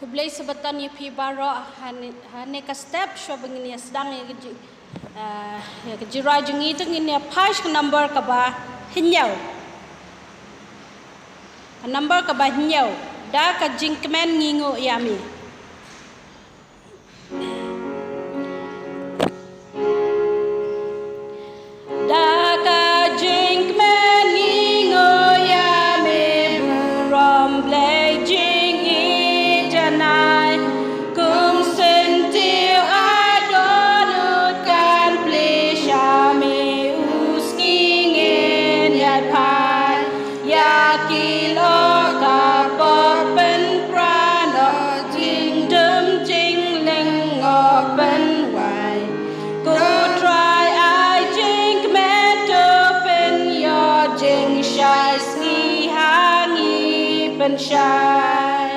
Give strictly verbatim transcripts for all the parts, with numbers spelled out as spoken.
Khublei Sabbaton ïa phi baroh. Hane, hane ka step shuwa ba ngin ïa sdang ïa ka ji-, ah, ïa ka jingrwai jong ngi, te ngin ïa phai sha ka number kaba hynñiew. Ka number kaba hynñiew. Da ka jingkmen ngi nguh ïa me. Da ka jingkmen ngi nguh ïa me, burom Blei jingïeit janai. Kum syntiew ai dohnud kan plie sha me, u sngi ngin ïa phai. Ïa ki lok ka pop pynpra noh, jingdum jinglyngngoh pynwai. Ko Trai ai jingkmen to pynïoh jingshai, sngi ha ngi pynshai.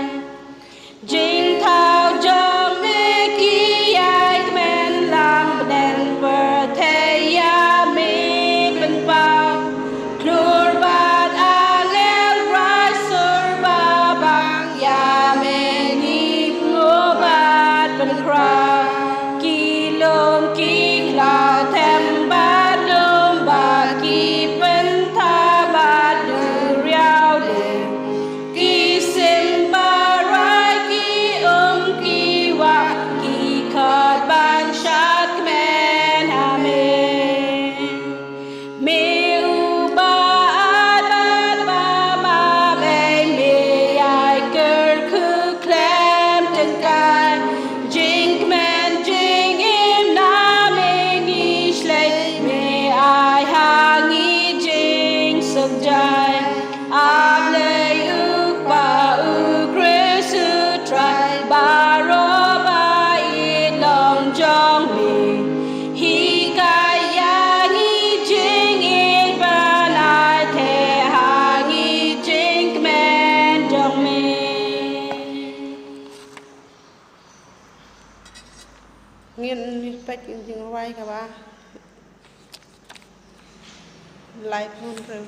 Jingthaw jong me ki ïai kmen lang, bneng pyrthei ïa me pynpaw. Khlur bad angel rai sur ba bang, ïa me ngi nguh bad pynkhraw. Ki lum ki khlaw, them bad lum, bad ki pyntha bad duriaw de. Ki sim ba rai, ki um ki wah, ki khot ban shad kmen ha me. Me uba ai bad ba map ei, me ïai kyrkhu khlem tyngkai. Jingkmen jingim na me ngi shlei, me ai ha ngi jingsuk jai. A Blei U Kpa, U Khrist U Trai, baroh ba ïeit long jong me. Hikai ïa ngi jingïeit ban ai theh ha ngi jingkmen jong me. Ngin peit ïa ka jingrwai kaba laiphew hynriew.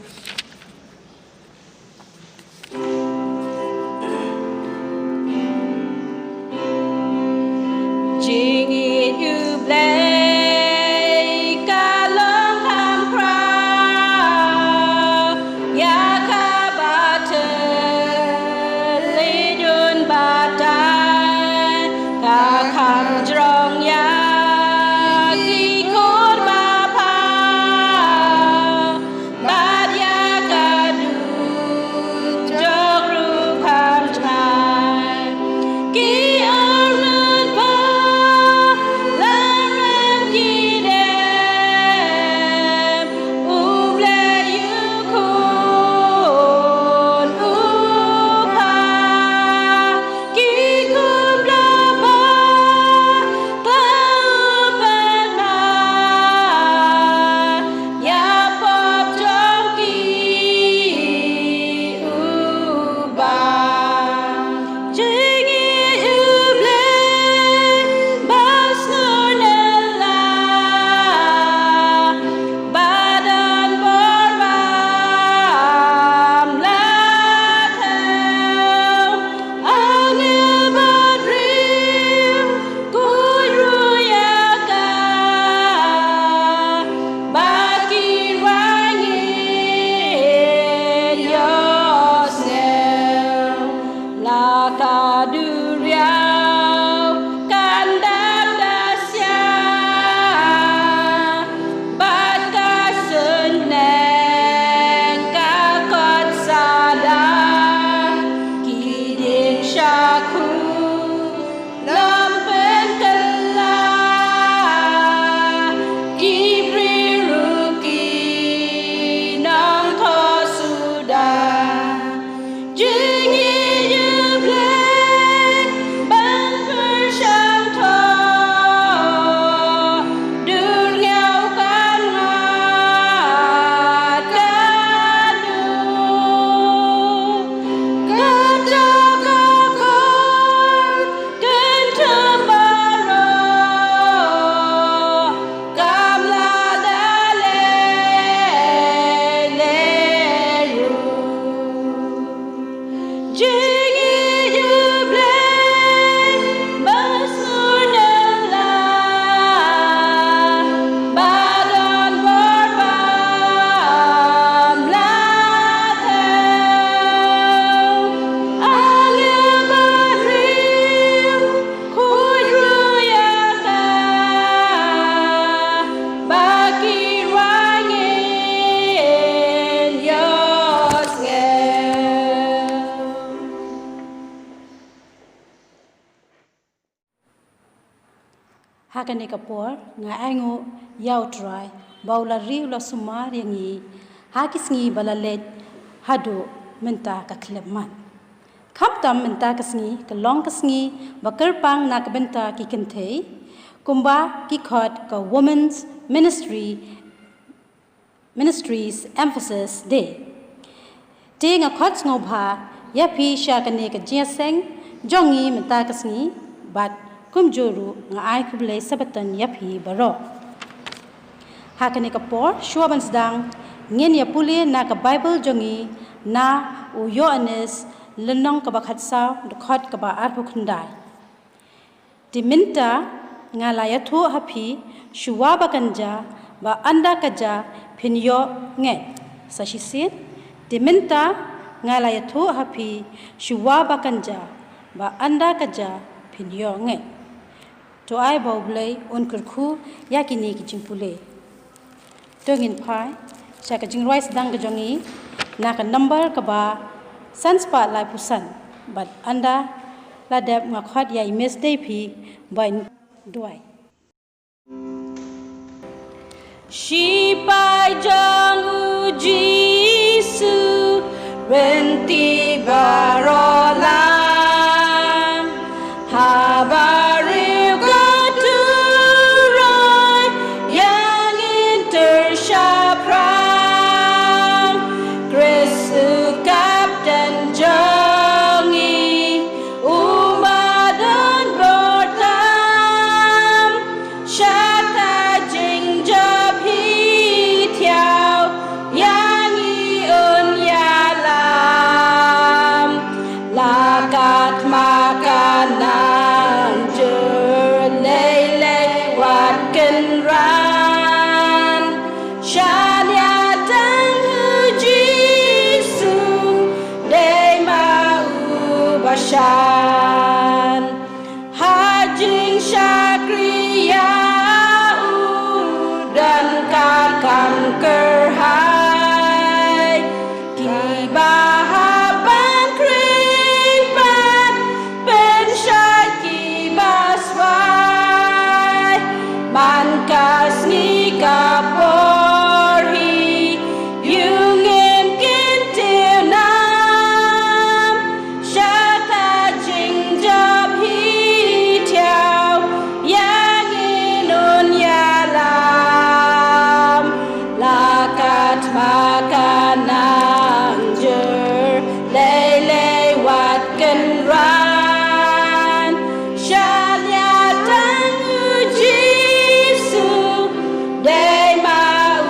Jingïeit U Blei ka long kham khraw ïa kaba thylliej un batai, ka kham jrong ïa ki khun bapha. Bad ïa Kane ka por nga ainguh ïa U Trai ba u la ri u la sumar ïa ngi ha ki sngi ba la leit haduh mynta ka khyllipmat. Khamtam mynta ka sngi ka long ka sngi ba kyrpang na ka bynta ki kynthei, kumba ki khot ka Women's Ministry Ministries Emphasis Day. Te nga khot sngewbha ïa phi sha kane ka jingïaseng jong ngi mynta ka sngi, bad kumjuh ruh nga ai khublei Sabbaton ïa phi baroh. Ha kane ka por shuwa ban sdang, ngin ïa pule na ka Baibl jong ngi na u Ïoannis lynnong kaba khatsaw, dkhot kaba arphew khyndai. Te mynta nga la ïathuh ha phi shuwa ba kan jia, ba ynda ka jia phin ïohngeit. Sa shisien, te mynta nga la ïathuh ha phi shuwa ba kan jia, ba ynda ka jia phin ïohngeit. To ai ba U Blei un kyrkhu ïa kine ki jingpule. To ngin phai sha ka jingrwai sdang ka jong ngi na ka number kaba san spah laiphew san, bad ynda la dep nga khot ïa i Miss Deipi ba in duwai. Shipai jong U Jisu, rynti baroh lam. Haba riew ka turoi, ïa ngi ter shaphrang. Khrist u Kapten jong ngi, u ba don bor tam. Sha ka jingjop hi thiaw, ïa ngi un ïalam. La ka thma ka nang jur, lei lei wat kynran. Shan ïa tang U Jisu, dei ma u ba shan. Ha jingshakri ïa u, don ka kam kyrhai. Kiba hap ban khring pat, pynshai kiba swai. Man ka sngi ka por hi, ïa ngin kyntiew nam. Sha ka jingjop hi thiaw, ïa ngi un ïalam. La ka thma ka nang jur, lei lei wat kynran. Shan ïa tang U Jisu, dei ma u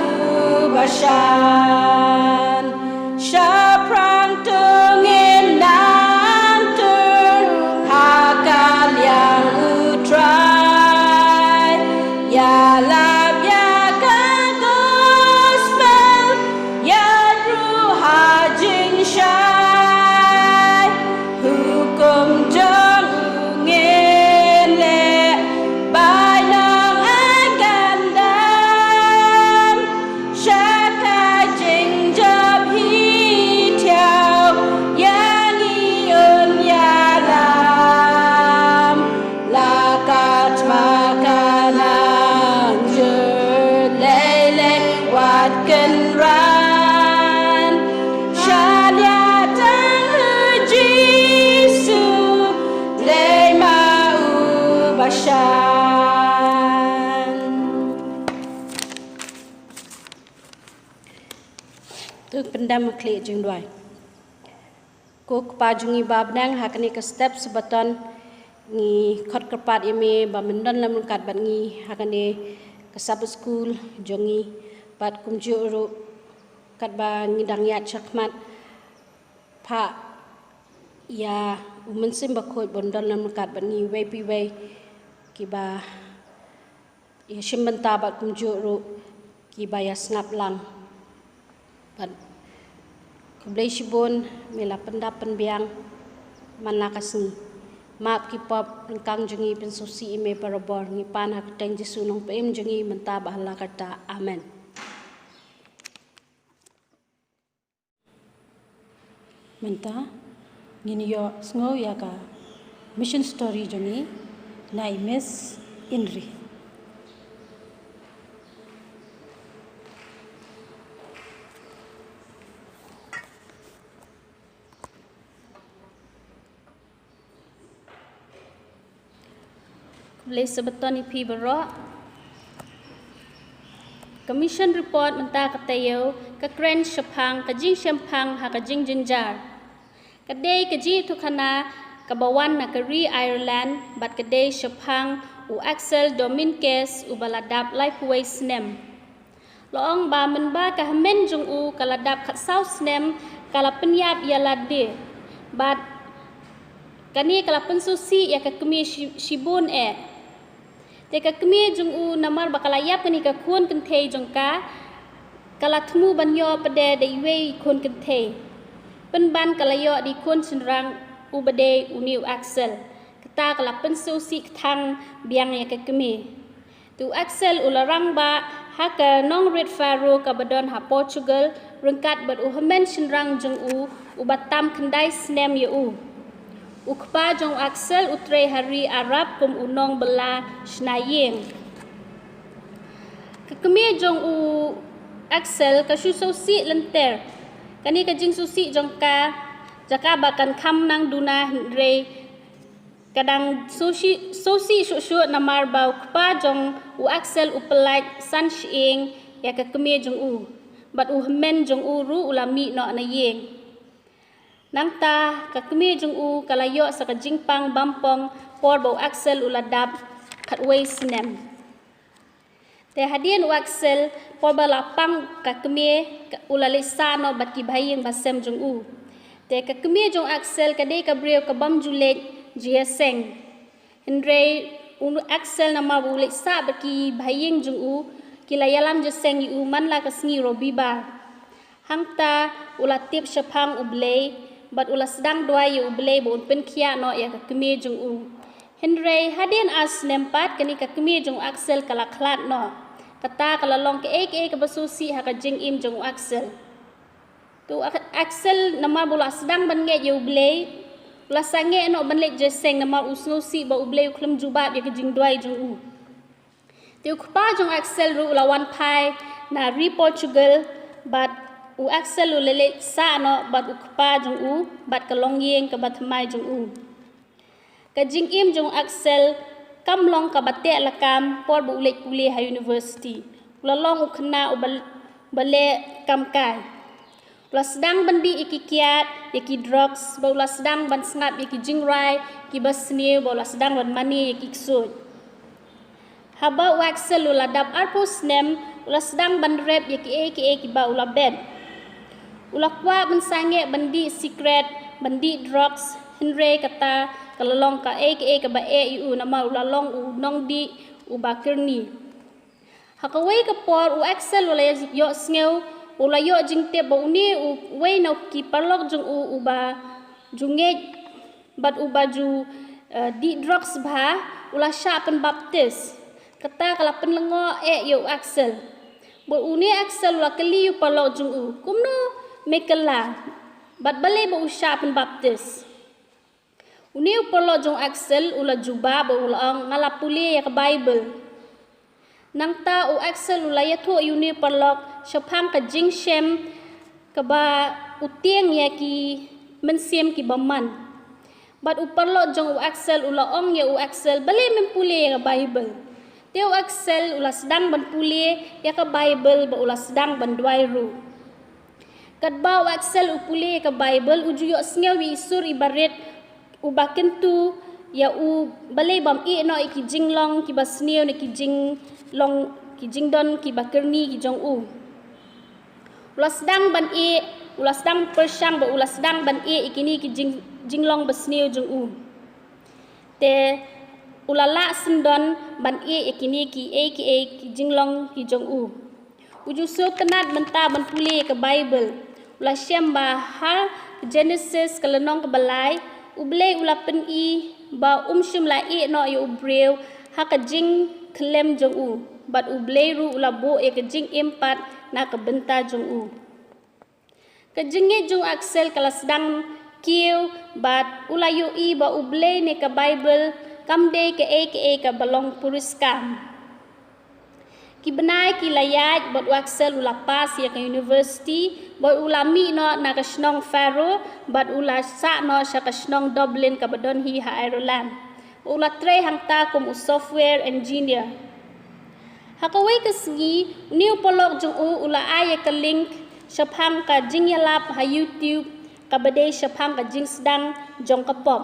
ba shan. Shaphrang to ngin nang tur ha ka liang U Trai. Ïalap ïa ka gospel, ïa ruh ha jingshai. Hukum jong u ngin leh, bainong ai kandam. Sha ka jingjop hi thiaw, ïa ngi un ïalam. La ka thma ka nang jur, lei lei wat kynran. Shan ïa tang U Jisu, dei ma u ba shan. To pyndam ha khlieh jingduwai. Ko Kpa jong ngi ba bneng, ha kane ka step Sabbaton ngi khot kyrpad ïa me ba men don lem ryngkat bad ngi ha kane ka Sabbath School jong ngi, bad kumjuh ruh katba ngi dang ïaid shakhmat, phah ïa U Mynsiem Bakhuid ban don lem ryngkat bad ngi iwei pa iwei kiba ïa shim bynta bad kumjuh ruh kiba ïa sngap lang. Bad khublei shibun, me la pyndap pynbiang man la ka sngi. Map ki pop ryngkang jong ngi, pynsngewsih ïa me barabor. Ngi pan ha ka kyrteng Jisu Nongpynim jong ngi mynta bad ha la karta. Amen. Mynta ngin ïoh sngew ïa ka mission story jong ngi na i Miss Inri. Khublei shibun ïa phi baroh. Ka mission report mynta ka taïew ka kren shaphang ka jingshemphang ha ka jingjynjar. Ka dei ka jingïathuhkhana kaba wan na ka ri Ireland bad ka dei shaphang u Axel Dominkes uba la dap laiphew wei snem. La ong ba mynba ka hynmen jong u ka la dap khatsaw snem ka la pynïap ïa lade bad kane ka la pynsngewsih ïa ka kmie shi, shibun eh. Te ka kmie jong u namar ba ka la ïap kane ka khun kynthei jong ka, ka la thmu ban ïoh pat de da iwei i khun kynthei. Pynban ka la ïoh da i khun shynrang uba dei une u Axel. Kata ka la pynsngewsih kthang biang ïa ka kmie. Te u Axel u la rangbah ha ka nongrit Faro kaba don ha Portugal ryngkat bad u hynmen shynrang jong u uba tam khyndai snem ïa u. U kpa jong u Axel u trei ha ri Arab kum u nongbylla shna ïing. Ka kmie jong u Axel ka shu sngewsih lynter. Kane ka jingsngewsih jong ka, jaka ba kan kham nang duna hynrei ka dang sngewsih, sngewsih shuh shuh namar ba u kpa jong u Axel u pyllait san shyieng ïa ka kmie jong u. Bad u hynmen jong u ruh u la mih noh na ïing. Nangta ka kmie jong u ka la ïoh sa ka jingpang bampong por ba u Axel u la dap khatwei snem. Te hadien u Axel por ba la pang ka kmie ka, u la leit sah noh bad ki bahaïing bahasem jong u. Te ka kmie jong u Axel ka dei ka briew ka bym ju leit jingïaseng. Hynrei u Axel namar ba u leit sah bad ki bahaïing jong u, ki la ïalam jingïaseng ïa u man la ka sngi Robibar. Hangta u la tip shaphang U Blei bad u la sdang duwai ïa U Blei ba un pynkhiah noh ïa ka kmie jong u. Hynrei hadien ar snem pat kane ka kmie jong u Axel ka la khlad noh. Kata ka la long kaei kaei kaba sngewsih ha ka jingim jong u Axel. Te u Ak-, Axel namar ba u la sdang ban ngeit ïa U Blei, u la sangeh noh ban leit jingïaseng namar u sngewsih ba U Blei u khlem jubab ïa ka jingduwai jong u. Te u kpa jong u Axel ruh u la wan phai na ri Portugal bad u Axel u la leit sah noh bad u kpa jong u bad ka longïing kaba thymmai jong u. Ka jingim jong u Axel kam long kaba teh lakam por ba u leit pule ha university. U la long u khynnah uba, uba leh kam kai. U la sdang ban dih ïa ki kiad, ïa ki drugs, bad u la sdang ban sngap ïa ki jingrai kiba sniew, bad u la sdang ban mane ïa ki ksuid. Haba u Axel u la dap arphew snem, u la sdang ban rep ïa kiei kiei kiba u la bet. U la kwah ban sangeh ban dih sikret, ban dih drugs, hynrei kata ka la long kaei kaei kaba eh ïa u namar u la long u nongdih uba kyrni. Ha kawei ka por u Axel u la ïohsngew, u la ïoh jingtip ba une uwei na ki paralok jong u uba ju ngeit bad uba ju, eh, dih drugs bha, u la shah pynbaptis. Kata ka la pynlyngngoh eh ïa u Axel. Bad une u Axel u la kylli ïa u paralok jong u, kumno me kylla? Bad balei ba u shah pynbaptis? Une u paralok jong u Axel u la jubab bad u la ong, nga la pule ïa ka Baibl. Nangta u Axel u la ïathuh ïa une u paralok shaphang ka jingshem kaba u tieng ïa ki mynsiem kiba man. Bad u paralok jong u Axel u la ong ïa u Axel, balei mem pule ïa ka Baibl? Te u Axel u la sdang ban pule ïa ka Baibl bad u la sdang ban duwai ruh. Katba u Axel u pule ïa ka Baibl u ju ïohsngew ïa i sur iba rit uba kyntu ïa u balei bym ïeh noh ïa ki jinglong kiba sniew ne ki jinglong ki jingdon kiba kyrni ki jong u. U la sdang ban ïeh, u la sdang pyrshang bad u la sdang ban ïeh ïa kine ki jing, jinglong ba sniew jong u. Te u la lah syndon ban ïeh ïa kine kiei kiei ki jinglong ki jong u. U ju sngewtynnat mynta ban pule ïa ka Baibl. U la shem ba ha Genesis ka lynnong kaba lai, U Blei u la pyni ba um shym la ïeh noh ïa u briew ha ka jingkhyllem jong u. Bad U Blei ruh u la buh ïa ka jingim pat na ka bynta jong u. Ka jingngeit jong u Axel ka la sdang kiew bad u la ïohi ba U Blei ne ka Baibl kam dei kaei kaei kaba long puriskam. Ki bnai ki la ïaid bad u Axel u la pass ïa ka university bad u la mih noh na ka shnong Faro bad u la sah noh sha ka shnong Dublin kaba don hi ha Ireland. U la trei hangta kum u software engineer. Ha kawei ka sngi, une u paralok jong u u la ai ïa ka link shaphang ka jingïalap ha YouTube, kaba dei shaphang ka jingsdang jong ka pop.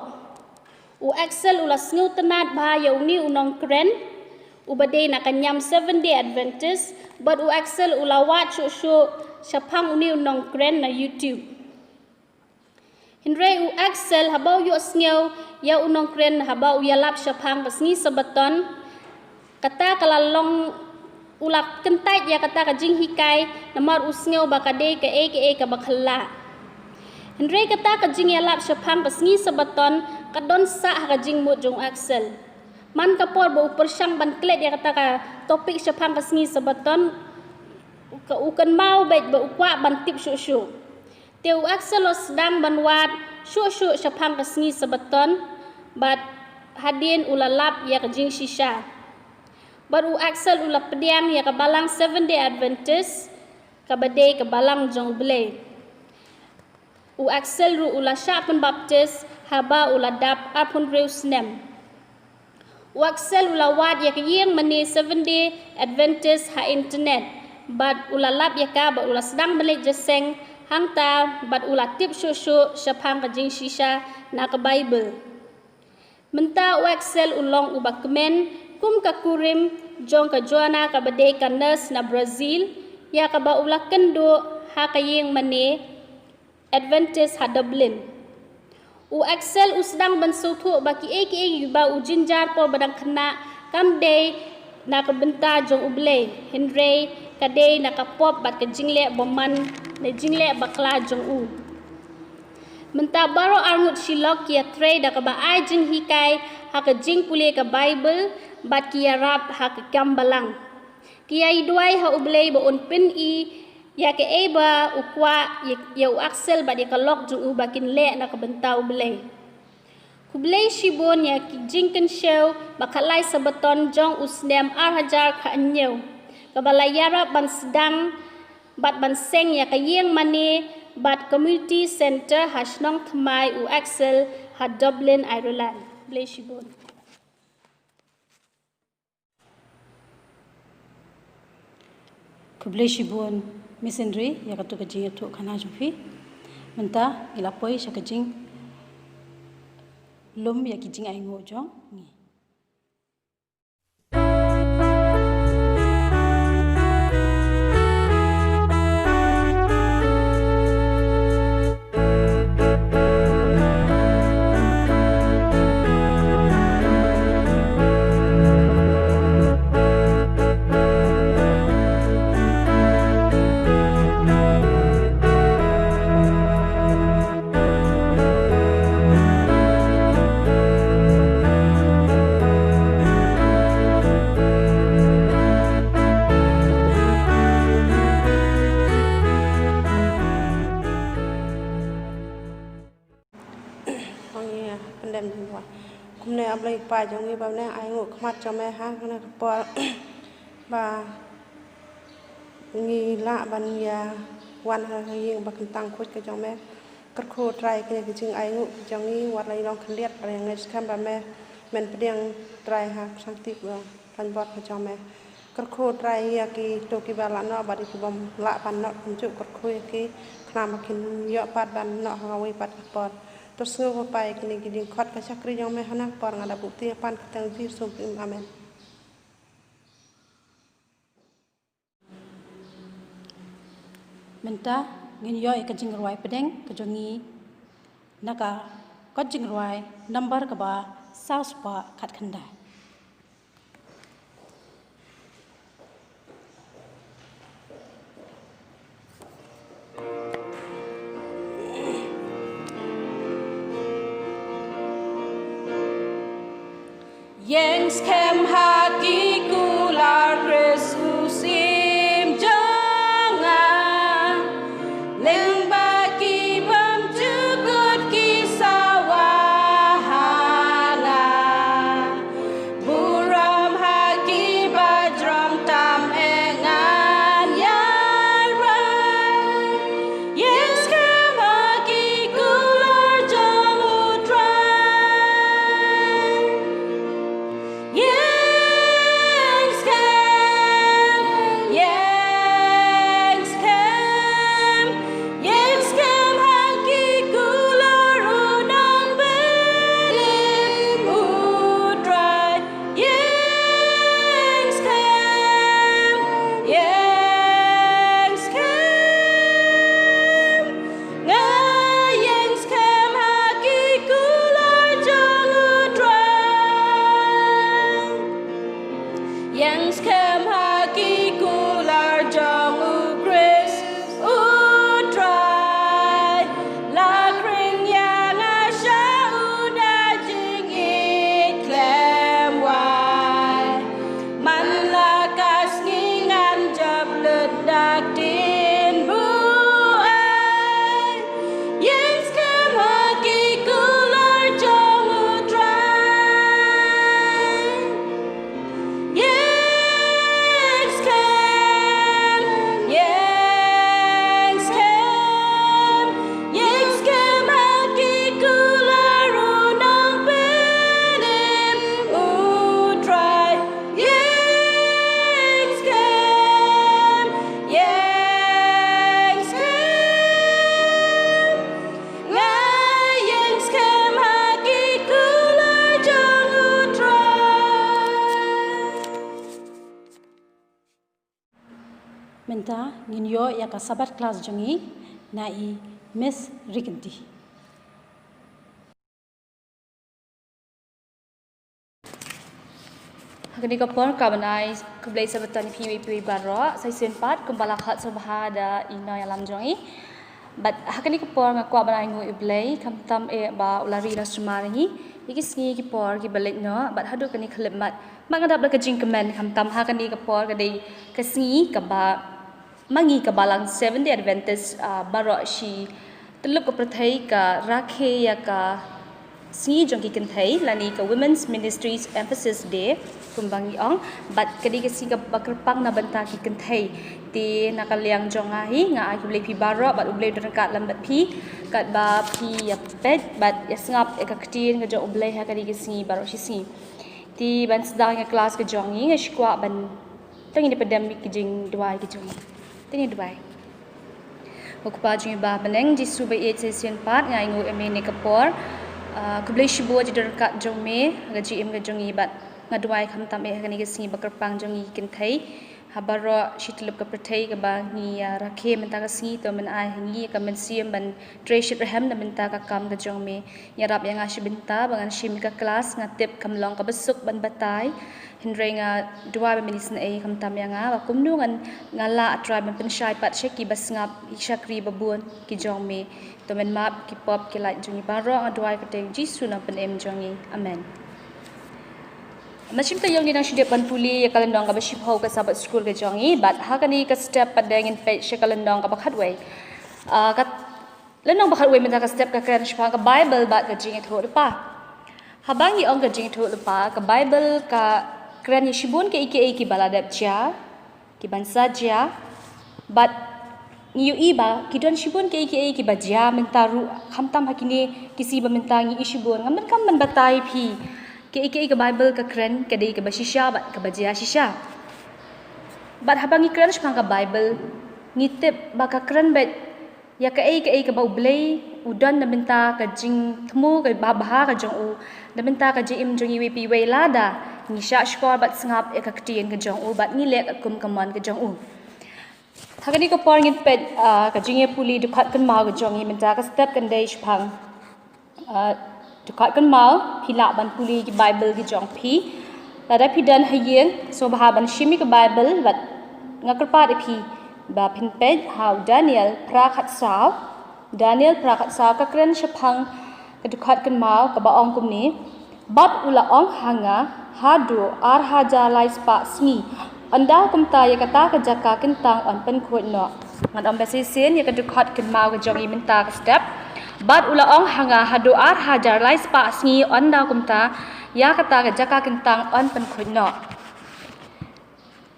U Axel u la sngewtynnad bha ïa une u nongkren, uba dei na ka niam Seventh Day Adventist, bad u Axel u la wad shuh shuh shaphang une u nongkren na YouTube. Hynrei u Axel haba u ïohsngew ïa u nongkren haba u ïalap shaphang ka sngi Sabbaton, kata ka la long, u la kyntait ïa kata ka jinghikai, namar u sngew ba ka dei kaei kaei kaba khlak. Hynrei kata ka jingïalap shaphang ka sngi Sabbaton ka don sah ha ka jingmut jong u Axel. Man ka por ba u pyrshang ban klet ïa kata ka topic shaphang ka sngi Sabbaton, ka u kynmaw beit ba u kwah ban tip shuh shuh. Te u Axel u sdang ban wad shuh shuh shaphang ka sngi Sabbaton, bad hadien u la lap ïa ka jingshisha. Bad u Axel u la pdiang ïa ka balang Seventh Day Adventist, kaba dei ka balang jong U Blei. U Axel ruh u la shah pynbaptis haba u la dap arphew hynriew snem. U Axel u la wad ïa ka ïing mane Seventh Day Adventist ha internet, bad u la lap ïa ka, bad u la sdang ban leit jingïaseng hangta, bad u la tip shuh shuh shaphang ka jingshisha na ka Baibl. Mynta u Axel u long uba kmen kum ka kurim jong ka Joana, kaba dei ka nurse na Brazil, ïa kaba u la kynduh ha ka ïing mane Adventist ha Dublin. U Axel u sdang ban sngewthuh ba kiei kiei ba u jynjar por ba dang khynnah kam dei na ka bynta jong U Blei, hynrei ka dei na ka pop bad ka jingleh bymman, na jingleh bakla jong u. Mynta baroh arngut shilok ki ïatrei da kaba ai jinghikai ha ka jingpule ka Baibl bad ki ïarap ha ka kam balang. Ki ïai duwai ha U Blei ba un pyni ïa kaei ba u kwah ïa, ïa u Axel bad ïa ka lok jong u ba kin leh na ka bynta U Blei. Khublei shibun ïa ki jingkynshew ba khatlai Sabbaton jong u snem ar hajar khathynñiew, kaba la ïarap ban sdang bad ban seng ïa ka ïing mane bad community centre ha shnong thymmai u Axel ha Dublin, Ireland. Khublei shibun. Khublei shibun Miss Henry ïa katu ka jingïathuhkhana jong phi. Mynta ngi la poi sha ka jinglum ïa ki jingainguh jong ngi. Ong ïa pyndem jingwa. Kumne A Blei Kpa jong ngi ba ne ai nguh khmat jong me ha kane ka por ba ngi lah ban ïa wan ha ïing ba kyntang khuid ka jong me. Kyrkhu Trai kine ki jingainguh ki jong ngi wat la i long khyndiat ba ïa ngi skhem ba me men pdiang Trai ha ka sangti ba Kan bor ka jong me. Kyrkhu Trai ïa kito kiba la noh bad ïa ki bym lah ban noh kumjuh, kyrkhu ïa ki khnang ba kin ïoh pat ban noh ha kawei pat ka por. To sngew Bapa ïa kine ki jingkhot ka shakri jong me ha kane ka por, nga da buh ïa pan ka kyrteng Jisu. Amen. Mynta ngin ïoh ïa ka jingrwai pdeng ka jong ngi na ka kot jingrwai number kaba saw spah khatkhyndai. Ïeng skhem ha ki kular Khrist u syiem jong nga. Lyngba ki bymjukut ki sawa ha nga. Burom ha ki ba jrong tam eh ngan ïarai. Ïeng skhem ha ki kular jong U Trai. Ta ngin ïoh ïa ka Sabbath class jong ngi na i Miss Rikinti. Ha kane ka por nga kwah ban ai khublei Sabbaton ïa phi iwei pa iwei baroh, sa shisien pat kumba la khot sngewbha da i nongïalam jong ngi. Bad ha kane ka por nga kwah ban ai nguh ïa u Blei khamtam eh ba u la ri la sumar ïa ngi ïa ki sngi ki por kiba leit noh bad haduh kane ka khyllipmat. Bad nga dap da ka jingkmen khamtam ha kane ka por ka dei ka sngi kaba ma ngi ka balang Seventh Day Adventist, ah, baroh shi tyllup ka pyrthei ka rakhe ïa ka sngi jong ki kynthei lane ka Women's Ministries Emphasis Day kumba ngi ong, bad ka dei ka sngi kaba kyrpang na bynta ki kynthei. Te na ka liang jong nga hi nga ai khublei phi baroh bad u Blei un ryngkat lem bad phi katba phi ïa peit bad ïa sngap ïa ka ktien ka jong u Blei ha ka dei ka sngi baroh shi sngi. Te ban sdang ïa ka class ka jong ngi nga shu kwah ban Tang ïa pdem ki jingduwai ki jong ngi. Tang ïa duwai. Ko Kpa jong ngi ba ha bneng, Jisu ba ïeit, sa shisien pat nga ai nguh ïa me ha kane ka por. Ah, khublei shibun ïa ka jingdon ryngkat jong me ha ka jingim ka jong ngi bad nga duwai khamtam eh ha kane ka sngi ba kyrpang jong ngi ki kynthei ha baroh shi tyllup ka pyrthei kaba ngi ïa rakhe mynta ka sngi. To men ai ha ngi ïa ka mynsiem ban trei shitrhem na bynta ka kam ka jong me. Ïarap ïa nga shi bynta ba ngan shim ïa ka class, nga tip kam long kaba suk ban batai. Hynrei nga duwai ba men isynei khamtam ïa nga ba kumno ngan, nga lah, ah, Trai, ban pynshai pat sha kiba sngap, ïa ki shakri ba bun ki jong me. To men map ki pop ki lait jong ngi baroh, nga duwai ha ka kyrteng Jisu nongpynim jong ngi. Amen. Mynshwa te ngi dang shu dep ban pule ïa ka lynnong kaba shiphew ka Sabbath School ka jong ngi bad ha kane ka step pat ngin peit sha ka lynnong kaba khatwei. Ah, ka lynnong ba khatwei mynta ka step ka kren shaphang ka Baibl bad ka jingïathuhlypa. Haba ngi ong ka jingïathuhlypa, ka Baibl ka kren ïa shibun kiei kiei kiba la dep jia, kiban sa jia. Bad ngi ïohi ba ki don shibun kiei kiei kiba jia mynta ruh, khamtam ha kine ki sngi ba mynta ngi ïohi shibun. Ngam donkam ban batai ïa phi kiei kiei ka Baibl ka kren, ka dei kaba shisha bad kaba jia shisha. Bad haba ngi kren shaphang ka Baibl, ngi tip ba ka kren beit ïa kaei kaei kaba U Blei u don na bynta ka jingthmu kaba bha ka jong u, na bynta ka jingim jong iwei pa iwei lada ngi shahshkor bad sngap ïa ka ktien ka jong u bad ngi leh kum ka mon ka jong u. Ha kane ka por ngin peit, ah, ka jingïapule dkhot kynmaw ka jong ngi mynta ka step kan dei shaphang Ah, dkhot kynmaw, phi lah ban pule ki Baibl ki jong phi. Lada phi don ha ïing, sngewbha ban shim ïa ka Baibl bad nga kyrpad ïa phi ba phin peit ha u Daniel phra khatsaw. Daniel phra khatsaw ka kren shaphang ka dkhot kynmaw kaba ong kumne. Bad u la ong ha nga, haduh ar hajar lai spah sngi, ynda kumta ïa kata ka jaka kyntang yn pynkhuid noh. Ngan ong ba shisien ïa ka dkhot kynmaw ka jong ngi mynta ka step. Bad u la ong ha nga, haduh ar hajar lai spah sngi, ynda kumta ïa kata ka jaka kyntang yn pynkhuid noh.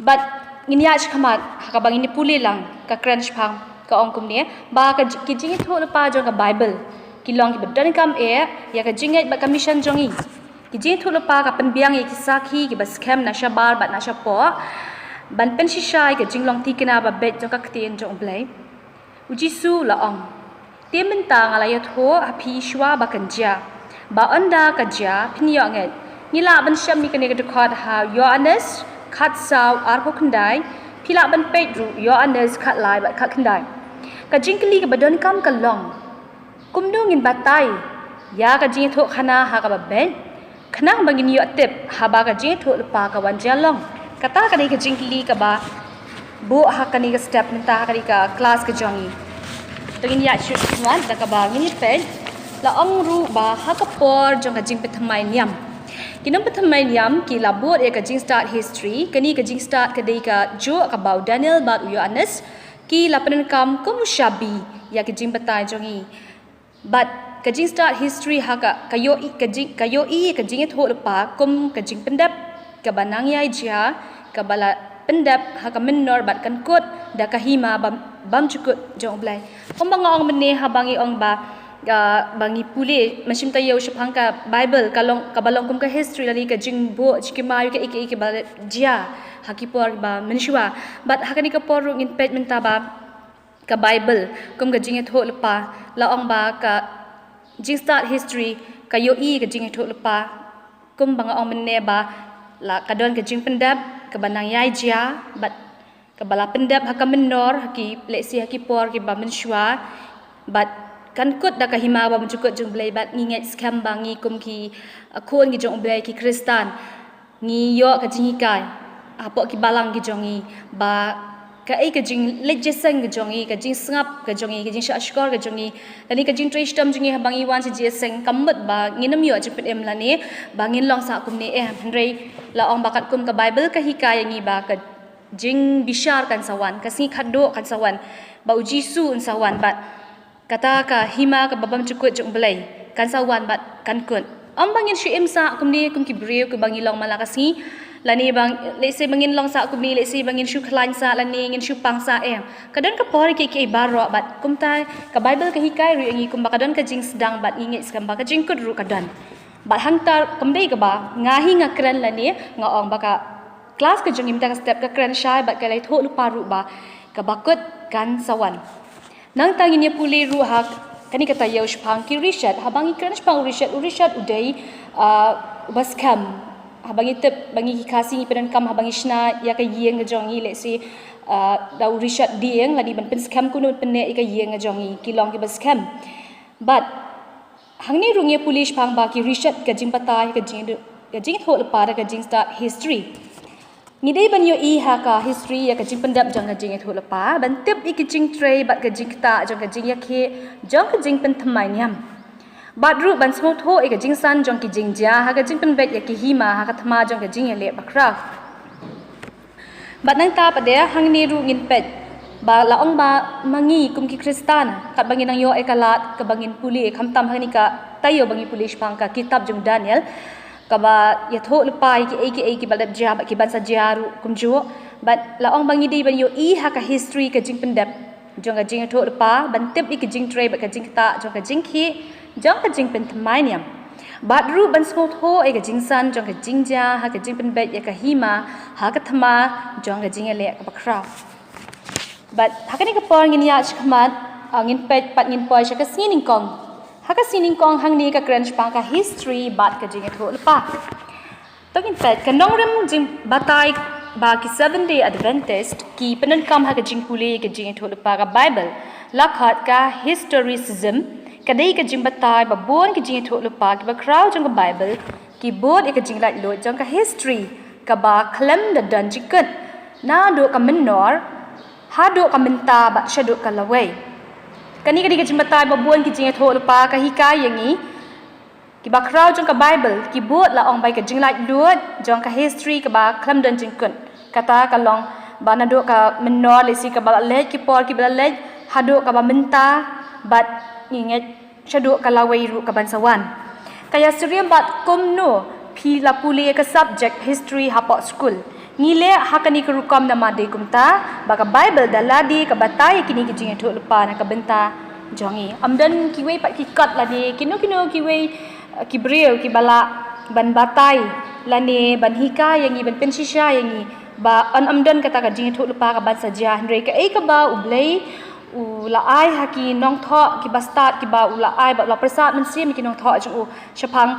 Bad ngin ïa shim khmat ha kaba ngin pule lang ka kren shaphang ka ong kumne ba ka j-, ki jingïathuhlypa jong ka Baibl ki long kiba donkam eh ïa ka jingngeit bad ka mission jong ngi. Ki jingïathuhlypa ka pynbiang ïa ki sakhi kiba skhem na shabar bad na shapoh ban pynshisha ïa ka jinglong thikna ba beit jong ka ktien jong U Blei. U Jisu u la ong, te mynta nga la ïathuh ha phi shuwa ba kan jia, ba ynda ka jia phin ïoh ngeit. Ngi lah ban shem ïa kane ka dkhot ha Ïoannis khatsaw arphew khyndai, phi lah ban peit ruh Ïoannis khatlai bad khatkhyndai. Ka jingkylli kaba donkam ka long, kumno ngin batai ïa ka jingïathuhkhana ha kaba beit? Khnang ba ngin ïoh tip haba ka jingïathuhlypa ka wan jia long. Kata ka dei ka jingkylli kaba buh ha kane ka step mynta ha kane ka klas ka jong ngi. To ngin ïa shu sngewthuh da kaba ngin ïa peit. La ong ruh ba ha ka por jong ka jingpynthymmai niam, ki nongpynthymmai niam ki la bud ïa ka jingstad history. Kane ka jingstad ka dei kajuh kaba u Daniel bad u Ïoannis ki la pyndonkam kum u shabi ïa ka jingbatai jong ngi. Bad ka jingstad history ha ka, ka ïohi, ka jing, ka ïohi ka jingïathuhlypa kum ka jingpyndep kaba nang ïai jia, kaba la pyndep ha ka mynnor bad kan kut da ka hima bym, bymjukut jong U Blei. Kumba nga ong mynne haba ngi ong ba, ah, ba ngi pule mynshem taïew shaphang ka Baibl ka long, kaba long kum ka history lane ka jingbuh jingkynmaw ïa kaei kaei kaba la jia ha ki por ba mynshuwa. Bad ha kane ka por ruh ngin peit mynta ba ka Baibl kum ka jingïathuhlypa, la ong ba ka jingstad history ka ïohi ka jingïathuhlypa, kumba nga ong mynne ba la ka don ka jingpyndep kaba nang ïai jia bad kaba la pyndep ha ka mynnor, ha ki, lehse ha ki por kiba mynshuwa, bad kan kut da ka hima ba mynjukut jong U Blei, bad ngi ngeit skhem ba ngi kum ki, uh, khun ki jong U Blei, ki Khristan, ngi ïoh ka jinghikai hapoh ki balang ki jong ngi, ba kaei ka jingleit jingïaseng ka jong ngi, ka jingsngap ka jong ngi, ka jingshahshkor ka jong ngi, lane ka jingtrei shitom jong ngi haba ngi wan sha jingïaseng, kam mut ba ngin ym ïoh jingpynim lane ba ngin long sah kumne eh. Hynrei la ong ba katkum ka Baibl ka hikai ïa ngi ba ka jingbishar kan sa wan, ka sngi khadduh kan sa wan, ba U Jisu un sa wan, bad kata ka hima kaba bymjukut jong U Blei kan sa wan bad kan kut. Ym ba ngin shu im sah kumne kum ki briew kiba ngi long man la ka sngi, lane ba, lehse ba ngin long sah kumne, lehse ba ngin shu khlaiñ sah lane ngin shu pang sah, em. Ka don ka por kiei kiei baroh, bad kumta ka Baibl ka hikai ruh ïa ngi kumba ka don ka jingsdang, bad ngi ngeit skhem ba ka jingkut ruh ka don. Bad hangta kam dei kaba nga hi nga kren lane nga ong ba ka klas ka jong ngi mynta ka step ka kren shai, bad ka la ïathuh lypa ruh ba kaba kut kan sa wan. Nangta ngin ïa pule ruh ha kane ka taïew shaphang ki Richard. Haba ngi kren shaphang u Richard, u Richard u dei, ah, uba skhem. Haba ngi tip, ba ngi ki Khasi ngi pyndonkam haba ngi shna ïa ka ïing ka jong ngi, lehse, ah, da u Richard dieng, lane ban pynskhem kumno ban pynneh ïa ka ïing ka jong ngi, ki long kiba skhem. Bad hangne ruh ngi ïa pule shaphang ba ki Richard, ka jingbatai ka jing, ka jingïathuh lypa da ka jingstad history. Ngi dei ban ïohi ha ka history ïa ka jingpyndep jong ka jingïathuh lypa, ban tip ïa ka jingtrei bad ka jingktah jong ka jingïakhih jong ka jingpynthymmai niam. Bad ruh ban sngewthuh ïa ka jingsan jong ki jingjia ha ka jingpynbeit ïa ki hima ha ka thma jong ka jingïaleh bakhraw. Bad nangta pat de hangne ruh ngin peit ba la ong ba ma ngi kum ki Khristan, katba ngi nang ïoh ïa ka lad kaba ngin pule, khamtam hangne ka taïew ba ngi pule shaphang ka kitab jong u Daniel, kaba ïathuh lypa ïa kiei kiei kiba la dep jia bad kiban sa jia ruh kumjuh. Bad la ong ba ngi dei ban ïohi ha ka history ka jingpyndep jong ka jingïathuh lypa, ban tip ïa ka jingtrei bad ka jingktah jong ka jingkhih jong ka jingpynthymmai niam. Bad ruh ban sngewthuh ïa ka jingsan jong ka jingjia ha ka jingpynbeit ïa ka hima ha ka thma jong ka jingïaleh kaba khraw. Bad ha kane ka por ngin ïaid shakhmat, ah, ngin peit pat ngin poi sha ka sngi nyngkong. Ha ka sngi nyngkong hangne ka kren shaphang ka history bad ka jingïathuh lypa. To ngin peit ka nongrim jingbatai ba ki Seventh Day Adventist ki pyndonkam ha ka jingpule ka jingïathuh lypa ka Baibl, la khot ka historicism, ka dei ka jingbatai ba bun ki jingïathuh lypa kiba khraw jong ka Baibl ki bud ïa ka jinglaitluid jong ka history kaba khlem da don jingkut, naduh ka mynnor haduh ka mynta bad shaduh ka lawei. Kane ka dei ka jingbatai ba bun ki jingïathuh lypa ka hikai ïa ngi, kiba khraw jong ka Baibl ki bud la ong ba ïa ka jinglaitluid jong ka history kaba khlem don jingkut. Kata ka long ba naduh ka mynnor, lehse kaba la leit, ki por kiba la leit, haduh kaba mynta, bad ngi ngeit shaduh ka lawei ruh kaban sa wan. Ka ïasyriem bad kumno phi la pule ïa ka subject history hapoh skul? Ngi leh ha kane ka rukom namar dei kumta ba ka Baibl da lade ka batai ïa kine ki jingïathuh lypa na ka bynta jong ngi. Ym don kiwei pat ki kot lane kino kino kiwei, eh, ki briew kiba lah ban batai lane ban hikai ïa ngi, ban pynshisha ïa ngi ba yn ym don kata ka jingïathuh lypa kaban sa jia, hynrei kaei kaba U Blei u la ai ha ki nongthoh kiba stad, kiba u la ai bad u la pyrsad mynsiem ïa ki nongthoh jong u shaphang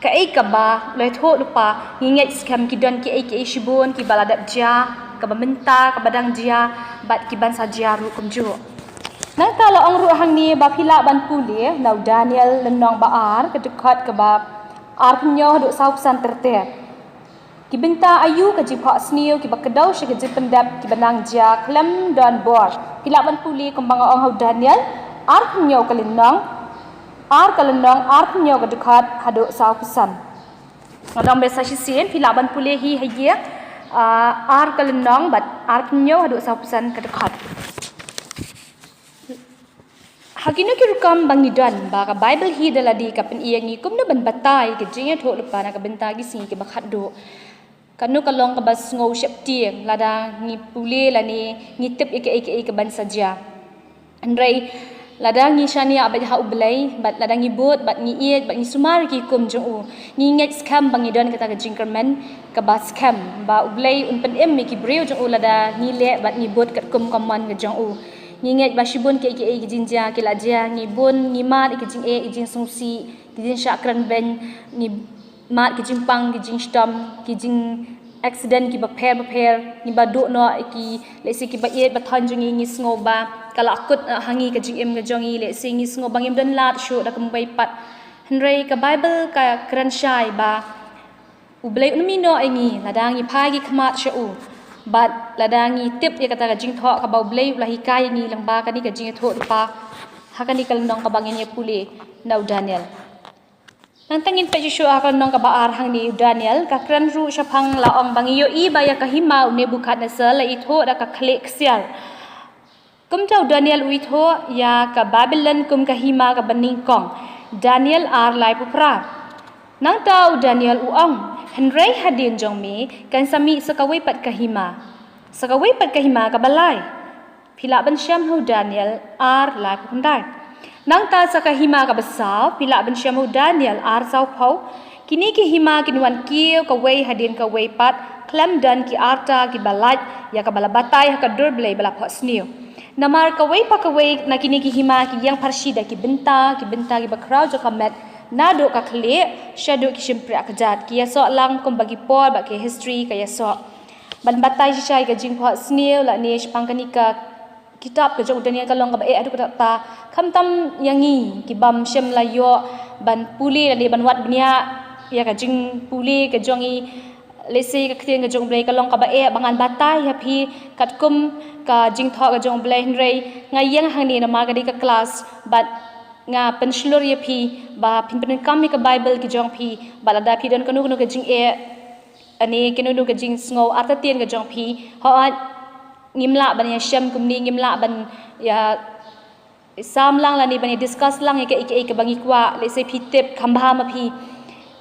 kaei kaba u la ïathuh lypa, ngi ngeit skhem ki don kiei kiei shibun kiba la dep jia, kaba mynta, kaba dang jia, bad kiban sa jia ruh kumjuh. Nangta la ong ruh hangne ba phi lah ban pule na u Daniel lynnong ba ar, ka dkhot kaba arphew hynñiew haduh sawphew san ter ter. Ki bynta aïu ka jingphohsniew kiba kdew sha ka jingpyndep kiba nang jia khlem don bor? Phi lah ban pule kumba nga ong ha u Daniel arphew hynñiew ka lynnong, ar ka lynnong, arphew hynñiew ka dkhot haduh sawphew san. Nga ong beit sa shisien, phi lah ban pule hi ha ïing, ah, ar ka lynnong bad arphew hynñiew haduh sawphew san ka dkhot. Ha kino ki rukom ba ngi don, ba ka Baibl hi da lade ka pyni ïa ngi kumno ban batai ka jingïathuh lypa na ka bynta ki sngi kiba khatduh. Kano ka long kaba sngew sheptieng lada ngi pule lane ngi tip ïa kaei kaei kaban sa jia. Hynrei lada ngi shaniah beit ha U Blei, bad lada ngi bud bad ngi ïeit bad ngi sumar ïa ki hukum jong u, ngi ngeit skhem ba ngi don kata ka jingkyrmen kaba skhem ba U Blei un pynim ïa ki briew jong u lada ngi leh bad ngi bud katkum ka mon ka jong u. Ngi ngeit ba shibun kiei kiei ki jingjia ki la jia, ngi bun, ngi mad ïa ki jingeh, ïa ki jingsngewsih, ki jingshah kren beiñ, ngi mad ki jingpang, ki jingshitom, ki jing, accident kiba pher ba pher, ngi ba duh noh ïa ki, lehse kiba ïeit ba thon jong ngi, ngi sngew ba ka la kut, eh, ha ngi ka jingim ka jong ngi, lehse ngi sngew ba ngim don lad shuh da kumwei pat. Hynrei ka Bible ka kren shai ba U Blei un mih noh ïa ngi lada ngi phai ki khmat sha u. Bad lada ngi tip ïa kata ka jingthoh kaba U Blei u la hikai ïa ngi lyngba kane ka jingïathuhlypa ha kane ka lynnong kaba ngin ïa pule na u Daniel. Nangta ngin peit shuh shuh ha ka lynnong kaba ar hangne, u Daniel, ka kren ruh shaphang, la ong ba ngi ïohi ba ïa ka hima u Nebukhadnessar la ithuh da ka khlieh ksiar. Kumta u Daniel u ithuh ïa ka Babilon kum ka hima kaba nyngkong. Daniel ar laiphew phra. Nangta u Daniel u ong, hynrei hadien jong me kan sa mih sa kawei pat ka hima, sa kawei pat ka hima kaba lai. Phi lah ban shem ha u Daniel ar laiphew khyndai. Nangta sa ka hima kaba saw, phi lah ban shem ha u Daniel ar sawphew. Kine ki hima kin wan kiew kawei hadien kawei pat, khlem don ki arta kiba lait ïa kaba la batai ha ka dur Blei ba la phohsniew. Namar kawei pa kawei na kine ki hima ki ïeng pharshi da ki bynta, ki bynta kiba khraw jong ka met, naduh ka khlieh shaduh ki shympriah kjat, ki ïasoh lang kumba ki por bad ki history ka ïasoh. Ban batai shisha ïa ka jingphohsniew lane shaphang kane ka kitab ka jong u Daniel ka long kaba eh haduh katta katta, khamtam ïa ngi ki bym shym la ïoh ban pule lane ban wad bniah ïa ka jingpule ka jong ngi, lehse ka ktien ka jong u Blei ka long kaba eh ba ngan batai ha phi katkum ka jingthoh ka jong u Blei. Hynrei nga ïeng hangne namar ka dei ka klas bad nga pynshlur ïa phi ba phin pyndonkam ïa ka Bible ka jong phi, bad lada phi don kano kano ka jingeh lane kano kano ka jingsngew artatien ka jong phi, hooid, ngim lah ban ïashem kumne, ngim lah ban ïa sam lang lane ban ïa discuss lang ïa kaei kaei kaba ngi kwah. Lehse phi tip kham bha ma phi,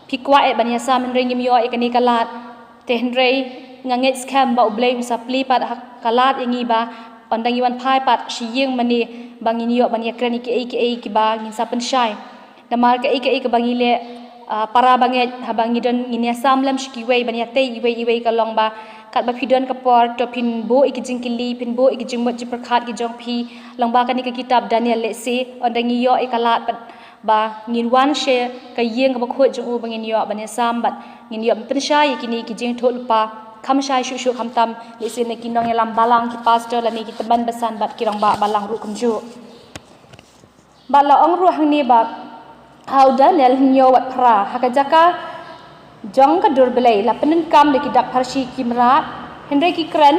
phi kwah eh ban ïasam, hynrei ngim ïoh ïa kane ka lad. Te hynrei nga ngeit skhem ba u Blei un sa plie pat ha ka lad ïa ngi ba ynda ngi wan phai pat sha ïing mane ba ngin ïoh ban ïakren ïa kaei kaei kiba ngin sa pynshai. Namar kaei kaei kaba ngi leh, ah, para bangeit, haba ngi don ngin ïasam lem sha kiwei ban ïatei iwei iwei, ka long ba katba phi don ka por to phin buh ïa ki jingkylli, phin buh ïa ki jingmut jingpyrkhat ki jong phi lyngba kane ka kitab Daniel. Lehse ynda ngi ïoh ïa ka lad pat ba ngin wan sha ka ïing kaba khuid jong u ba ngin ïoh ban ïasam bad ngin ïoh ban pynshai ïa kine ki jingïathuhlypa, kham shai shuh shuh khamtam lehse na ki nongïalam balang, ki pastor lane ki tymmen basan bad ki rangbah balang ruh kumjuh. Bad la ong ruh hangne ba ha u Daniel hynñiew bad phra, ha ka jaka jong ka dur Blei la pyndonkam da ki dak pharshi ki mrad, hynrei ki kren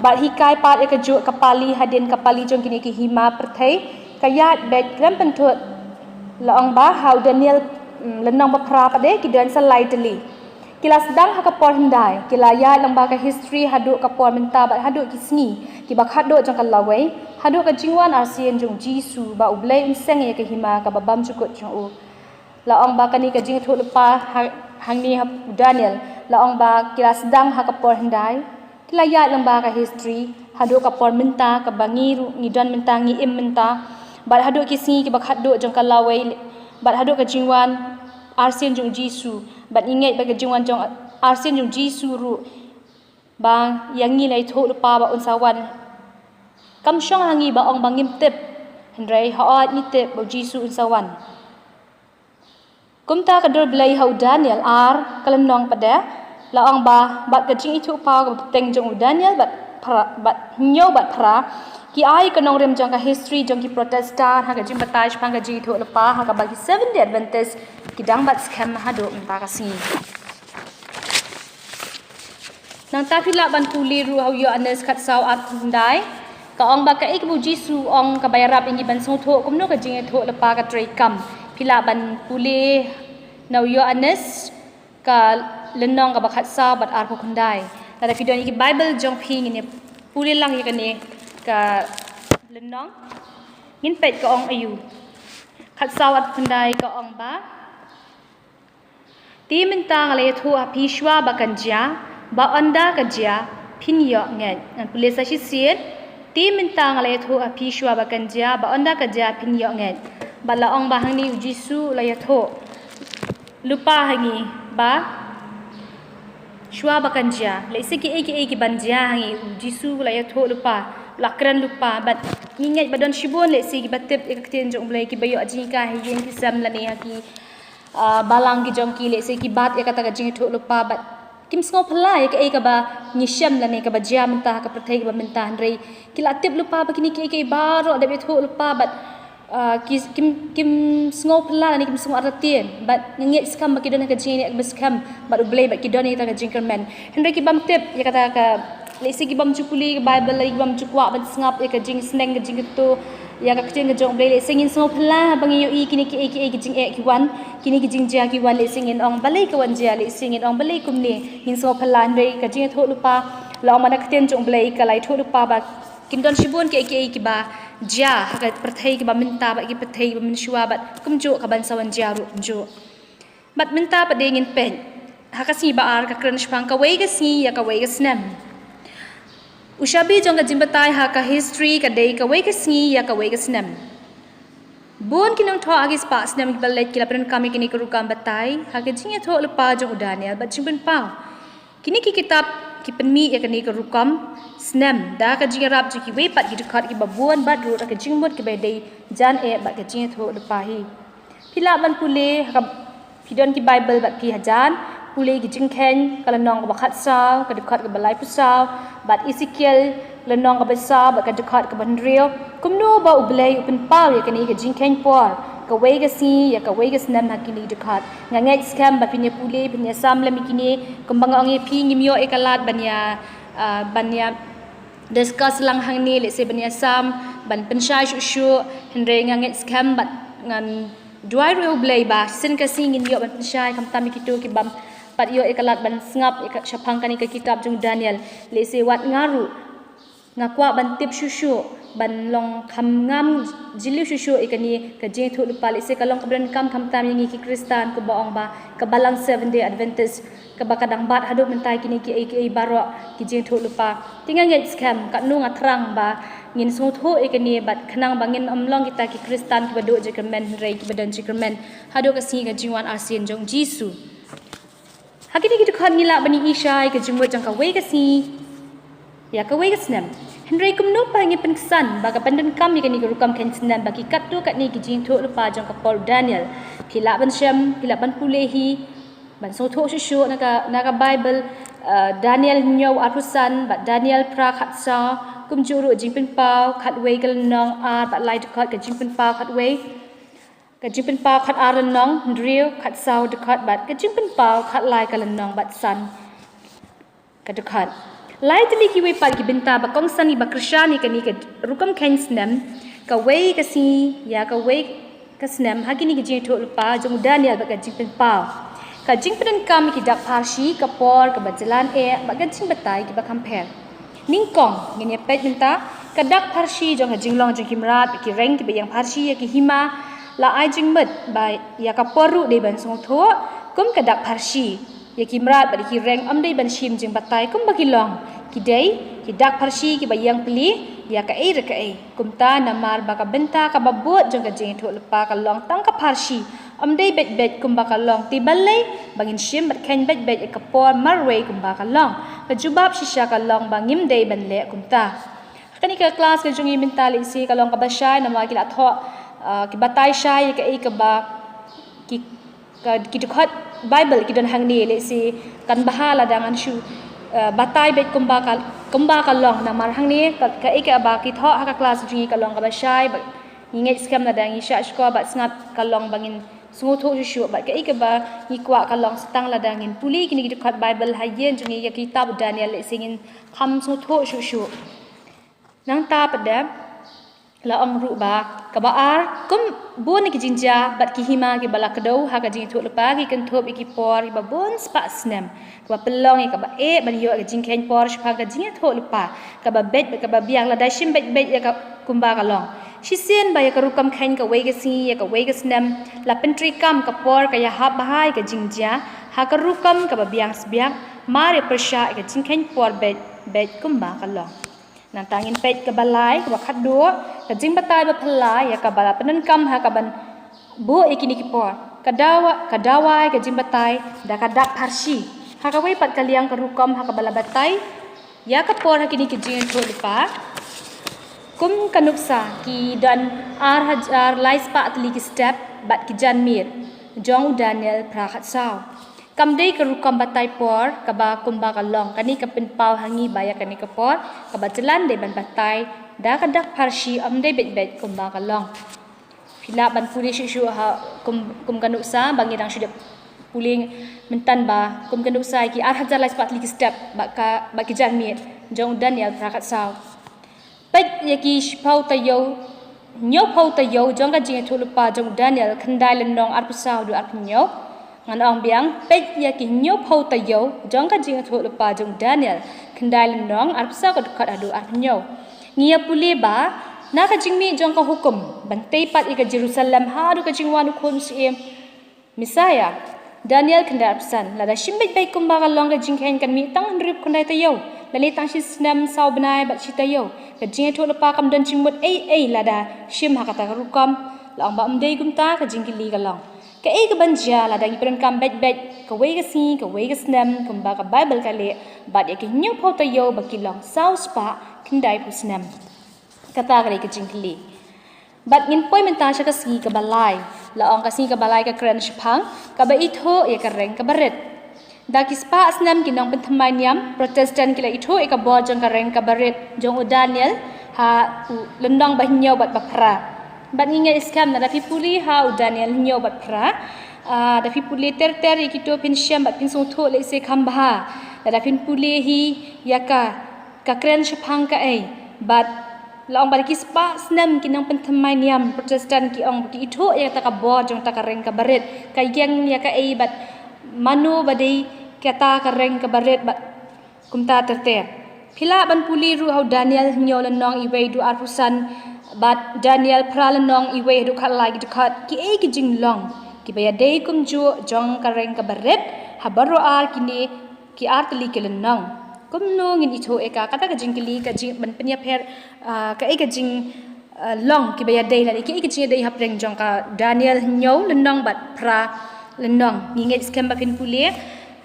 bad hikai pat ïa kajuh ka pali hadien ka pali jong kine ki hima pyrthei ka ïaid beit khlem pynthut. La ong ba ha u Daniel, mm, lynnong ba phra pat de ki don sa lai tylli. Ki la sdang ha ka por hyndai, ki la ïaid lyngba ka history haduh ka por mynta bad haduh ki sngi kiba khatduh jong ka lawei, haduh ka jingwan arsien jong u Jisu ba u Blei un seng ïa ka hima kaba bymjukut jong u. La ong ba kane ka jingïathuhlypa ha-, hangne ha u Daniel, la ong ba ki la sdang ha ka por hyndai, ki la ïaid lyngba ka history haduh ka por mynta kaba ngi ruh ngi don mynta, ngi im mynta, bad haduh ki sngi kiba khatduh jong ka lawei, bad haduh ka jingwan arsien jong u Jisu, bad ngi ngeit ba ka jingwan jong arsien jong u Jisu ruh ba ïa ngi la ïathuhlypa ba un sa wan. Kam shong ha ngi ba ong ba ngim tip, hynrei hooid ngi tip ba u Jisu un sa wan. Kumta ka dur Blei ha u Daniel ar ka lynnong pat de la ong ba bad ka jingithuhpaw kaba bteng jong u Daniel bad phra, bad hynñiew bad phra, ki ai ka nongrim jong ka history jong ki Protestant ha ka jingbatai shaphang ka jingithuhlypa ha kaba ki Seventh Day Adventist ki dang bat skhem haduh mynta ka sngi. Nangta phi lah ban pule ruh ha u Ïoannis khatsaw arphew khyndai. Ka ong ba kaei kaba u Jisu u ong kaba ïarap ïa ngi ban sngewthuh kumno ka jingïathuhlypa ka trei kam. Phi lah ban pule na u Ïoannis ka lynnong kaba khatsaw bad arphew khyndai. Lada phi don ïa ki Bible jong phi ngin ïa pule lang ïa kane ka lynnong. Ngin peit ka ong aïu. Khatsaw arphew khyndai ka ong ba, te mynta nga la ïathuh ha phi shuwa ba kan jia, ba ynda ka jia phin ïoh ngeit. Ngan pule sa shisien. Te mynta nga la ïathuh ha phi shuwa ba kan jia, ba ynda ka jia phin ïoh ngeit. Bad la ong ba hangne u Jisu u la ïathuhlypa ha ngi ba shuwa ba kan jia, lehse kiei kiei ki ban jia ha ngi, u Jisu u la ïathuhlypa, u la kren lypa. Bad ngi ngeit ba don shibun lehse kiba tip ïa ka ktien jong u Blei, kiba ïoh jinghikai ha ïing ki sem lane ha ki ah, balang ki jong ki, lehse ki bat ïa kata ka jingïathuhlypa, bad Kim sngew phylla ïa kaei kaba ngi shem lane kaba jia mynta ha ka pyrthei kaba mynta, hynrei ki la tip lypa ba kine kiei kiei baroh dep ïathuh lypa bad, ah, ki, kim, kim sngew phylla lane kim sngew artatien bad nga ngeit skhem ba ki don ha ka jingïaineh kaba skhem bad U Blei bad ki don ïa kata ka jingkyrmen. Hynrei ki bym tip ïa kata ka, lehse ki bym ju pule ka Baibl lane ki bym ju kwah ban sngap ïa ka jingsneng ka jingkyntu ïa ka ktien ka jong U Blei. Lehse ngin sngew phylla ba ngi ïohi kine kiei kiei ki jingeh ki wan, kine ki jingjia ki wan, lehse ngin ong balei ka wan jia, lehse ngin ong balei kumne. Ngin sngew phylla, hynrei ka jingïathuh lypa, la ong ba na ka ktien jong U Blei ka la ïathuh lypa ba kin don shibun kiei kiei kiba jia ha ka pyrthei kaba mynta bad ki pyrthei kiba mynshuwa bad kumjuh ka ban sa wan jia ruh kumjuh. Bad mynta pat de ngin peit ha ka sngi ba ar, ka kren shaphang kawei ka sngi ïa kawei ka snem. U shabi jong ka jingbatai ha ka history ka dei kawei ka sngi ïa kawei ka snem. Bun ki nongthoh ha ki spah snem kiba leit ki la pyndonkam ïa kine ki rukom batai ha ka jingïathuh lypa jong u Daniel bad jingpynpaw. Kine ki kitab ki pynmih ïa kane ka rukom snem da ka jingïarap jong kiwei pat ki dkhot kiba bun bad ruh da ka jingmut kiba dei jan eh bad ka jingïathuh lypa hi. Phi lah ban pule ha ka, phi don ki Baibl bad phi hajan pule ki Jingkheiñ ka lynnong kaba khatsaw, ka dkhot kaba laiphew saw, bad Esekiel lynnong kaba saw bad ka dkhot kaba hynriew. Kumno ba U Blei u pynpaw ïa kane ka jingkheiñ por kawei ka sngi ïa kawei ka snem ha kine ki dkhot. Nga ngeit skhem ba phin ïa pule, phin ïa sam lem ïa kine, kumba nga ong ïa phi, ngim ïoh ïa ka lad ban ïa, ah, ban ïa discuss lang hangne, lehse ban ïa sam, ban pynshai shuh shuh, hynrei nga ngeit skhem bad ngan duwai ruh ïa U Blei ba shisien ka sngi ngin ïoh ban pynshai khamtam ïa kito ki bym pat ïoh ïa ka lad ban sngap ïa ka, shaphang kane ka kitab jong u Daniel. Lehse wat nga ruh nga kwah ban tip shuh shuh, ban long kham ngam jylliew shuh shuh ïa kane ka jingïathuh lypa. Lehse ka long kaba donkam khamtam ïa ngi ki Khristan, kumba ong ba ka balang Seventh Day Adventist, kaba ka dang bat haduh mynta ïa kine kiei kiei baroh ki jingïathuh lypa. Te nga ngeit skhem, katno nga thrang ba ngin sngewthuh ïa kane bad khnang ba ngin ym long kita ki Khristan kiba duh jingkyrmen, hynrei kiba don jingkyrmen haduh ka sngi ka jingwan arsien jong u Jisu. Ha kine ki dkhot ngi lah ban ïohi shai ka jingmut jong kawei ka sngi ïa kawei ka snem. Hynrei kumno pat ngin pynksan ba ka pyndonkam ïa kane ka rukom kheiñ snem bad ki katto katne ki jingïathuh lypa jong ka por u Daniel? Phi lah ban shem, phi lah ban pule hi, ban sngewthuh shuh shuh na ka, na ka Baibl, eh, Daniel hynñiew arphew san bad Daniel phra khatsaw, kumjuh ruh Jingpynpaw khatwei ka lynnong ar bad lai dkhot, ka Jingpynpaw khatwei, ka Jingpynpaw khatar lynnong hynriew, khatsaw dkhot bad ka Jingpynpaw khatlai ka lynnong bad san ka dkhot. Lai tylli kiwei pat ki bynta ba kongsan kiba kyrshan ïa kane ka rukom kheiñ snem kawei ka sngi ïa kawei ka snem ha kine ki jingïathuh lypa jong u Daniel bad ka Jingpynpaw. Ka jingpyndonkam ïa ki dak pharshi, ka por kaba jlan eh bad ka jingbatai kiba kham pher. Nyngkong ngin ïa peit mynta ka dak pharshi jong ka jinglong jong ki mrad bad ki reng kiba ïeng pharshi ïa ki hima, la ai jingmut ba ïa ka por ruh dei ban sngewthuh kum ka dak pharshi. Ïa ki mrad bad ïa ki reng ym dei ban shim jingbatai kumba ki long. Ki dei ki dak pharshi kiba ïeng plie ïa kaei re kaei. Kumta namar ba ka bynta kaba bud jong ka jingïathuh lypa ka long tang ka pharshi, ym dei beit beit kumba ka long. Te balei ba ngin shim bad kheiñ beit beit ïa ka por marwei kumba ka long? Ka jubab shisha ka long ba ngim dei ban leh kumta. Ha kane ka klas ka jong ngi mynta lehse ka long kaba shai namar ki la thoh, ah, ki batai shai ïa kaei kaba ki, ka, ki dkhot Baibl ki don hangne. Lehse kan bha lada ngan shu, eh, batai beit kumba ka, kumba ka long, namar hangne ka, kaei kaba ki thoh ha ka klas jong ngi ka long kaba shai bad ngi ngeit skhem lada ngi shah shkor bad sngap ka long ba ngin sngewthuh shuh shuh bad kaei kaba ngi kwah ka long sa tang lada ngin pule kine ki dkhot Baibl ha ïing jong ngi, ïa ka kitab Daniel, lehse ngin kham sngewthuh shuh shuh. Nangta pat de la ong ruh ba kaba ar, kum bun ki jingjia bad ki hima kiba la kdew ha ka jingïathuh lypa ki kynthup ïa ki por kiba bun spah snem, kaba pynlong ïa kaba eh ban ïoh ka jingkheiñ por shaphang ka jingïathuh lypa, kaba beit bad kaba biang. Lada shim beit beit ïa ka kumba ka long, shisien ba ïa ka rukom kheiñ kawei ka sngi ïa kawei ka snem la pyntreikam, ka por ka ïahap bha ïa ka jingjia ha ka rukom kaba biang sbiang, mar ïa pyrshah ïa ka jingkheiñ por beit beit kumba ka long. Nangta ngin peit kaba lai, kaba khatduh, ka jingbatai ba phylla ïa kaba la pyndonkam ha kaban buh ïa kine ki por. Ka dawa, ka dawa ïa ka jingbatai da ka dak pharshi. Ha kawei pat ka liang ka rukom ha kaba la batai ïa ka por ha kine ki jingïathuh lypa, kum ka nuksa, ki don ar hajar lai spah tylli ki step bad ki janmiet jong u Daniel phra khatsaw. Kam dei ka rukom batai por kaba kumba ka long. Kane ka pynpaw ha ngi ba ïa kane ka por kaba jlan dei ban batai da ka dak pharshi, ym dei beit beit kumba ka long. Phi lah ban pule shuh shuh ha kum, kum ka nuksa ba ngi dang shu dep pule mynta ba kum ka nuksa ki ar hajar lai spah tylli ki step ba ka, ba ki janmiet jong u Daniel phra khatsaw. Peit ïa ki shiphew taïew, hynñiewphew taïew jong ka jingïathuhlypa jong u Daniel, khyndai lynnong arphew saw haduh arphew hynñiew. Ngan ong biang, peit ïa ki hynñiewphew taïew jong ka jingïathuhlypa jong u Daniel, khyndai lynnong arphew saw ka dkhot haduh arphew hynñiew. Ngi ïa pule ba na ka jingmih jong ka hukum ban tei pat ïa ka Jerusalem haduh ka jingwan u khun u syiem Messiah, Daniel khyndai arphew san. Lada shim beit beit kumba ka long, ka jingkheiñ kan mih tang hynriewphew khyndai taïew, lane tang shi snem saw bnai bad shi taïew. Ka jingïathuhlypa kam don jingmut ei ei lada shim ha kata ka rukom. La ong ba ym dei kumta, ka jingkylli ka long, kaei kaban jia lada ngi pyndonkam beit beit kawei ka sngi, kawei ka snem kumba ka Baibl ka leh, bad ïa ki hynñiewphew taïew ba ki long saw spah khyndaiphew snem? Kata ka dei ka jingkylli. Bad ngin poi mynta sha ka sngi kaba lai. La ong ka sngi kaba lai ka kren shaphang kaba ithuh ïa ka reng kaba rit. Da ki spah snem ki nongpynthymmai niam Protestant ki la ithuh ïa ka bor jong ka reng kaba rit jong u Daniel ha u lynnong ba hynñiew bad ba phra. Bad ngi ngeit skhem lada phi pule ha u Daniel hynñiew bad phra, ah, da phi pule ter ter ïa kito phin shem bad phin sngewthuh lehse kham bha. Lada phin pule hi ïa ka, ka kren shaphang kaei. Bad la ong ba da ki spah snem ki nongpynthymmai niam Protestant ki ong ba ki ithuh ïa kata ka bor jong kata ka reng kaba rit, ka ïeng ïa kaei bad mano ba dei kata ka reng kaba rit bad kumta ter ter. Phi lah ban pule ruh ha u Daniel hynñiew lynnong iwei haduh arphew san bad Daniel phra lynnong iwei haduh khatlai, ki dkhot, kiei ki jinglong kiba ïadei kumjuh jong ka reng kaba rit ha baroh ar kine ki ar tylli ki lynnong. Kumno ngin ithuh ïa ka, kata ka jingkylli, ka jing ban pynïapher, ah, kaei ka jing, ah, long kiba ïadei lane kiei ka jingïadei hapdeng jong ka Daniel hynñiew lynnong bad phra lynnong. Ngi ngeit skhem ba phin pule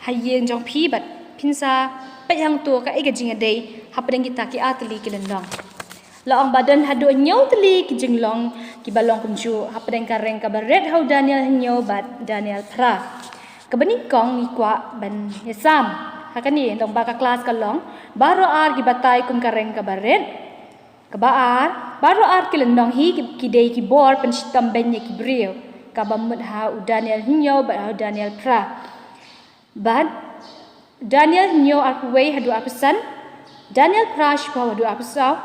ha ïing jong phi bad phin sa peit hangto kaei ka jingïadei hapdeng kita ki ar tylli ki lynnong. La ong ba don haduh hynñiew tylli ki jinglong kiba long kumjuh hapdeng ka reng kaba rit ha u Daniel hynñiew bad Daniel phra. Kaba nyngkong ngi kwah ban ïasam ha kane, la ong ba ka klas ka long baroh ar ki batai kum ka reng kaba rit. Kaba ar, baroh ar ki lynnong hi ki, ki dei ki bor pynshitom bein ïa ki briew, kaba mut ha u Daniel hynñiew bad ha u Daniel phra. Bad Daniel hynñiew arphew wei haduh arphew san, Daniel phra shiphew haduh arphew saw.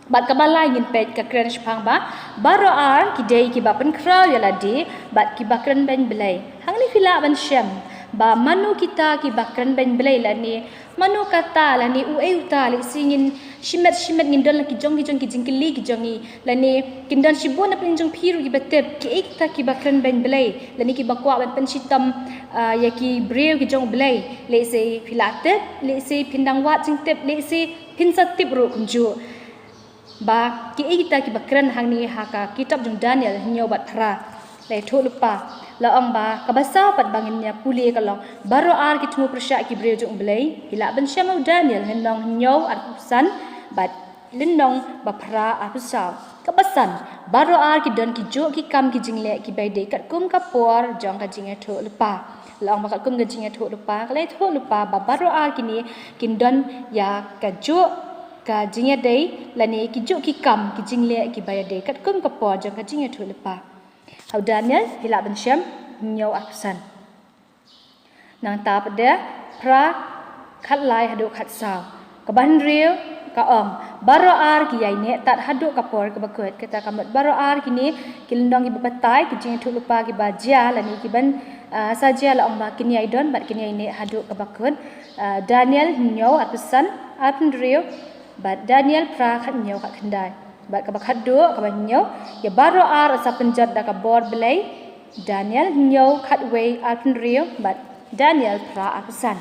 Bad kaba lai ngin peit ka kren shaphang ba baroh ar ki dei kiba pynkhraw ïa lade bad kiba kren bein Blei. Hangne phi lah ban shem ba mano kita kiba kren bein Blei lane mano kata lane uei uta, lehse ngin shimet shimet ngin don la ki jong ki jong ki jingkylli ki jong ngi, lane kin don shibun na pdeng jong phi ruh kiba tip kiei kita kiba kren bein Blei lane kiba kwah ban pynshitom, ah, ïa ki briew ki jong u Blei. Lehse phi la tip, lehse phin dang wad jingtip, lehse phin sa tip ruh kumjuh. Ba kiei kita kiba kren hangne ha ka kitab jong Daniel hynñiew bad phra. La ïathuh lypa, la ong ba kaba saw pat ba ngin ïa pule ka long baroh ar ki thmu pyrshah ki briew jong u Blei. Phi lah ban shem ha u Daniel lynnong hynñiew arphew san bad lynnong ba phra arphew saw. Kaba san, baroh ar ki don ki juh ki kam ki jingleh kiba ïadei katkum ka por jong ka jingïathuh lypa. La ong ba katkum ka jingïathuh lypa, ka la ïathuh lypa ba baroh ar kine kin don ïa ka juh ka jingïadei lane ki juh ki kam ki jingleh kiba ïadei katkum ka por jong ka jingïathuh lypa. Ha u Daniel phi lah ban shem hynñiew arphew san. Nangta pat de phra khatlai haduh khatsaw. Kaba hynriew ka ong baroh ar ki ïaineh tad haduh ka por kaba kut. Kata ka mut baroh ar kine ki lynnong kiba batai, ki jingïathuh lypa kiba jia lane kiban, ah, sa jia, la ong ba kin ïai don bad kin ïaineh haduh kaba kut. Ah, Daniel hynñiew arphew san, arphew hynriew bad Daniel phra khathynñiew khatkhyndai. Bad kaba khatduh, kaba hynñiew, ïa baroh ar sa pynjot da ka bor Blei. Daniel hynñiew khatwei arphew hynriew bad Daniel phra arphew san.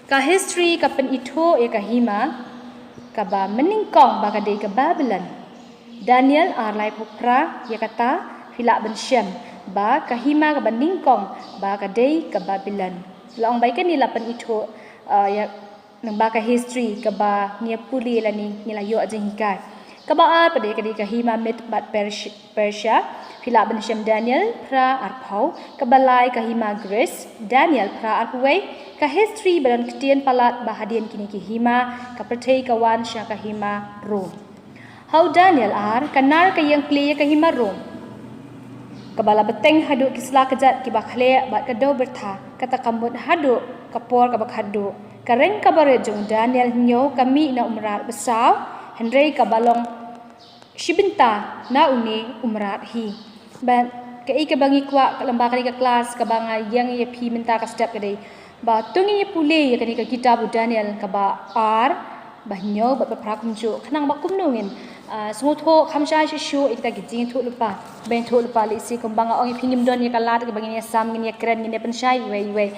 Ka history ka pynithuh ïa ka hima kaba mynnyngkong ba ka dei ka Babilon. Daniel ar laiphew phra, ïa kata phi lah ban shem ba ka hima kaba nyngkong ba ka dei ka Babilon. La ong ba ïa kane la pynithuh, uh, ïa, nang ba ka history kaba ngi ïa pule lane ngi la ïoh jinghikai. Kaba ar pat ka dei ka hima Mid bad Persia. Phi lah ban shem Daniel phra arphew. Kaba lai ka hima Greece, Daniel phra arphew wei. Ka history ba don ktien palat ba hadien kine ki hima ka pyrthei ka wan sha ka hima Rome. Ha u Daniel ar ka nar ka ïeng plie ïa ka hima Rome, kaba la bteng haduh ki sla kjat kiba khleh bad ka dew byrtha, kata ka mut haduh ka por kaba khatduh. Ka reng kaba rit jong u Daniel hynñiew ka mih na u mrad ba saw, hynrei kaba long shi bynta na une u mrad hi. Bad kaei kaba ngi kwah ka lem bad kane ka klas kaba nga ïeng ïa phi mynta ka step ka dei ba to ngin ïa pule ïa kane ka kitab u Daniel kaba ar, ba hynñiew bad ba phra kumjuh, khnang ba kumno ngin, ah, sngewthuh kham shai shuh shuh ïa kita ki jingïathuhlypa. Ba ïathuhlypa lehse kumba nga ong ïa phi ngim don ïa ka lad kaba ngin ïa sam, ngin ïa kren, ngin ïa pynshai iwei iwei.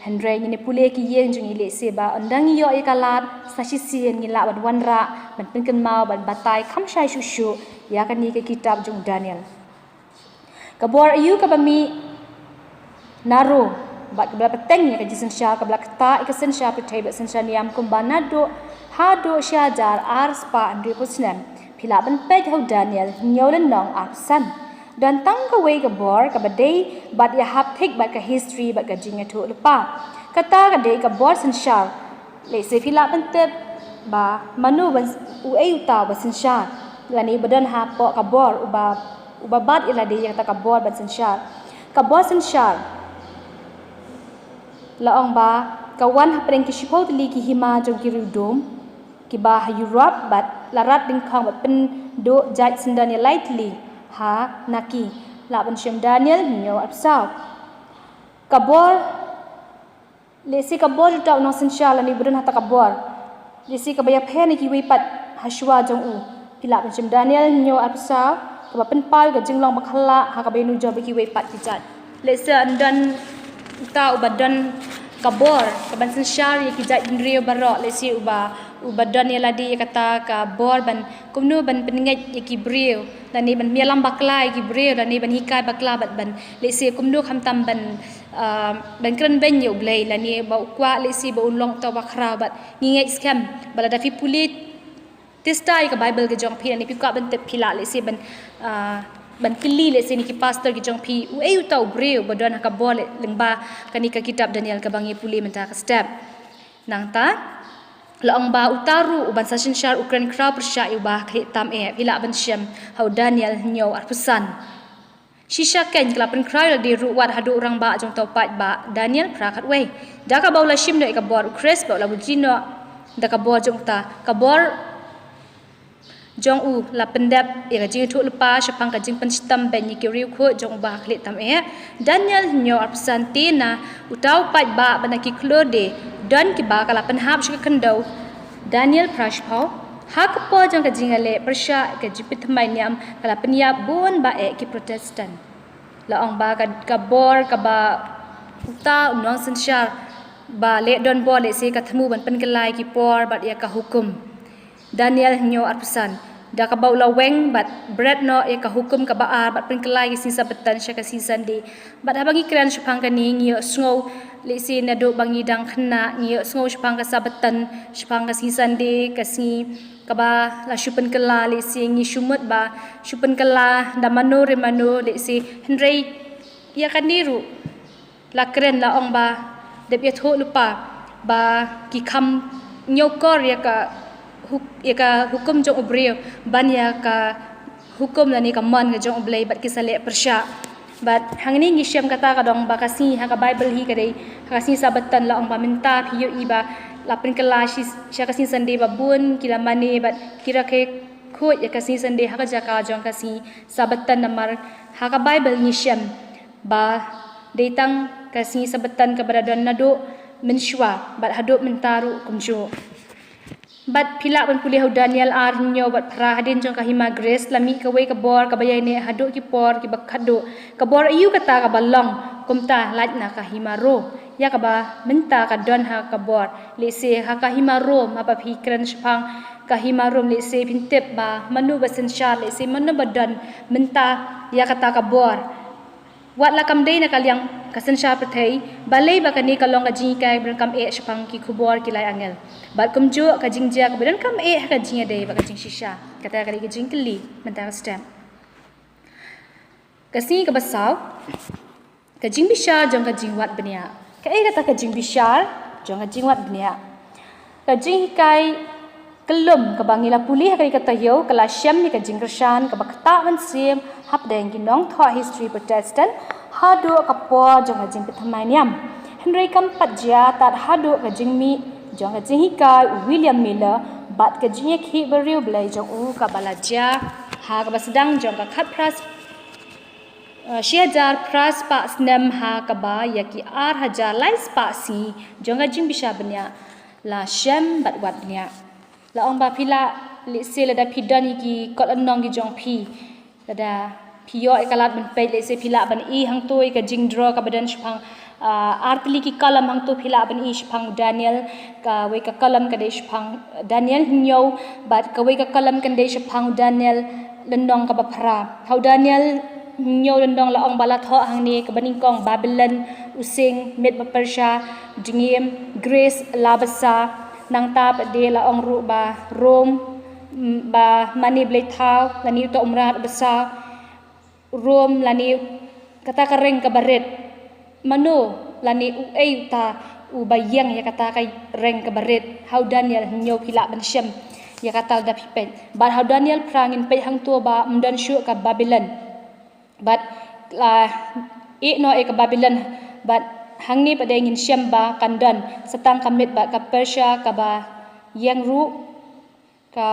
Hynrei ngin ïa pule ki ïing jong ngi lehse ba ynda ngi ïoh ïa ka lad sa shisien ngin lah ban wanrah, ban pynkynmaw, ban batai kham shai shuh shuh ïa kane ka kitab jong u Daniel. Ka bor aïu kaba mih na Rome bad kaba la bteng ïa ka jingsynshar, kaba la ktah ïa ka synshar pyrthei bad synshar niam kumba naduh haduh shi hajar ar spah hynriewphew snem? Phi lah ban peit ha u Daniel hynñiew lynnong arphew san. Don tang kawei ka bor kaba dei bad ïahap thik bad ka history bad ka jingïathuhlypa. Kata ka dei ka bor synshar. Lehse phi lah ban tip ba mano ban, uei uta uba synshar lane uba don hapoh ka bor, uba, uba bat ïa lade ïa kata ka bor ban synshar. Ka bor synshar la ong ba ka wan hapdeng ki shiphew tylli ki hima jong ki riewdum kiba ha Europe bad la rat dyngkhong bad pynduh jait syndon ïa lai tylli ha na ki. Lah ban shem Daniel hynñiew arphew saw. Ka bor Lehse ka bor jong uta u nongsynshar lane uba don ha kata ka bor, lehse kaba ïapher na kiwei pat ha shuwa jong u. Phi lah ban shem Daniel hynñiew arphew saw, kaba pynpaw ïa ka jinglong bakla ha kaba ïanujor bad kiwei pat ki jait. Lehse yn don uta uba don ka bor kaban synshar ïa ki jait bynriew baroh, lehse uba, uba don ïa lade ïa kata ka bor ban kumno ban pynngeit ïa ki briew, lane ban ïalam bakla ïa ki briew, lane ban hikai bakla bad ban, lehse kumno khamtam ban, ah, ban kren beiñ ïa U Blei, lane ba u kwah lehse ba un long uta uba khraw. Bad ngi ngeit skhem ba lada phi pule tista ïa ka Baibl ka jong phi, lane phi kwah ban tip, phi lah lehse ban, ah, ban kylli lehse na ki pastor ki jong phi, uei uta u briew ba don ha ka bor lyngba kane ka kitab Daniel kaba ngi pule mynta ka step. Nangta la ong ba uta ruh uban sa synshar u kren khraw pyrshah ïa uba khlieh tam eh. Phi lah ban shem ha u Daniel hynñiew arphew san. Shisha kein ka la pynkhraw ïa lade ruh wat haduh u rangbah jong uta u paidbah. Daniel phra khatwei. Da kaba u la shim noh ïa ka bor u Khrist bad u la buji noh da ka bor jong uta, ka bor jong u la pyndep ïa ka jingïathuhlypa shaphang ka jingpynshitom beiñ ïa ki riewkhuid jong uba khlieh tam eh. Daniel hynñiew arphew san. Te na uta u paidbah bad na ki khlur de don kiba ka la pynhap sha ka khyndew. Daniel phra shiphew. Ha ka por jong ka jingïaleh pyrshah ka jingpynthymmai niam ka la pynïap bun ba eh ki Protestant. La ong ba ka, ka bor kaba uta u nongsynshar ba leh donbor lehse ka thmu ban pynkylla ïa ki por bad ïa ka hukum. Daniel hynñiew arphew san. Da kaba u la weng bad bret noh ïa ka hukum kaba ar bad pynkylla ïa ka sngi Sabbaton sha ka sngi Sunday. Bad haba ngi kren shaphang kane ngi ïohsngew lehse naduh ba ngi dang khynnah ngi ïohsngew shaphang ka Sabbaton, shaphang ka sngi Sunday, ka sngi kaba la shu pynkylla, lehse ngi shu mut ba shu pynkylla da mano re mano lehse, hynrei ïa kane ruh la kren, la ong ba dep ïathuhlypa ba ki kham ñiewkor ïa ka huk-, ïa ka hukum jong u briew ban ïa ka hukum lane ka mon ka jong U Blei bad ki sa leh pyrshah. Bad hangne ngi shem kata ka dong ba ka sngi ha ka Baibl hi ka dei ha ka sngi Sabbaton. La ong ba mynta phi ïohi ba la pynkylla shi, sha ka sngi Sunday ba bun ki la mane bad ki rakhe khuid ïa ka sngi Sunday ha ka jaka jong ka sngi Sabbaton. Namar ha ka Baibl ngi shem ba dei tang ka sngi Sabbaton kaba la don naduh mynshuwa bad haduh mynta ruh kumjuh. Bad phi lah ban pule ha u Daniel ar hynñiew bad phra, hadien jong ka hima Greece la mih kawei ka bor kaba ïaineh haduh ki por kiba khatduh. Ka bor aïu kata kaba long kumta lait na ka hima Rome ïa kaba mynta ka don ha ka bor? Lehse ha ka hima Rome, haba phi kren shaphang ka hima Rome lehse phin tip ba mano ba synshar, lehse mano ba don mynta ïa kata ka bor. Wat la kam dei na ka liang ka synshar pyrthei, balei ba kane ka long ka jinghikai ba donkam eh shaphang ki khubor ki lai angel. Bad kumjuh ka jingjia kaba donkam eh ha ka jingïadei bad ka jingshisha. Kata ka dei ka jingkylli mynta ka step. Ka sngi kaba saw, ka jingbishar jong ka jingwad bniah. Kaei kata ka jingbishar jong ka jingwad bniah? Ka jinghikai kyllum kaba ngi la pule ha kane ka taïew ka la shem ïa ka jingkyrshan kaba ktah mynsiem hapdeng ki nongthoh history Protestant haduh ka por jong ka jingpynthymmai niam. Hynrei kam pat jia tad haduh ka jingmih jong ka jinghikai u William Miller bad ka jingïakhih bariewblei jong u kaba la jia ha kaba sdang jong ka khatphra, eh, shi hajar phra spah snem ha kaba ïa ki ar hajar lai spah sngi jong ka jingbishar bniah la shem bad wad bniah. La ong ba phi lah, lehse lada phi don ïa ki kot lynnong ki jong phi, lada phi ïoh ïa ka lad ban peit, lehse phi lah ban i hangto ïa ka jingdraw kaba don shaphang, ah, ar tylli ki column hangto phi lah ban i shaphang Daniel, kawei ka column ka dei shaphang Daniel hynñiew, bad kawei ka column kan dei shaphang Daniel lynnong kaba phra. Ha u Daniel hynñiew lynnong la ong ba la thoh hangne kaba nyngkong Babylon, u sing, Med bad Persia, jingim, Greece la basa, nangta pat de la ong ruh ba Rome, mm, ba mane blei thaw, lane uta u mrad basa, Rome lane kata ka reng kaba rit. Mano lane uei uta uba ïeng ïa kata ka reng kaba rit? Ha u Daniel hynñiew phi lah ban shem ïa kata lada phi peit. Bad ha u Daniel phra ngin peit hangto ba ym don shuh ka Babylon. Bad la ïeh noh ïa ka Babylon. Bad hangne pat de ngin shem ba kan don sa tang ka Med bad ka Persia kaba ïeng ruh, ka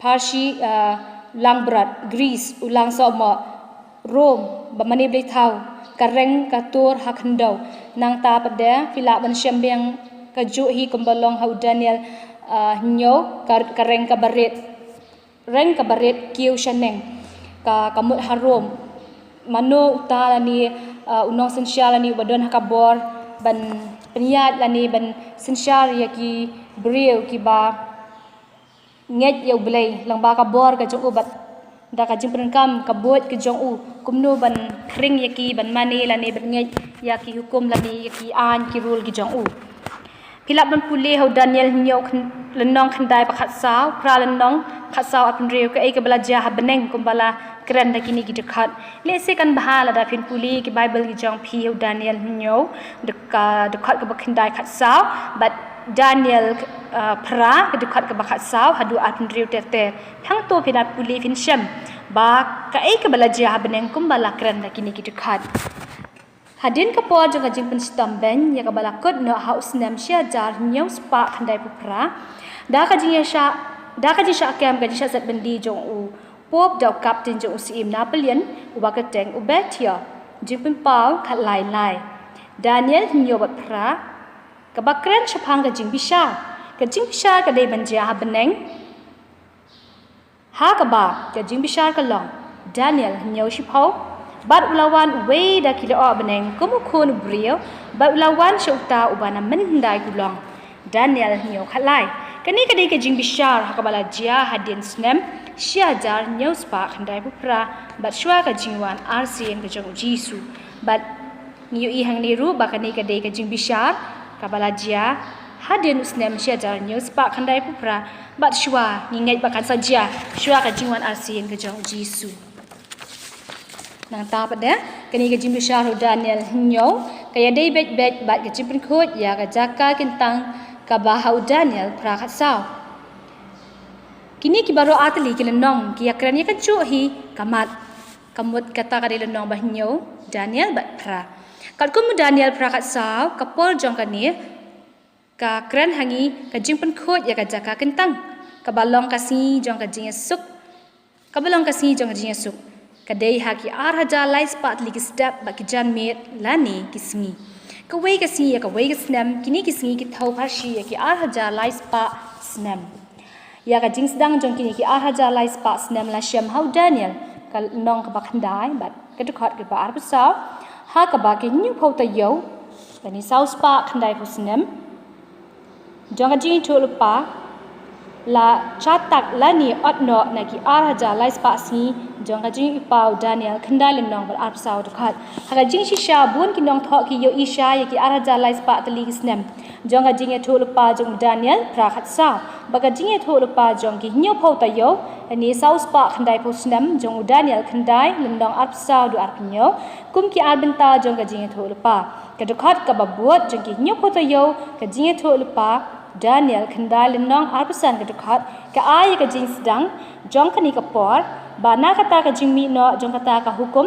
Persia, ah, langbrot, Greece u langsohmoh, Rome ba mane blei thaw, ka reng ka tur ha khyndew. Nangta pat de phi lah ban shem biang kajuh hi kumba long ha u Daniel, ah, hynñiew, ka, ka reng kaba rit. Reng kaba rit kiew shaneng, ka, ka mut ha Rome. Mano uta lane, ah, u nongsynshar lane uba don ha ka bor ban pynïaid lane ban synshar ïa ki briew kiba ngeit ïa u Blei lyngba ka bor ka jong u bad da ka jingpyndonkam ka buit ka jong u, kumno ban khring ïa ki ban mane lane ban ngeit ïa ki hukum lane ïa ki aiñ ki rule ki jong u. Phi lah ban pule ha u Daniel hynñiew khyn-, lynnong khyndai bad khatsaw, phra lynnong khatsaw, arphew hynriew, kaei kaba la jia ha bneng kumba la kren da kine ki dkhot. Lehse kan bha lada phin pule ki Bible ki jong phi ha u Daniel hynñiew, dk-, ka dkhot kaba khyndai khatsaw, bad Daniel, ah, phra, ka dkhot kaba khatsaw haduh arphew hynriew ter ter. Hangto phin ïa pule phin shem ba kaei kaba la jia ha bneng kumba la kren da kine ki dkhot. Hadien ka por jong ka jingpynshitom beiñ ïa kaba la kut noh ha u snem shi hajar hynñiew spah khyndaiphew phra, da ka jingïashah, da ka jingshah kem ka jingshah set byndi jong u Pope da u Captain jong u Syiem Napoleon uba kyrteng u Berthier. Jingpynpaw khatlai lai. Daniel hynñiew bad phra, kaba kren shaphang ka jingbishar. Ka jingbishar ka dei ban jia ha bneng. Ha kaba ka jingbishar ka long, Daniel hynñiew shiphew, bad u la wan uwei da ki lyoh bneng kum u Khun u briew, bad u la wan sha uta uba na mynhyndai kulong. Daniel hynñiew khatlai. Kane ka dei ka jingbishar ha kaba la jia hadien snem shi hajar hynñiew spah khyndaiphew phra, bad shuwa ka jingwan arsien ka jong u Jisu. Bad ngi ïohi hangne ruh ba kane ka dei ka jingbishar kaba la jia hadien u snem shi hajar hynñiew spah khyndaiphew phra, bad shuwa ngi ngeit ba kan sa jia shuwa ka jingwan arsien ka jong u Jisu. Nangta pat de, kane ka jingbishar u Daniel hynñiew ka ïadei beit beit bad ka jingpynkhuid ïa ka jaka kyntang kaba ha u Daniel phra khatsaw. Kine ki baroh artylli ki lynnong ki ïakren ïa kajuh hi ka mat. Ka mut kata ka dei lynnong ba hynñiew, Daniel bad phra. Katkum u Daniel phra khatsaw, ka por jong kane ka kren ha ngi ka jingpynkhuid ïa ka jaka kyntang, kaba long ka sngi jong ka jingïasuk. Kaba long ka sngi jong ka jingïasuk ka dei ha ki ar hajar lai spah tylli ki step bad ki janmiet lane ki sngi. Kawei ka sngi ïa kawei ka snem, kine ki sngi ki thew pharshi ïa ki ar hajar lai spah snem. Ïa ka jingsdang jong kine ki ar hajar lai spah snem la shem ha u Daniel ka lynnong kaba khyndai bad ka dkhot kaba arphew saw, ha kaba ki hynñiewphew taïew lane saw spah khyndaiphew snem jong ka jingïathuhlypa la sha tak lane ot noh na ki ar hajar lai spah sngi Jong ka jingïohi u Daniel khyndai lynnong bad arphew saw dkhot. Ha ka jingshisha bun ki nongthoh ki ïohi shai ïa ki ar hajar lai spah tylli ki snem jong ka jingïathuhlypa jong u Daniel phra khat saw. Bad ka jingïathuhlypa jong ki hynñiewphew taïew, lane saw spah khyndaiphew snem jong u Daniel khyndai lynnong arphew saw haduh arphew hynñiew, kum ki ar bynta jong ka jingïathuhlypa. Ka dkhot kaba bud jong ki hynñiewphew taïew ka jingïathuhlypa Daniel khyndai lynnong arphew san ka dkhot ka ai ïa ka jingsdang jong kane ka por, ba na kata ka jingmih noh jong kata ka hukum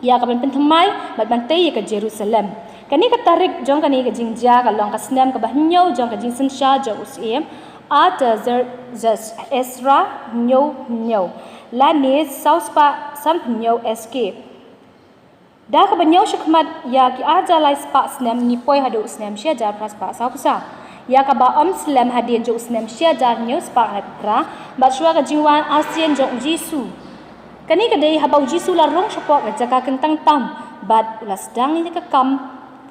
ïa ka ban pynthymmai bad ban tei ïa ka Jerusalem. Kane ka tarik jong kane ka jingjia ka long ka snem kaba hynñiew jong ka jingsynshar jong u Syiem Artaxerxes, Ezra hynñiew hynñiew, lane saw spah sanphew hynñiew S K. Da kaba ñiew shakhmat ïa ki ar hajar lai spah snem, ngi poi haduh u snem shi hajar phra spah sawphew saw, ïa kaba ym slem hadien jong u snem shi hajar hynñiew spah khyndai phew phra, bad shuwa ka jingwan arsien jong u Jisu. Kane ka dei haba u Jisu u la rung shapoh ka jaka kyntang tam bad u la sdang ïa ka kam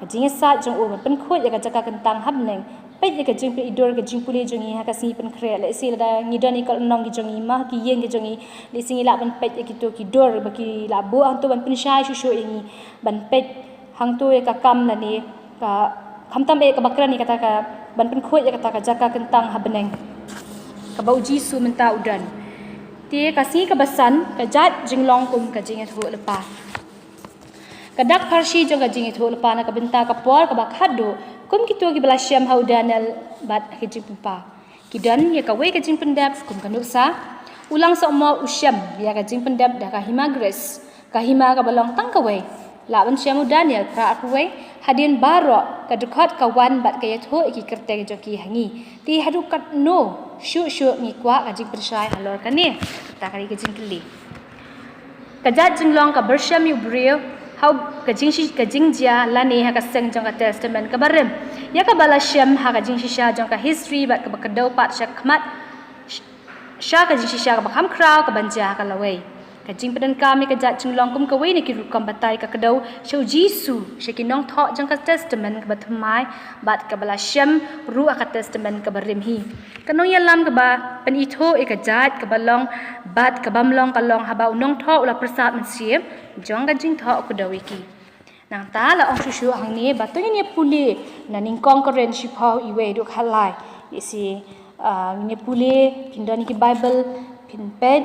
ka jingïasaid jong u ban pynkhuid ïa ka jaka kyntang ha bneng. Peit ïa ka jingpynidur, ka jingpule jong ngi ha ka sngi pynkhreh. Lehse lada ngi don ïa ka lynnong ki jong ngi, ma ki ïing ki jong ngi, lehse ngi lah ban peit ïa kito ki dur ba ki la buh hangto ban pynshai shuh shuh ïa ngi ban peit hangto ïa ka kam lane ka, khamtam eh kaba kren ïa kata ka ban pynkhuid ïa kata ka jaka kyntang ha bneng kaba u Jisu mynta u don. Te ka sngi kaba san ka jait jinglong kum ka jingïathuhlypa. Ka dak pharshi jong ka jingïathuhlypa na ka bynta ka por kaba khatduh, kum kito kiba la shem ha u Daniel bad ha ka jingpynpaw. Ki don ïa kawei ka jingpyndep kum ka nuksa. U Langsokmo u shem ïa ka jingpyndep da ka hima Greece, ka hima kaba long tang kawei. Lah ban shem u Daniel phra arphew wei, hadien baroh ka dkhot ka wan bad ka ïathuh ïa ki kyrteng jong ki ha ngi. Te haduh katno shuh shuh ngi kwah ka jingpynshai halor kane? Kata ka dei ka jingkylli. Ka jait jinglong ka byrsham ïa u briew ha ka jingshi-, ka jingjia lane ha ka seng jong ka Testament kaba rim, ïa kaba la shem ha ka jingshisha jong ka history bad kaba kdew pat sha khmat, sh-, sha ka jingshisha kaba kham khraw kaban jia ha ka lawei. Ka jingpyndonkam ïa ka jait jinglong kum kawei na ki rukom batai ka kdew sha u Jisu, sha ki nongthoh jong ka Testament kaba thymmai bad kaba la shem ruh ha ka Testament kaba rim hi. Ka nongïalam kaba pynithuh ïa ka jait kaba long bad ka bym long ka long haba u nongthoh u la pyrsad mynsiem jong ka jingthoh kdew ïa ki. Nangta la ong shuh shuh hangne ba to ngin ïa pule na Nyngkong Korinth shiphew, iwei haduh khatlai. Ïa si, ah, ngin ïa pule, phin don ïa ki Bible, phin peit,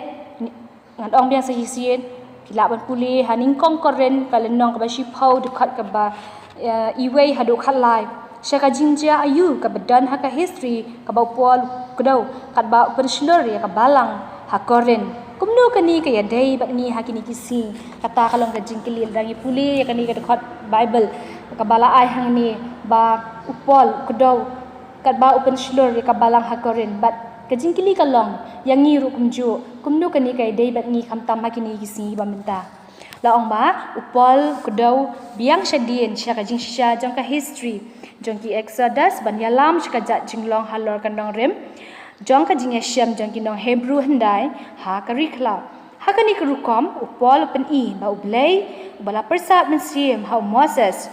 ngan ong biang sa shisien, phi lah ban pule ha Nyngkong Korinth ka lynnong kaba shiphew, dkhot kaba, eh, iwei haduh khatlai. Sha ka jingjia aïu kaba don ha ka history kaba u Paul u kdew katba u pynshlur ïa ka balang ha Korinth? Kumno kane ka ïadei bad ngi ha kine ki sngi? Kata ka long ka jingkylli lada ngi pule ïa kane ka dkhot Bible kaba la ai hangne ba u Paul u kdew katba u pynshlur ïa ka balang ha Korinth. Bad ka jingkylli ka long ïa ngi ruh kumjuh, kumno kane ka ïadei bad ngi khamtam ha kine ki sngi ba mynta? La ong ba u Paul u kdew biang shadien sha ka jingshisha jong ka history jong ki Exodus ban ïalam sha ka jait jinglong halor ka nongrim jong ka jingïashem jong ki nong Hebru hyndai ha ka ri khlaw. Ha kane ka rukom u Paul u pyni ba U Blei uba la pyrsad mynsiem ha u Moses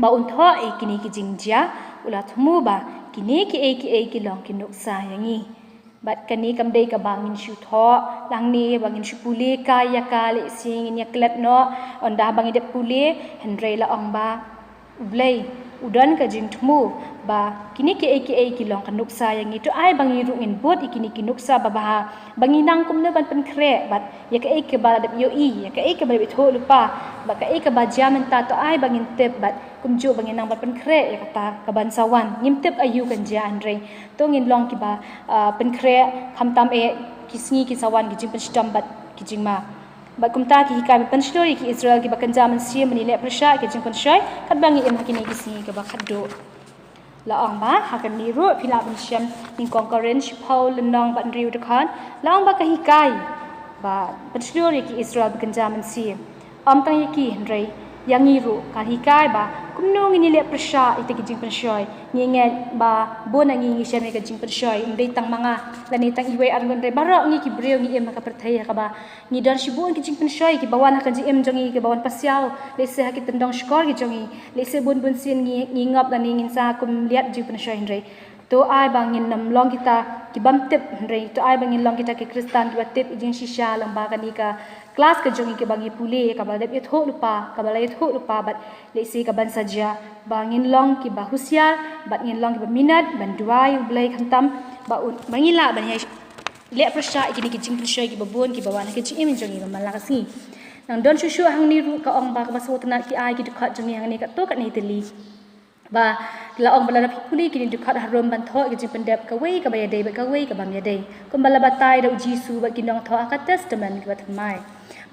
ba un thoh ïa kine ki jingjia u la thmu ba kine kiei kiei ki long ki nuksa ïa ngi. Bad kane kam dei kaba ngin shu thoh hangne ba ngin shu pule kai ïa ka, lehse ngin ïa klet noh ynda ba ngi dep pule. Hynrei la ong ba U Blei u don ka jingthmu ba kine kiei kiei ki long ka nuksa ïa ngi. To ai ba ngi ruh ngin bud ïa kine ki nuksa babha, ba ngi nang kumno ban pynkhreh bad ïa kaei kaba la dep ïohi, ïa kaei kaba la dep ïathuhlypa, bad kaei kaba jia mynta to ai ba ngin tip bad kumjuh ba ngin nang ban pynkhreh ïa kata kaban sa wan. Ngim tip aïu kan jia, hynrei to ngin long kiba, ah, pynkhreh khamtam eh ki sngi ki sa wan, ki jingpynshitom bad ki jingma. Bad kumta ki hikai ban pynshlur ïa ki Israel kiba kynja mynsiem ban ïaleh pyrshah ïa ki jingpynshoi katba ngi im ha kine ki sngi kiba khatduh. La ong ba ha kane ruh phi lah ban shem Nyngkong Korinth shiphew, lynnong bad hynriew, dkhot. La ong ba ka hikai ba pynshlur ïa ki Israel ba kynja mynsiem, ym tang ïa ki hynrei ïa ngi ruh ka hikai ba kumno ngin ïaleh pyrshah ïa kita ki jingpynshoi. Ngi ngeit ba bun na ngi ngi shem ïa ka jingpynshoi, ym dei tang ma nga lane tang iwei ar ngut, hynrei baroh ngi ki briew ngi im ha ka pyrthei ha kaba ngi don shibun ki jingpynshoi kiba wan ha ka jingim jong ngi, kiba wan pasiaw, lehse ha ki tyndong shkor ki jong ngi. Lehse bun bun sien ngi, ngi ngop lane ngin sa kum liat jingpynshoi, hynrei To ai ba ngin nym long kita ki bym tip, hynrei to ai ba ngin long kita ki Khristan kiba tip ïa ka jingshisha. Lyngba kane ka klas ka jong ngi kaba ngi pule, kaba la dep ïathuh lypa, kaba la ïathuh lypa bad lehse kaban sa jia, ba ngin long kiba husiar bad ngin long kiba minot ban duwai ïa U Blei khamtam, ba un, ba ngin lah ban ïa leh pyrshah ïa kine ki jingpynshoi kiba bun kiba wan ha ka jingim jong ngi ba man la ka sngi. Nang don shuh shuh hangne ruh ka ong ba kaba sngewtynnat ki ai ki dkhot jong ngi hangne katto katne tylli. Ba la ong ba lada phi pule kine ki dkhot harum ban thoh ïa ka jingpyndep kawei kaba ïadei bad kawei kaba ym ïadei, kumba la batai da U Jisu bad ki nongthoh ha ka Testament kaba thymmai.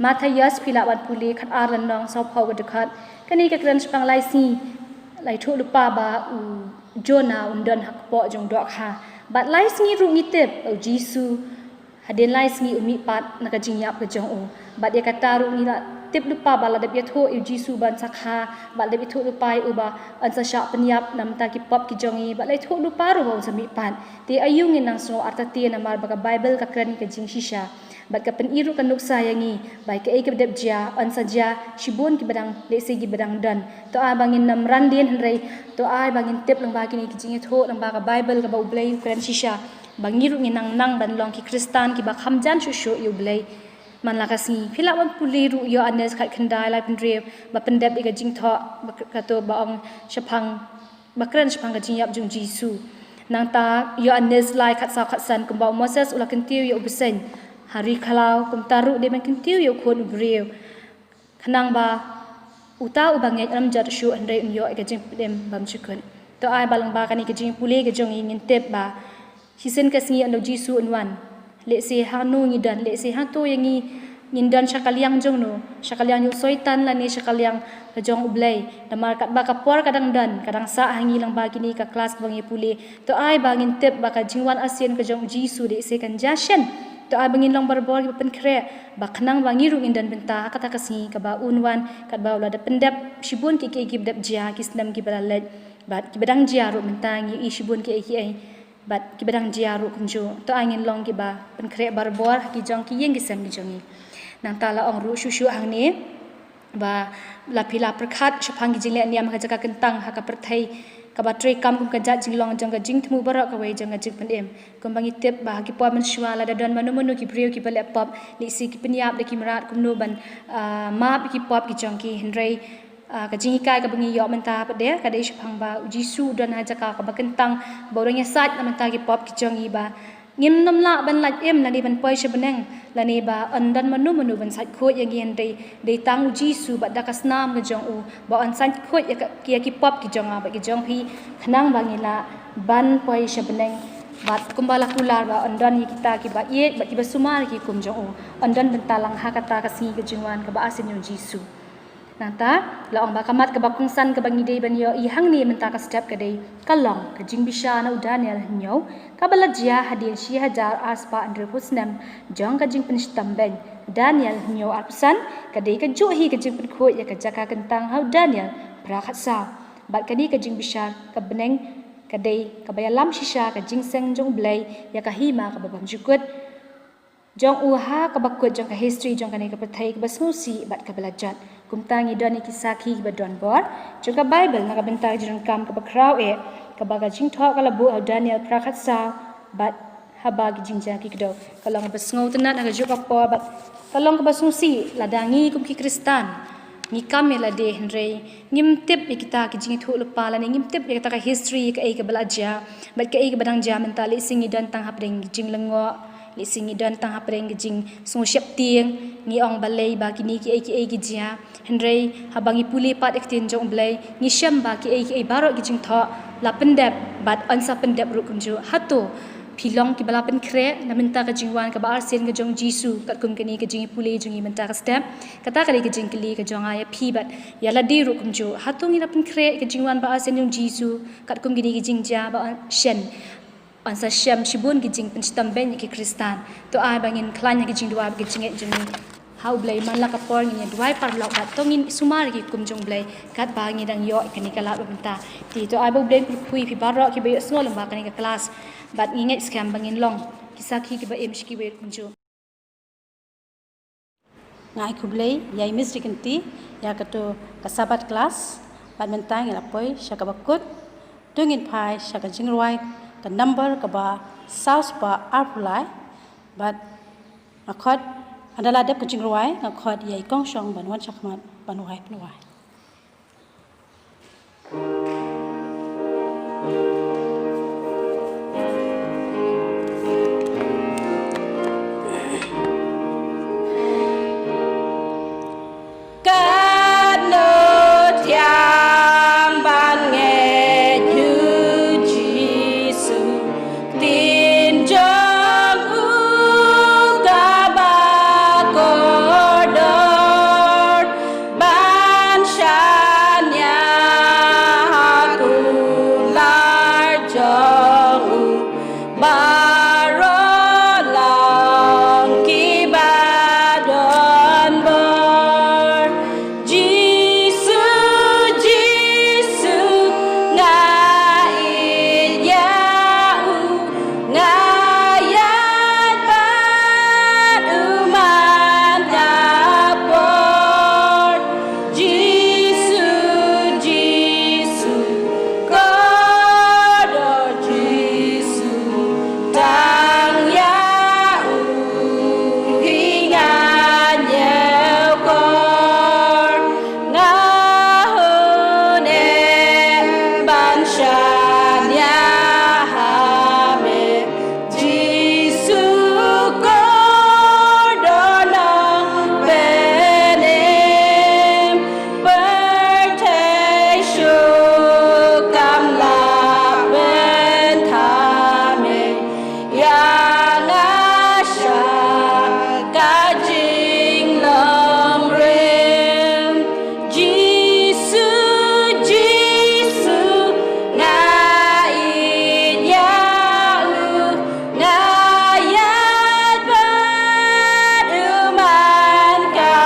Mathaios phi lah ban pule khatar lynnong, sawphew ka dkhot. Kane ka kren shaphang lai sngi, la ïathuh lypa ba u Jonah un don ha ka kpoh jong u dohkha. Bad lai sngi ruh ngi tip, U Jisu hadien lai sngi u mihpat na ka jingïap ka jong u. Bad ïa kata ruh ngi la tip lypa ba la dep ïathuh ïa U Jisu ban sa kha, bad la dep ïathuh lypa ïa u ba un sa shah pynïap na bynta ki pop ki jong ngi, bad la ïathuh lypa ruh ba un sa mihpat. Te aïu ngin nang sngew artatien namar ba ka Baibl ka kren ïa ka jingshisha. Bad ka pyni ruh ka nuksa ïa ngi ba ïa kaei kaba dep jia, un sa jia shibun kiba dang, lehse kiba dang don. To ai ba ngin nym ran dien, hynrei to ai ba ngin tip lyngba kine ki jingïathuh, lyngba ka Baibl kaba U Blei u kren shisha, ba ngi ruh ngin nang nang ban long ki Khristan kiba kham jan shuh shuh ïa U Blei man la ka sngi. Phi lah ban pule ruh Ïoannis khatkhyndai, laiphew hynriew, ba pyndep ïa ka jingthoh, ba k-, kato ba ong shaphang, ba kren shaphang ka jingïap jong U Jisu. Nangta Ïoannis lai, khatsaw khatsan, kumba u Moses u la kyntiew ïa u bseiñ ha ri khlaw, kumta ruh dei ban kyntiew ïa U Khun u briew, khnang ba uta uba ngeit un ym jot shuh, hynrei un ïoh ïa ka jingpynim bymjukut. To ai ba lyngba kane ka jingpule ka jong ngi ngin tip ba shisien ka sngi ynda U Jisu un wan, lehse hangno ngi don, lehse hangto ïa ngi, ngin don sha ka liang jong no, sha ka liang jong u Soitan lane sha ka liang ka jong U Blei. Namar katba ka por ka dang don, ka dang sah ha ngi lyngba kine ka klas kaba ngi pule. To ai ba ngin tip ba ka jingwan arsien ka jong U Jisu lehse kan jia shen. To ai ba ngin long barabor kiba pynkhreh, ba khnang ba ngi ruh ngin don bynta ha kata ka sngi kaba un wan, katba u la dep pyndep shibun kiei kiei kiba dep jia, ki snem kiba la leit, bad kiba dang jia ruh mynta ngi ïohi shibun kiei kiei, bad kiba dang jia ruh kumjuh. To ai ngin long kiba pynkhreh barabor ha ki jong ki ïing ki sem ki jong ngi. Nangta la ong ruh shuh shuh hangne ba la phi la pyrkhat shaphang ki jingleh niam ha ka jaka kyntang ha ka pyrthei kaba treikam kum ka jait jinglong jong ka jingthmu baroh kawei jong ka jingpynim. Kumba ngi tip ba ha ki por mynshuwa lada don mano mano ki briew kiba leh pop, lehse ki pynïap da ki mrad kumno ban, ah, map ïa ki pop ki jong ki, hynrei, ah, ka jinghikai kaba ngi ïoh mynta pat de ka dei shaphang ba U Jisu u don ha jaka kaba kyntang, ba u dang ïasaid na bynta ki pop ki jong ngi, ba ngim nym lah ban lait im lane ban poi sha bneng, lane ba yn don mano mano ban sait khuid ïa ngi, hynrei dei tang U Jisu bad da ka snam ka jong u ba yn sait khuid ïa ka, ïa ki pop ki jong nga bad ki jong phi, khnang ba ngin lah ban poi sha bneng. Bad kumba la kular ba yn don ïa kita kiba ïeit bad kiba sumar ïa ki hukum jong u, yn don bynta lang ha kata ka sngi ka jingwan kaba arsien jong U Jisu. Nangta la ong ba ka mat kaba kongsan kaba ngi dei ban ïohi hangne mynta ka step ka dei ka long ka jingbishar na u Daniel hynñiew, kaba la jia hadien shi hajar ar spah hynriewphew snem jong ka jingpynshitom beiñ. Daniel hynñiew arphew san, ka dei kajuh hi ka jingpynkhuid ïa ka jaka kyntang ha u Daniel phra khatsaw. Bad kane ka jingbishar ka bneng ka dei kaba ïalam shisha ka jingseng jong U Blei ïa ka hima kaba bymjukut jong u ha kaba kut jong ka history jong kane ka pyrthei kaba sngewsih bad kaba la jot. Kumta ngi don ïa ki sakhi kiba don bor jong ka Baibl na ka bynta ka jingdonkam kaba khraw eh, kaba ka jingthoh ka la buh ha u Daniel phra khatsaw bad haba ki jingjia ki kdew. Ka long kaba sngewtynnat ha kajuh ka por bad ka long kaba sngewsih lada ngi kum ki Khristan ngi kam ïa lade, hynrei ngim tip ïa kita ki jingïathuhlypa lane ngim tip ïa kita ka history, ïa kaei kaba la jia bad kaei kaba dang jia mynta. Lehse ngi don tang hapdeng ki jinglyngngoh, lehse ngi don tang hapdeng ki jingsngewsheptieng, ngi ong balei ba kine kiei kiei ki jia. Hynrei haba ngi pule pat ïa ka ktien jong U Blei, ngi shem ba kiei kiei baroh ki jingthoh la pyndep bad yn sa pyndep ruh kumjuh. Hato phi long kiba la pynkhreh na bynta ka jingwan kaba arsien ka jong U Jisu katkum kane ka jingpule jong ngi mynta ka step? Kata ka dei ka jingkylli ka jong nga ïa phi bad ïa lade ruh kumjuh. Hato ngi la pynkhreh ïa ka jingwan ba arsien jong U Jisu katkum kine ki jingjia ba shen? Yn sa shem shibun ki jingpynshitom beiñ ïa ki Khristan. To ai ba ngin khlaiñ ïa ki jingduwai bad ki jingngeit jong ngi ha U Blei man la ka por, ngin ïa duwai paralok bad to ngin sumar ïa ki hukum jong U Blei katba ngi dang ïoh ïa kane ka lad ba mynta. Te to ai ba U Blei un kyrkhu ïa phi baroh kiba ïohsngew lyngba kane ka klas bad ngi ngeit skhem ba ngin long ki sakhi kiba im sha kiwei ruh kumjuh. Nga ai khublei ïa i Miss Dickenti ïa kato ka Sabbath class. Bad mynta ngi la poi sha kaba kut. To ngin phai sha ka jingrwai ka number kaba saw spah arphew lai, bad nga khot, haba la dep ka jingrwai, nga khot ïa i kongshong ban wan shakhmat ban wai pynwai. Katno thiang ban ngeit ïa u Jisu, ktien jong u kaba kordor, ban shaniah ha kular jong u, baroh long kiba don bor. Jisu, Jisu, nga ïeit ïa u, nga ïaid bad u man ka por. Jisu, Jisu, kordor Jisu, tang ïa u hi nga ñiewkor. Nga hun ïeh ban shaniah ha me, Jisu kordor nongpynim. Pyrthei shuh kam lah ban tha me, ïa nga sha ka jinglong rim. Jisu, Jisu, nga ïeit ïa u, nga ïaid bad u man ka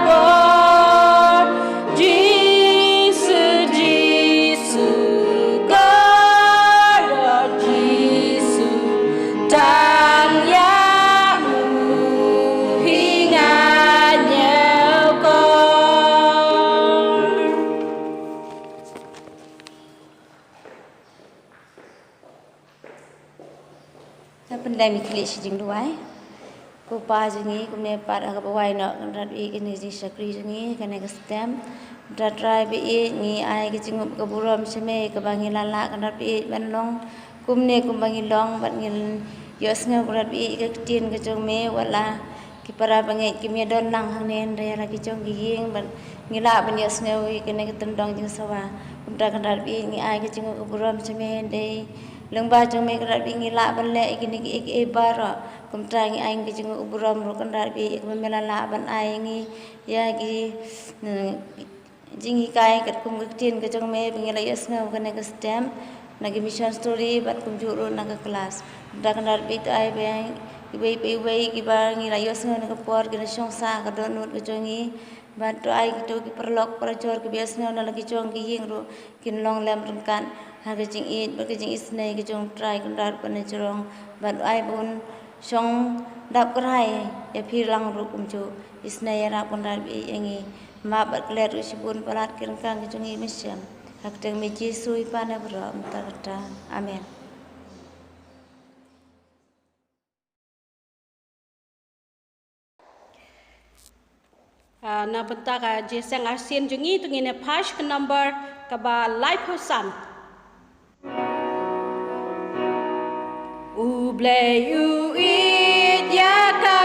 por. Jisu, Jisu, kordor Jisu, tang ïa u hi nga ñiewkor. Ngan pyndem ïa ki leh shi jingduwai. Ko Pa jong ngi, kumne pat ha kaba wai noh Kynrad Baieit kane ka jingshakri jong ngi kane ka step. Kynrad Trai Baieit, ngi ai ka jingnguh ka burom sha me kaba ngi la lah Kynrad Baieit ban long kumne kumba ngi long, bad ngi ïohsngew Kynrad Baieit ka ktien ka jong me, wat la ki para bangeit kim ïadon lang hangne, hynrei la ki jong ki ïing, bad ngi lah ban ïohsngew ïa kane ka tyndong jingsawa. Kumta Kynrad Baieit, ngi ai ka jingnguh ka burom sha me, hynrei lyngba jong me Kynrad Baieit ngi lah ban leh ïa kine kiei kiei baroh. Kumta ngi ai ka jingnguh ka burom ruh Kynrad Baieit, ïa kaba me la lah ban ai ïa ngi ïa ki, eh, jinghikai katkum ka ktien ka jong me ba ngi la ïohsngew kane ka step na ki mission story bad kumjuh ruh na ka klas. Kumta Kynrad Baieit, to ai ba kiwei pa iwei kiba ngi la ïohsngew na ka por kin shong sah ha ka dohnud ka jong ngi. Bad to ai kito ki paralok parajor kiba ïohsngew na la ki jong ki ïing ruh kin long lem ryngkat ha ka jingïeit bad ka jingisynei ka jong u Trai Kynrad Bah Nongïalam. Bad to ai ba un shong dap kyrhai ïa phi lang ruh kumjuh. Isynei ïarap Kynrad Baieit ïa ngi. Map bad klet ruh shibun palat ki ryngkang ki jong ngi mynshem. Ha ka kyrteng me Jisu i Pa na baroh mynta kata. Amen. Ah, na bynta ka jingïaseng arsien jong ngi, to ngin ïa pass ka number kaba laiphew san. U Blei u ïeit ïa ka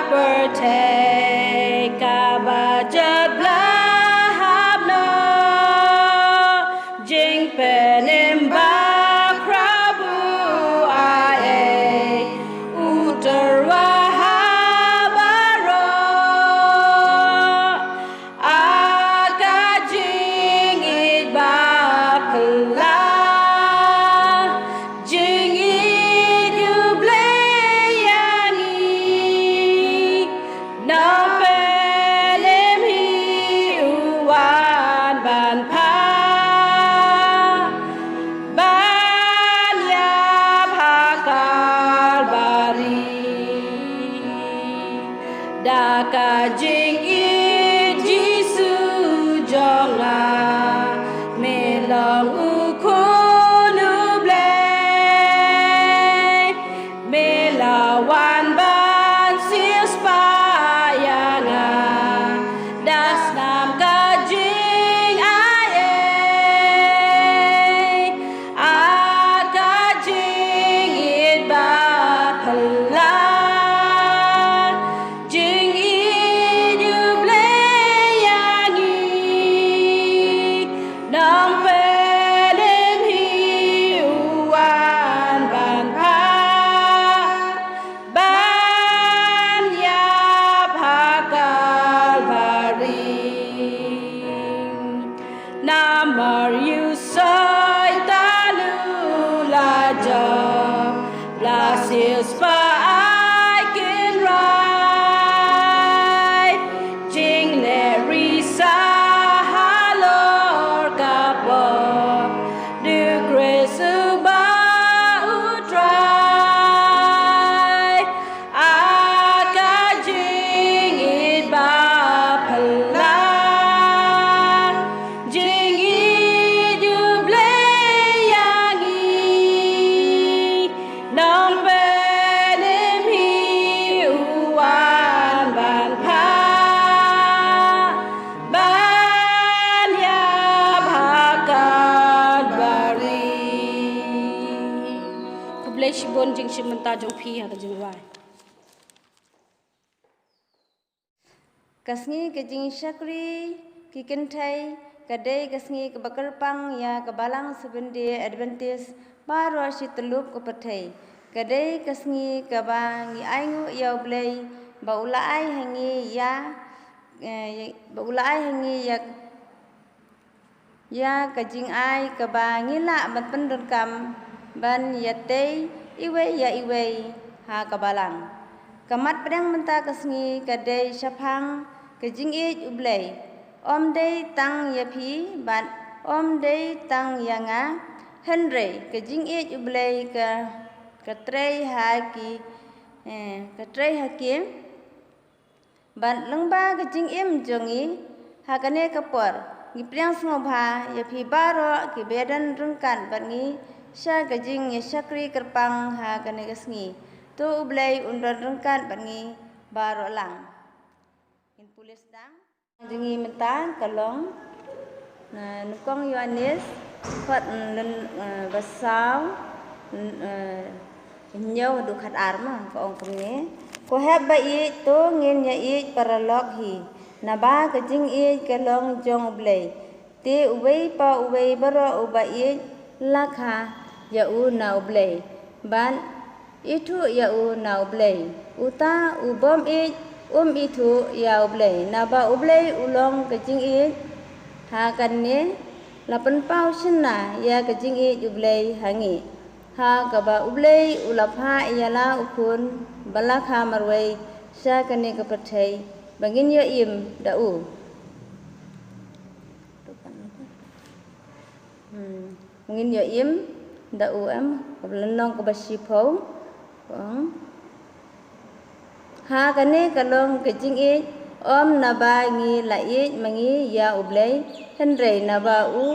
pyrthei kaba jot la hap noh, jingpynim bakhraw u ai ei u tyrwa ha baroh. Ha ka jingïeit ba phylla, jingïeit U Blei Namar ïa u Soitan u la jop, la siewspah ai kynrai. Jingleh risa halor ka por, da u Khrist uba u Trai. Ha ka jingïeit ba phylla, jingïeit U Blei ïa ngi. Nongpynim hi u wan ban phah, ban ïap ha Kalbari. Khublei shibun jingshim bynta jong phi ha ka jingrwai. Ka sngi ka jingshakri ki kynthei ka dei ka sngi kaba kyrpang ïa ka Balang Seventh Day Adventist baroh shi tyllup ka pyrthei. Ka dei ka sngi kaba ngi ainguh ïa U Blei ba u la ai ha ngi ïa, eh, ba u la ai ha ngi ïa ïa ka jingai kaba ngi lah ban pyndonkam ban ïatei iwei ïa iwei ha ka Balang. Ka mat pdeng mynta ka sngi ka dei shaphang ka jingïeit U Blei. Ym dei tang ïa phi bad ym dei tang ïa nga, hynrei ka jingïeit U Blei ka, ka trei ha ki, eh, ka trei ha ki bad lyngba ka jingim jong ngi ha kane ka por. Ngi pdiang sngewbha ïa phi baroh kiba ïadon ryngkat bad ngi sha ka jingïashakri kyrpang ha kane ka sngi. To U Blei un don ryngkat bad ngi baroh lang. Ngin pule sdang. Jong ngi mynta ka long na Nyngkong Ïoannis, khot, mm, lyn, eh, ba saw, mm, eh, hynñiew haduh khatar ma, ka ong kumne. Ko hep ba ïeit, to ngin ïaieit paralok hi, naba ka jingïeit ka long jong U Blei. Te uwei pa uwei baroh uba ïeit la kha ïa u na U Blei, bad ithuh ïa u na U Blei. Uta u bym ïeit um ithuh ïa U Blei, naba U Blei u long ka jingïeit. Ha kane la pynpaw shynna ïa ka jingïeit U Blei ha ngi, ha kaba U Blei u la phah ïa la u Khun ba la kha marwei sha kane ka pyrthei ba ngin ïoh im da u. Hmm. Ngin ïoh im da u em, kaba lynnong kaba shiphew. Ong. Ha kane ka long ka jingïeit, ym naba ngi la ïeit ma ngi ïa U Blei, hynrei naba u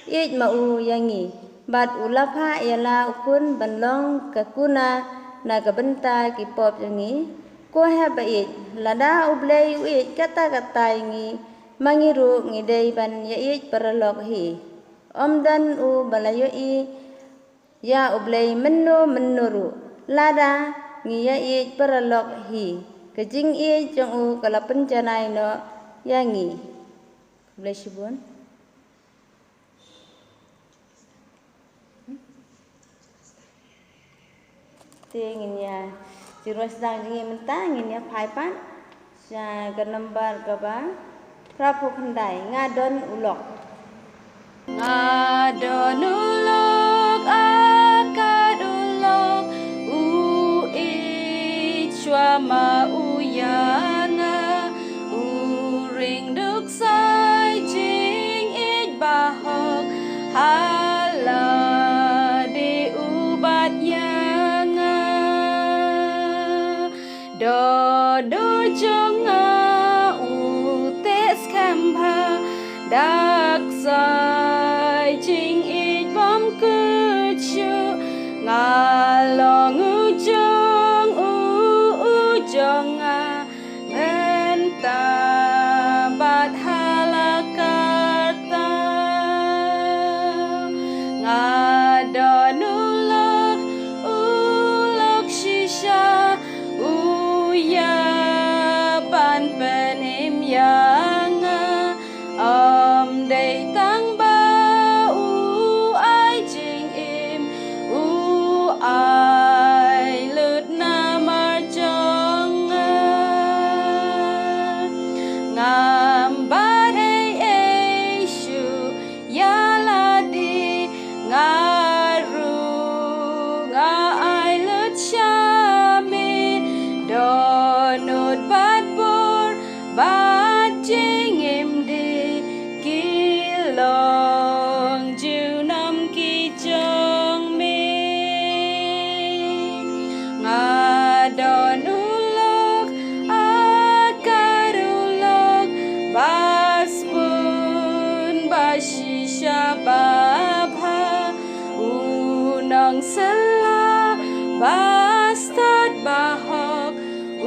ïeit ma u ïa ngi. Bad u la phah ïa la u Khun ban long ka kuna na ka bynta ki pop jong ngi. Ko hep ba ïeit, lada U Blei u ïeit katta katta ïa ngi, ma ngi ruh ngi dei ban ïaieit paralok hi. Ym don u ba la ïohi ïa U Blei mynno mynno ruh. Lada ngi ïaieit paralok hi, ka jingïeit jong u ka la pynjanai noh ïa ngi. Khublei shibun. Te ngin ïa, jingrwai sdang jong ngi mynta ngin ïa phai pat sha ka number kaba phra phew khyndai, Nga don u lok. Nga don u lok, a kat u lok, u ïeit shuwa ma u ïa nga, u ring duk sai jingïeit bahok, ha lade u bat ïa nga. Dohnud jong nga u teh skhem bha, dak sai jingïeit bym kut shuh, nga long u jong u, u jong nga mynta bad ha la karta. Nga don u lok, u lok shisha, u ïa ban pynim ïa nga. Ym dei tang ba u ai jingim, u ai Dei ki long junom ki jong me. Nga don u lok, a kar u lok ba spun, ba shisha, ba bha, u nongsylla ba stad, ba hok, u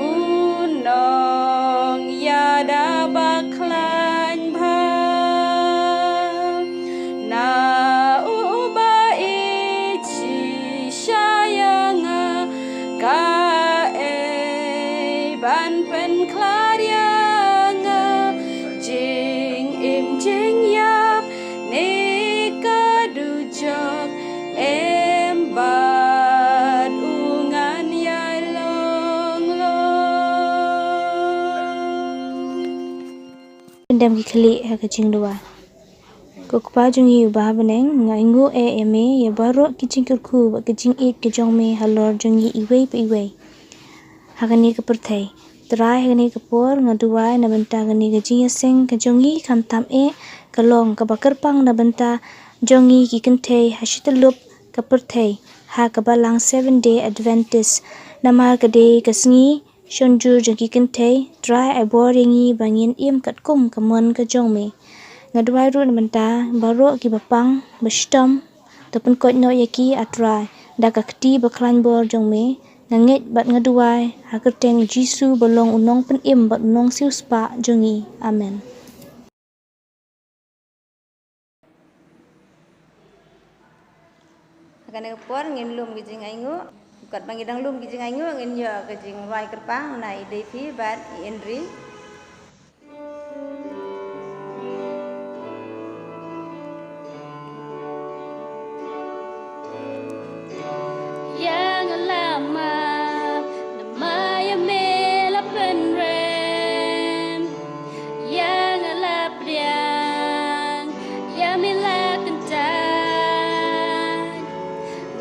nongïada ba khlaiñ bha. Na uba ïeit shisha ïa nga, kaei ban pynkhlad ïa nga? Jingim jingïap ne ka dujok, em bad u ngan ïai long long. Pyndem ki khlieh ha ka jingduwai. Ko Kpa jong ngi uba ha bneng, nga ainguh eh ïa me ïa baroh ki jingkyrkhu bad ki jingïeit ki jong me halor jong ngi iwei pa iwei. Ha kane ka pyrthei. Trai, ha kane ka por nga duwai na bynta kane ka jingïaseng ka jong ngi, khamtam eh ka long kaba kyrpang na bynta jong ngi ki kynthei ha shityllup ka pyrthei, ha kaba lang Seventh Day Adventist. Namar ka dei ka sngi shon jur jong ki kynthei, Trai ai bor ïa ngi ba ngin im katkum ka mon ka jong me. Nga duwai ruh na bynta baroh kiba pang, ba shitom, to pynkoit noh ïa ki, A Trai, da ka kti ba khlaiñ bor jong me. Nga ngeit bad nga duwai ha kyrteng Jisu ba long u nongpynim bad u nongsiewspah jong ngi. Amen. Ha kane ka por ngin lum ka jingainguh. Katba ngi dang lum ka jingainguh, ngin ïoh ka jingrwai kyrpang na i Davy bad i Henry. Ïa nga la map, namar ïa me la pynrem. Ïa nga la pdiang, ïa me la kyntait.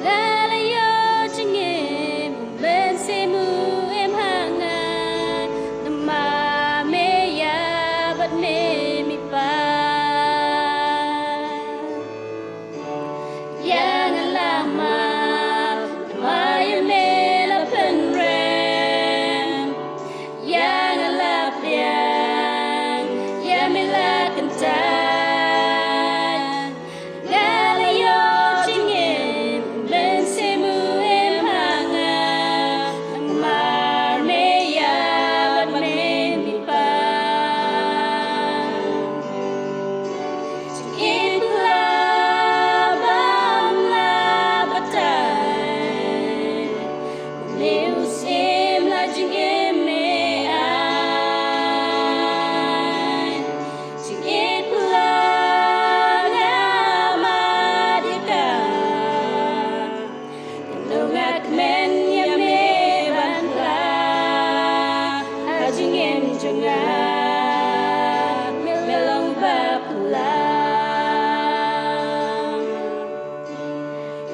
Nga la ïoh jingim, u mynsiem u im ha nga. Namar me ïa bad me mihpat. Ïa nga la map, namar ïa me la pynrem. Ïa nga la pdiang, ïa me la kyntait. Nga la ïoh jingim, u mynsiem u im ha nga. Namar me ïa bad me mihpat. Jingim pla bam la batai. Me u syiem la jingim me ai. Jingim pla nga mad ïa ka. Ngan ong nga kmen ïa me ban pla ha jingim jong nga, me long ba pla.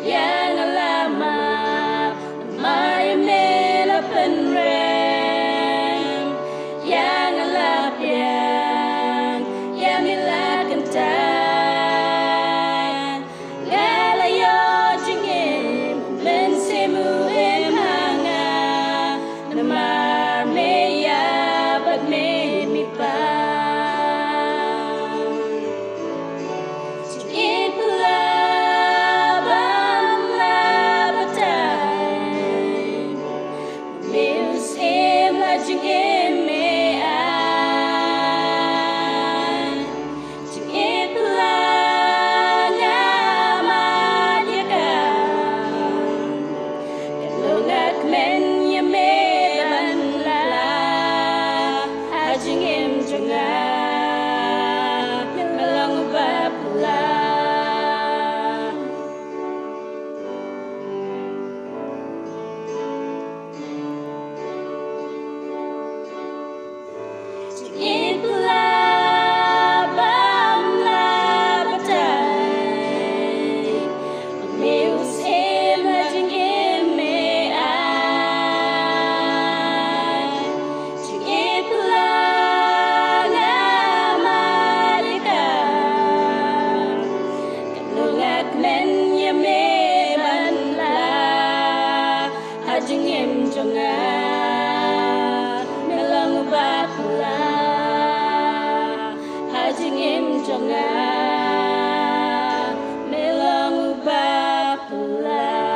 Ïa nga la map, namar ïa me la pynrem. Ïa nga la pdiang, ïa me la kyntait. Nga la ïoh jingim, mynsiem u im ha nga. Namar me ïa bad me mihpat. Jingim pla bam la batai. Me u syiem la jingim me ai. Jingim nga, me long u baplang.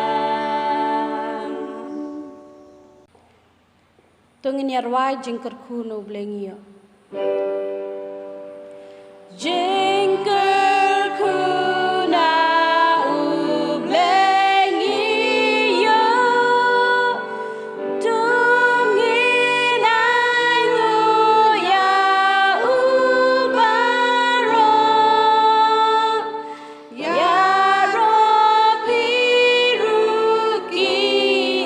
To ngin ïa rwai jingkyrkhu na U Blei ngi ïoh. Jingkyrkhu na U Blei ngi ïoh. To ngin ainguh ïa u baroh. Ïaroh phi ruh ki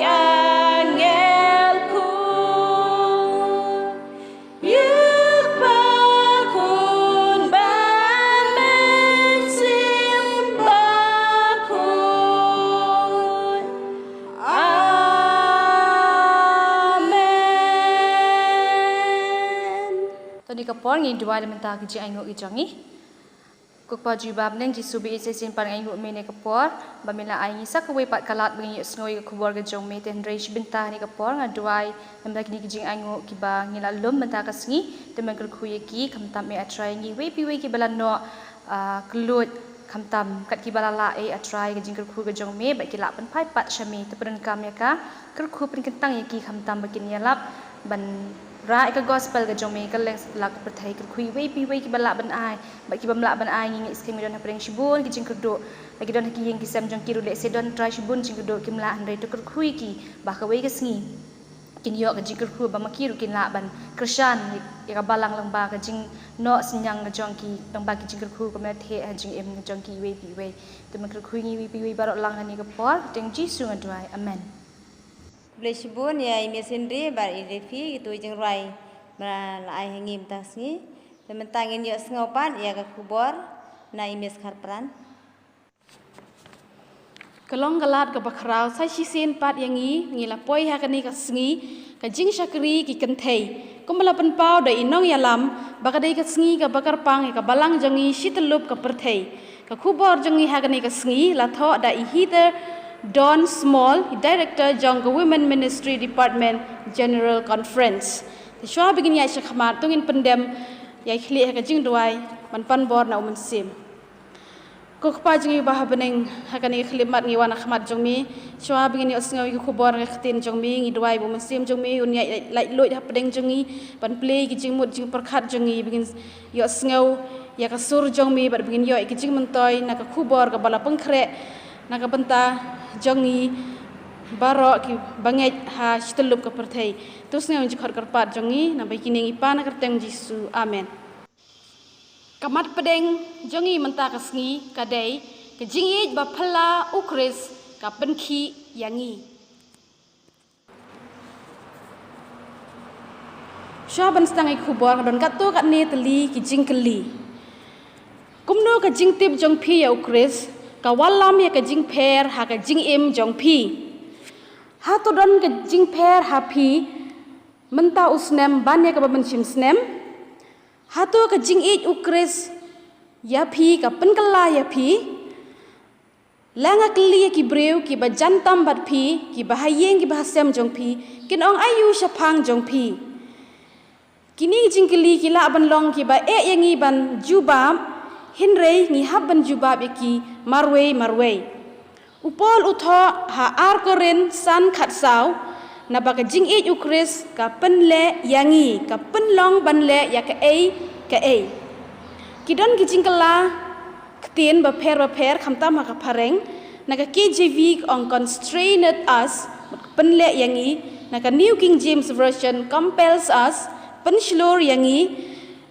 angel khun. Ïa bakhun ban mynsiem bakhun. Amen. To kane ka por ngin duwai na ka bynta ka jingainguh ka jong ngi. Ko Kpa jong ngi ba ha bneng, Jisu ba ïeit shisien pat nga ainguh ïa me ha kane ka por ba me la ai ïa ngi sa kawei pat ka lad ba ngin ïohsngew ïa ka khubor ka jong me. Te hynrei shi bynta ha kane ka por nga duwai namar kine ki jingainguh kiba ngi la lum mynta ka sngi. Te men kyrkhu ïa ki, khamtam me A Trai, ngi iwei pa iwei kiba la noh, ah, kylluid, khamtam kat kiba la lah, eh A Trai, ka jingkyrkhu ka jong me bad ki lah pynphai pat sha me. Te pyndonkam ïa ka, kyrkhu pynkyntang ïa ki khamtam ba kin ïalap ban rah ïa ka gospel ka jong me ha kylleng satlak ka pyrthei. Kyrkhu ïa iwei pa iwei kiba lah ban ai bad kibym lah ban ai, ngi ngeit skhem ki don hapdeng shibun ki jingkyrduh, la ki don ha ki ïing ki sem jong ki ruh lehse don, Trai, shibun jingkyrduh kim lah, hynrei to kyrkhu ïa ki ba kawei ka sngi kin ïoh ka jingkyrkhu ba ma ki ruh kin lah ban kyrshan ïa ka balang lyngba ka jingnoh synñiang ka jong ki, lyngba ki jingkyrkhu, ka metheh ha jingim ka jong ki iwei pa iwei. Te men kyrkhu ïa ngi iwei pa iwei baroh lang ha kane ka por, ha kyrteng Jisu nga duwai. Amen. Khublei shibun ïa i Miss Hynrei bad i Refi, kito ki jingrwai ba la ai ha ngi mynta ka sngi. Te mynta ngin ïohsngew pat ïa ka khubor na i Miss Kharpran. Ka long ka lad kaba khraw sa shisien pat ïa ngi, ngi la poi ha kane ka sngi ka jingshakri ki kynthei, kumba la pynpaw da i nongïalam ba ka dei ka sngi kaba kyrpang ïa ka balang jong ngi shityllup ka pyrthei. Ka khubor jong ngi ha kane ka sngi la thoh da i Heather Don Small, i Director jong ka Women Ministry Department, General Conference. Te shuwa ba ngin ïaid shakhmat, to ngin pyndem ïa i khlieh ha ka jingduwai ban pan bor na U Mynsiem. Ko Kpa jong ngi ba ha bneng, ha kane ka khyllipmat ngi wan ha khmat jong me. Shuwa ba ngin ïohsngew ïa ka khubor na ka ktien jong me, ngi duwai ba U Mynsiem jong me un ïaid laitluid hapdeng jong ngi ban plie ïa ki jingmut jingpyrkhat jong ngi, ba ngin ïohsngew ïa ka sur jong me bad ba ngin ïoh ïa ki jingmyntoi na ka khubor kaba la pynkhreh na ka bynta jong ngi baroh kiba ngeit ha shityllup ka pyrthei. To sngew ïa ka jingkhot kyrpad jong ngi, naba ïa kine ngi pan ha ka kyrteng Jisu. Amen. Ka mat pdeng jong ngi mynta ka sngi ka dei: Ka jingïeit baphylla U Khrist ka pynkhih ïa ngi. Shuwa ban sdang ïa ka khubor, nga don katto katne tylli ki jingkylli. Kumno ka jingtip jong phi ïa U Khrist ka wallam ïa ka jingpher ha ka jingim jong phi? Hato don ka jingpher ha phi mynta u snem ban ïa kaba mynshem snem? Hato ka jingïeit U Khrist ïa phi ka pynkylla ïa phi? La nga kylli ïa ki briew kiba jan tam bad phi, kiba ha ïing kiba ha sem jong phi, kin ong aïu shaphang jong phi? Kine ki jingkylli ki lah ban long kiba eh ïa ngi ban jubab, hynrei ngi hap ban jubab ïa ki marwei marwei. U Paul u thoh ha ar Korinth san khatsaw, naba ka jingïeit U Khrist ka pynleh ïa ngi, ka pynlong ban leh ïa kaei kaei. Ki don ki jingkylla ktien bapher bapher, khamtam ha ka phareng. Na ka K J V ka ong constraineth us, mut ka pynleh ïa ngi. Na ka New King James Version, compels us, pynshlur ïa ngi.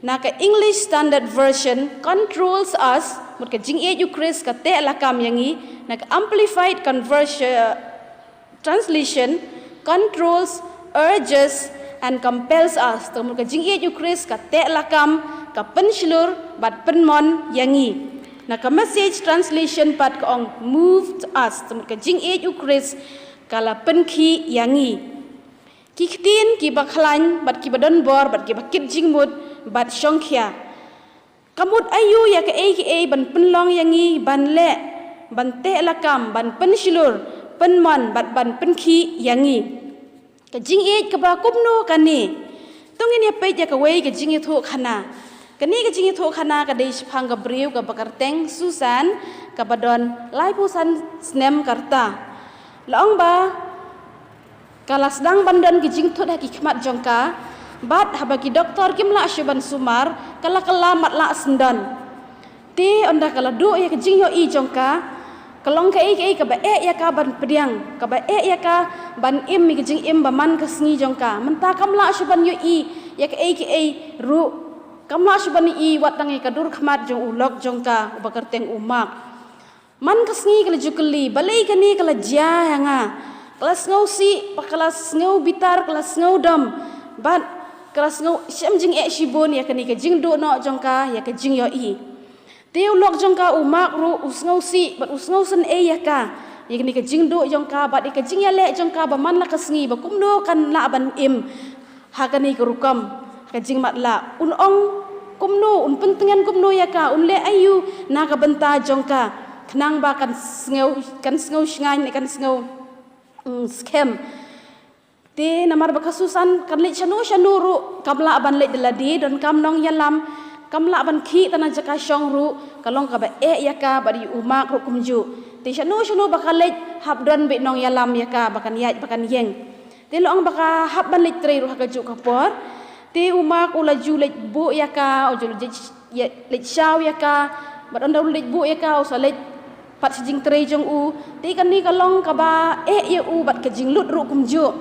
Na ka English Standard Version, controls us, mut ka jingïeit U Khrist ka teh lakam ïa ngi. Na ka Amplified Conversion, Translation, controls, urges, and compels us. Te mut ka jingïeit U Khrist ka teh lakam, ka pynshlur bad pynmon ïa ngi. Na ka Message Translation pat ka ong moved us. Te mut ka jingïeit U Khrist ka la pynkhih ïa ngi. Ki ktien kiba khlaiñ bad kiba don bor bad kiba kit jingmut bad shongkhia. Ka mut aïu ïa kaei kaei ban pynlong ïa ngi ban leh, ban teh lakam, ban pynshlur, pynmon bad ban pynkhih ïa ngi? Ka jingïeit kaba kumno kane? To ngin ïa peit ïa kawei ka jingïathuhkhana. Kane ka jingïathuhkhana ka dei shaphang ka briew kaba kyrteng Susan, kaba don laiphew san snem ka rta. La ong ba ka la sdang ban don ki jingthut ha ki khmat jong ka, bad haba ki doktor kim lah shuh ban sumar, ka la kylla matlah syndon. Te ynda ka la duh ïa ka jingïohi jong ka, ka long kaei kaei kaba eh ïa ka ban pdiang, kaba eh ïa ka ban im ïa ka jingim ba man ka sngi jong ka. Mynta kam lah shuh ban ïohi ïa kaei kaei ruh, kam lah shuh ban ïohi wat tang ïa ka dur khmat jong u lok jong ka uba kyrteng u Mark. Man ka sngi ka la ju kylli, balei kane ka la jia ïa nga? Ka la sngewsih, bad ka la sngew bitar, ka la sngew dom, bad ka la sngew shem jingeh shibun ïa kane ka jingduh noh jong ka ïa ka jingïohi. Te u lok jong ka u Mark ruh u sngewsih bad u sngewsynei ïa ka, ïa kane ka jingduh jong ka bad ïa ka jingïaleh jong ka ba man la ka sngi ba kumno kan lah ban im ha kane ka rukom ka jingmatlah. Un ong kumno, un pyntngen kumno ïa ka, un leh aïu na ka bynta jong ka, khnang ba kan sngew, kan sngew shngaiñ, kan sngew, mm, skhem. Te namar ba ka Susan kan leit shano shano ruh kam lah ban leit da lade, donkam nongïalam, kam lah ban khih tang na jaka shong ruh, ka long kaba eh ïa ka bad ïa u Mark ruh kumjuh. Te shano shano ba ka leit hap don beit nongïalam ïa ka ba kan ïaid ba kan ïeng. Te la ong ba ka hap ban leit trei ruh ha kajuh ka por. Te u Mark u la ju leit buh ïa ka, u ju leit, ïa, leit shaw ïa ka, bad ynda u leit buh ïa ka u sa leit pat sha jingtrei jong u. Te kane ka long kaba eh ïa u bad ka jinglut ruh kumjuh.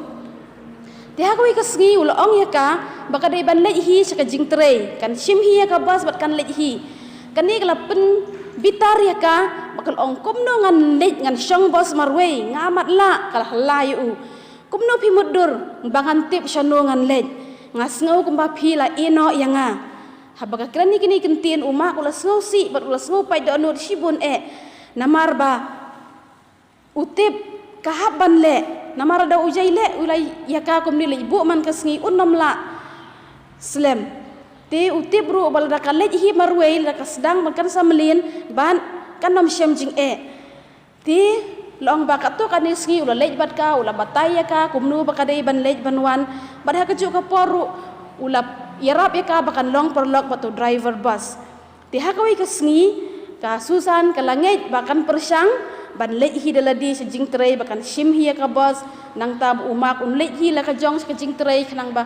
Te ha kawei ka sngi u la ong ïa ka ba ka dei ban leit hi sha ka jingtrei, kan shim hi ïa ka bus bad kan leit hi. Kane ka la pynbitar ïa ka, ba ka la ong kumno ngan leit, ngan shong bus marwei, nga matlah. Ka la hla ïa u. Kumno phi mutdur ba ngan tip shano ngan leit? Nga sngew kumba phi la ïeh noh ïa nga. Haba ka kren ïa kine ki ktien u Mark u la sngewsih bad u la sngew pait dohnud shibun eh. Namar ba u tip ka hap ban leh, namar lada u jia leh u la ïa ka kumne leit buh man ka sngi un ym lah slem. Te u tip ruh ba lada ka leit hi marwei, lada ka sdang ban kan sa mlien bad kan ym shem jingeh. Te la ong ba katto katne sngi u la leit bad ka, u la batai ïa ka kumno ba ka dei ban leit ban wan, bad ha kajuh ka por ruh u la ïarap ïa ka ba kan long paralok bad u driver bus. Te ha kawei ka sngi ka Susan ka la ngeit ba kan pyrshang ban leit hi da lade sha jingtrei, ba kan shim hi ïa ka bus, nangta ba u Mark un leit hi la ka jong sha ka jingtrei, khnang ba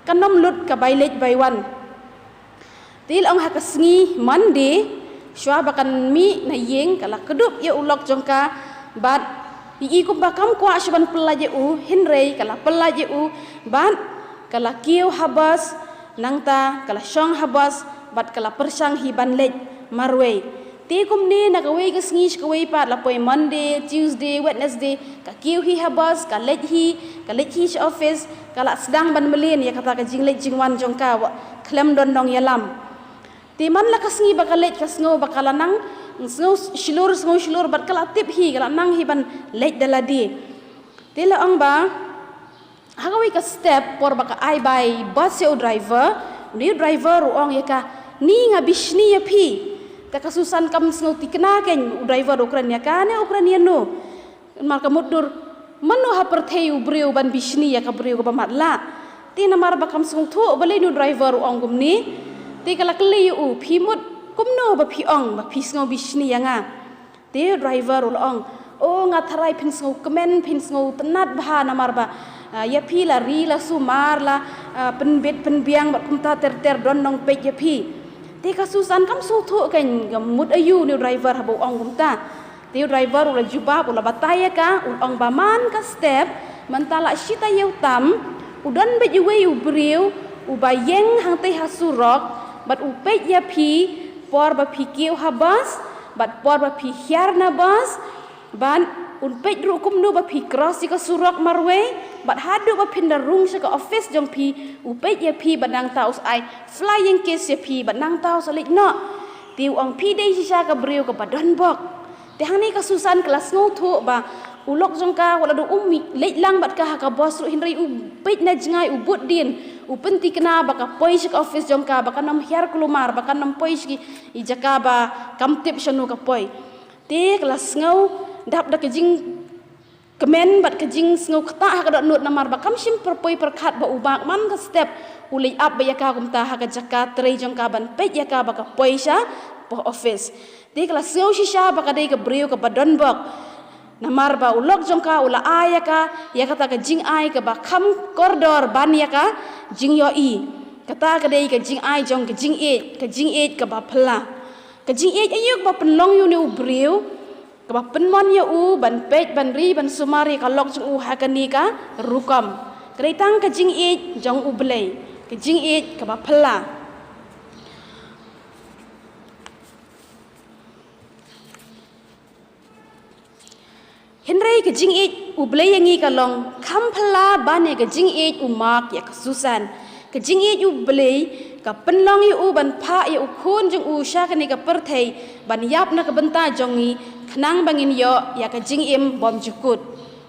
kan ym lut ka bai leit bai wan. Te la ong ha ka sngi Monday, shuwa ba kan mih na ïing, ka la kdup ïa u lok jong ka, bad ïohi kumba kam kwah shuh ban pyllait ïa u, hynrei ka la pyllait ïa u, bad ka la kiew ha bus, nangta ka la shong ha bus, bad ka la pyrshang hi ban leit marwei. Te kumne na kawei ka sngi sha kawei pat, la poi Monday, Tuesday, Wednesday, ka kiew hi ha bus, ka leit hi, ka leit hi sha office, ka la sdang ban mlien ïa kata ka jingleit jingwan jong ka, wa khlem don nongïalam. Te man la ka sngi ba ka leit, ka sngew ba ka la nang sngew shlur, sngew shlur, bad ka la tip hi, ka la nang hi ban leit da lade. Te la ong ba ha kawei ka step, por ba ka ai bai bus ïa u driver, une u driver u ong ïa ka, ni nga bishni ïa phi. Te ka Susan kam sngew thikna kein u driver u kren ïa ka ne u kren ïano. Namar ka mutdur, mano ha pyrthei u briew ban bishni ïa ka briew kaba matlah? Te namar ba kam sngewthuh balei une u driver u ong kumne, te ka la kylli ïa u, phi mut kumno ba phi ong ba phi sngew bishni ïa nga? Te u driver u la ong, o, nga tharai phin sngewkmen, phin sngewtynnad bha namar ba, ah, ïa phi la ri la sumar, la, ah, pynbit pynbiang bad kumta ter ter, don nongpeit ïa phi. Te ka Susan kam sngewthuh kein, ka mut aïu une u driver haba u ong kumta. Te u driver u la jubab, u la batai ïa ka, u ong ba man ka step, mynta la shi taïew tam, u don beit uwei u briew uba ïeng hangtei ha surok, bad u peit ïa phi por ba phi kiew ha bus, bad por ba phi hiar na bus, bad un peit ruh kumno ba phi cross ïa ka surok marwei, bad haduh ba phin da rung sha ka office jong phi, u peit ïa phi, bad nangta u sa ai flying kiss ïa phi, bad nangta u sa leit noh. Te u ong, phi dei shisha ka briew kaba donbok. Te hangne ka Susan ka la sngewthuh ba u lok jong ka, wat la da um leit lang bad ka ha ka bus ruh, hynrei u peit na jngai, u bud dien, u pynthikna ba ka poi sha ka office jong ka, ba kan ym hiar kulmar, ba kan ym poi sha ki jaka ba kam tip shano ka poi. Te ka la sngew dap da ka jingkmen bad ka jingsngew ktah ha ka dohnud namar ba kam shym pyrpoi pyrkhat ba u Mark man ka step U leit ap ba ïa ka kumta ha ka jaka trei jong ka ban peit ïa ka ba ka poi sha post office. Te ka la sngew shisha ba ka dei ka briew kaba donbok. Namar ba u lok jong ka u la ai ïa ka, ïa kata ka jingai kaba kham kordor ban ïa ka jingïohi. Kata ka dei ka jingai jong ka jingïeit, ka jingïeit kaba phylla. Ka jingïeit aïu kaba pynlong ïa une u briew, kaba pynmon ïa u ban peit, ban ri, ban sumar ïa ka lok jong u ha kane ka rukom. Ka dei tang ka jingïeit jong U Blei, ka jingïeit kaba phylla. Hynrei ka jingïeit U Blei ïa ngi ka long kham phylla ban ïa ka jingïeit u Mark ïa ka Susan. Ka jingïeit U Blei ka pynlong ïa u ban phah ïa u khun jong u sha kane ka pyrthei ban ïap na ka bynta jong ngi, khnang ba ngin ïoh ïa ka jingim bymjukut.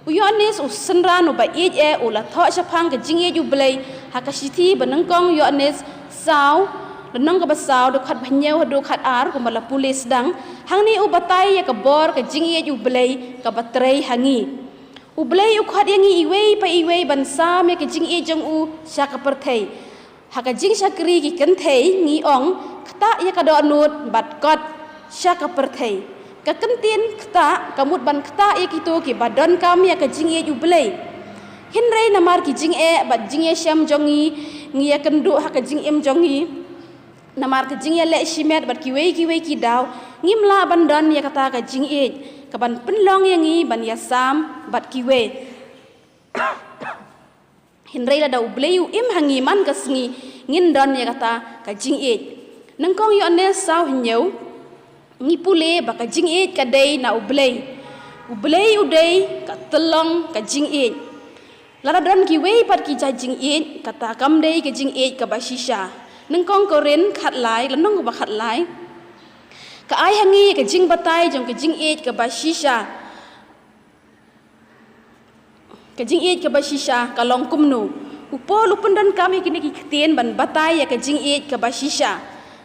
U Ïoannis u synran uba ïeit eh u la thoh shaphang ka jingïeit U Blei ha ka shithi banyngkong Ïoannis saw, lynnong kaba saw, dkhot ba hynñiew haduh khatar, kumba la pule sdang. Hangne u batai ïa ka bor ka jingïeit U Blei kaba trei ha ngi. U Blei u khot ïa ngi iwei pa iwei ban sam ïa ka jingïeit jong u sha ka pyrthei. Ha ka jingshakri ki kynthei ngi ong, ktah ïa ka dohnud bad kot sha ka pyrthei. Ka kyntien ktah ka mut ban ktah ïa kito kiba donkam ïa ka jingïeit U Blei. Hynrei namar ki jingeh bad jingïashem jong ngi, ngi ïakynduh ha ka jingim jong ngi. Namar ka jingïaleh shimet bad kiwei kiwei ki daw, ngim lah ban don ïa kata ka jingïeit kaban pynlong ïa ngi ban ïasam bad kiwei. Hynrei lada U Blei u im ha ngi man ka sngi, ngin don ïa kata ka jingïeit. Nyngkong Ïoannis saw hynñiew, ngi pule ba ka jingïeit ka dei na U Blei. U Blei u dei ka tyllong ka jingïeit. Lada don kiwei pat ki jait jingïeit, kata kam dei ka jingïeit kaba shisha. Nyngkong Korinth khatlai, lynnong kaba khatlai, ka ai ha ngi ka jingbatai jong ka jingïeit kaba shisha. Ka jingïeit kaba shisha ka long kumno? U Paul u pyndonkam ïa kine ki ktien ban batai ïa ka jingïeit kaba shisha.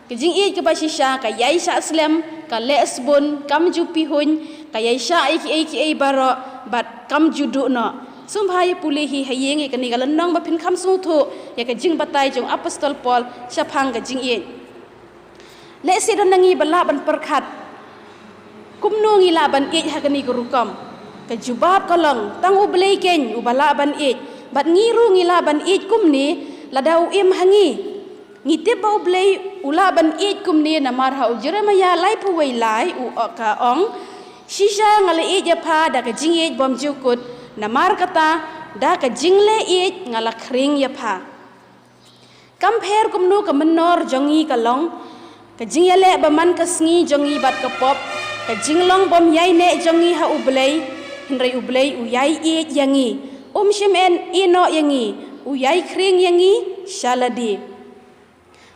Ka jingïeit kaba shisha ka ïai shah slem, ka leh sbun, kam ju pihuiñ, ka ïai shah ïa kiei kiei baroh, bad kam ju duh noh. Sngewbha ïa pule hi ha ïing ïa kane ka lynnong ba phin kham sngewthuh ïa ka jingbatai jong u Apostol Paul shaphang ka jingïeit. Lehse don na ngi ba lah ban pyrkhat, kumno ngi lah ban ïeit ha kane ka rukom? Ka jubab ka long, tang U Blei keiñ uba lah ban ïeit. Bad ngi ruh ngi lah ban ïeit kumne lada u im ha ngi. Ngi tip ba U Blei u lah ban ïeit kumne namar ha u Jeremaïah laiphew wei lai u, ka ong, shisha nga la ïeit ïa pha da ka jingïeit bymjukut, namar kata da ka jingleh ïeit nga la khring ïa pha. Kam pher kumno ka mynnor jong ngi ka long, ka jingïaleh ba man ka sngi jong ngi bad ka pop, ka jinglong bym ïaineh jong ngi ha U Blei, hynrei U Blei u ïai ïeit ïa ngi, um shym ïehnoh ïa ngi, u ïai khring ïa ngi sha lade.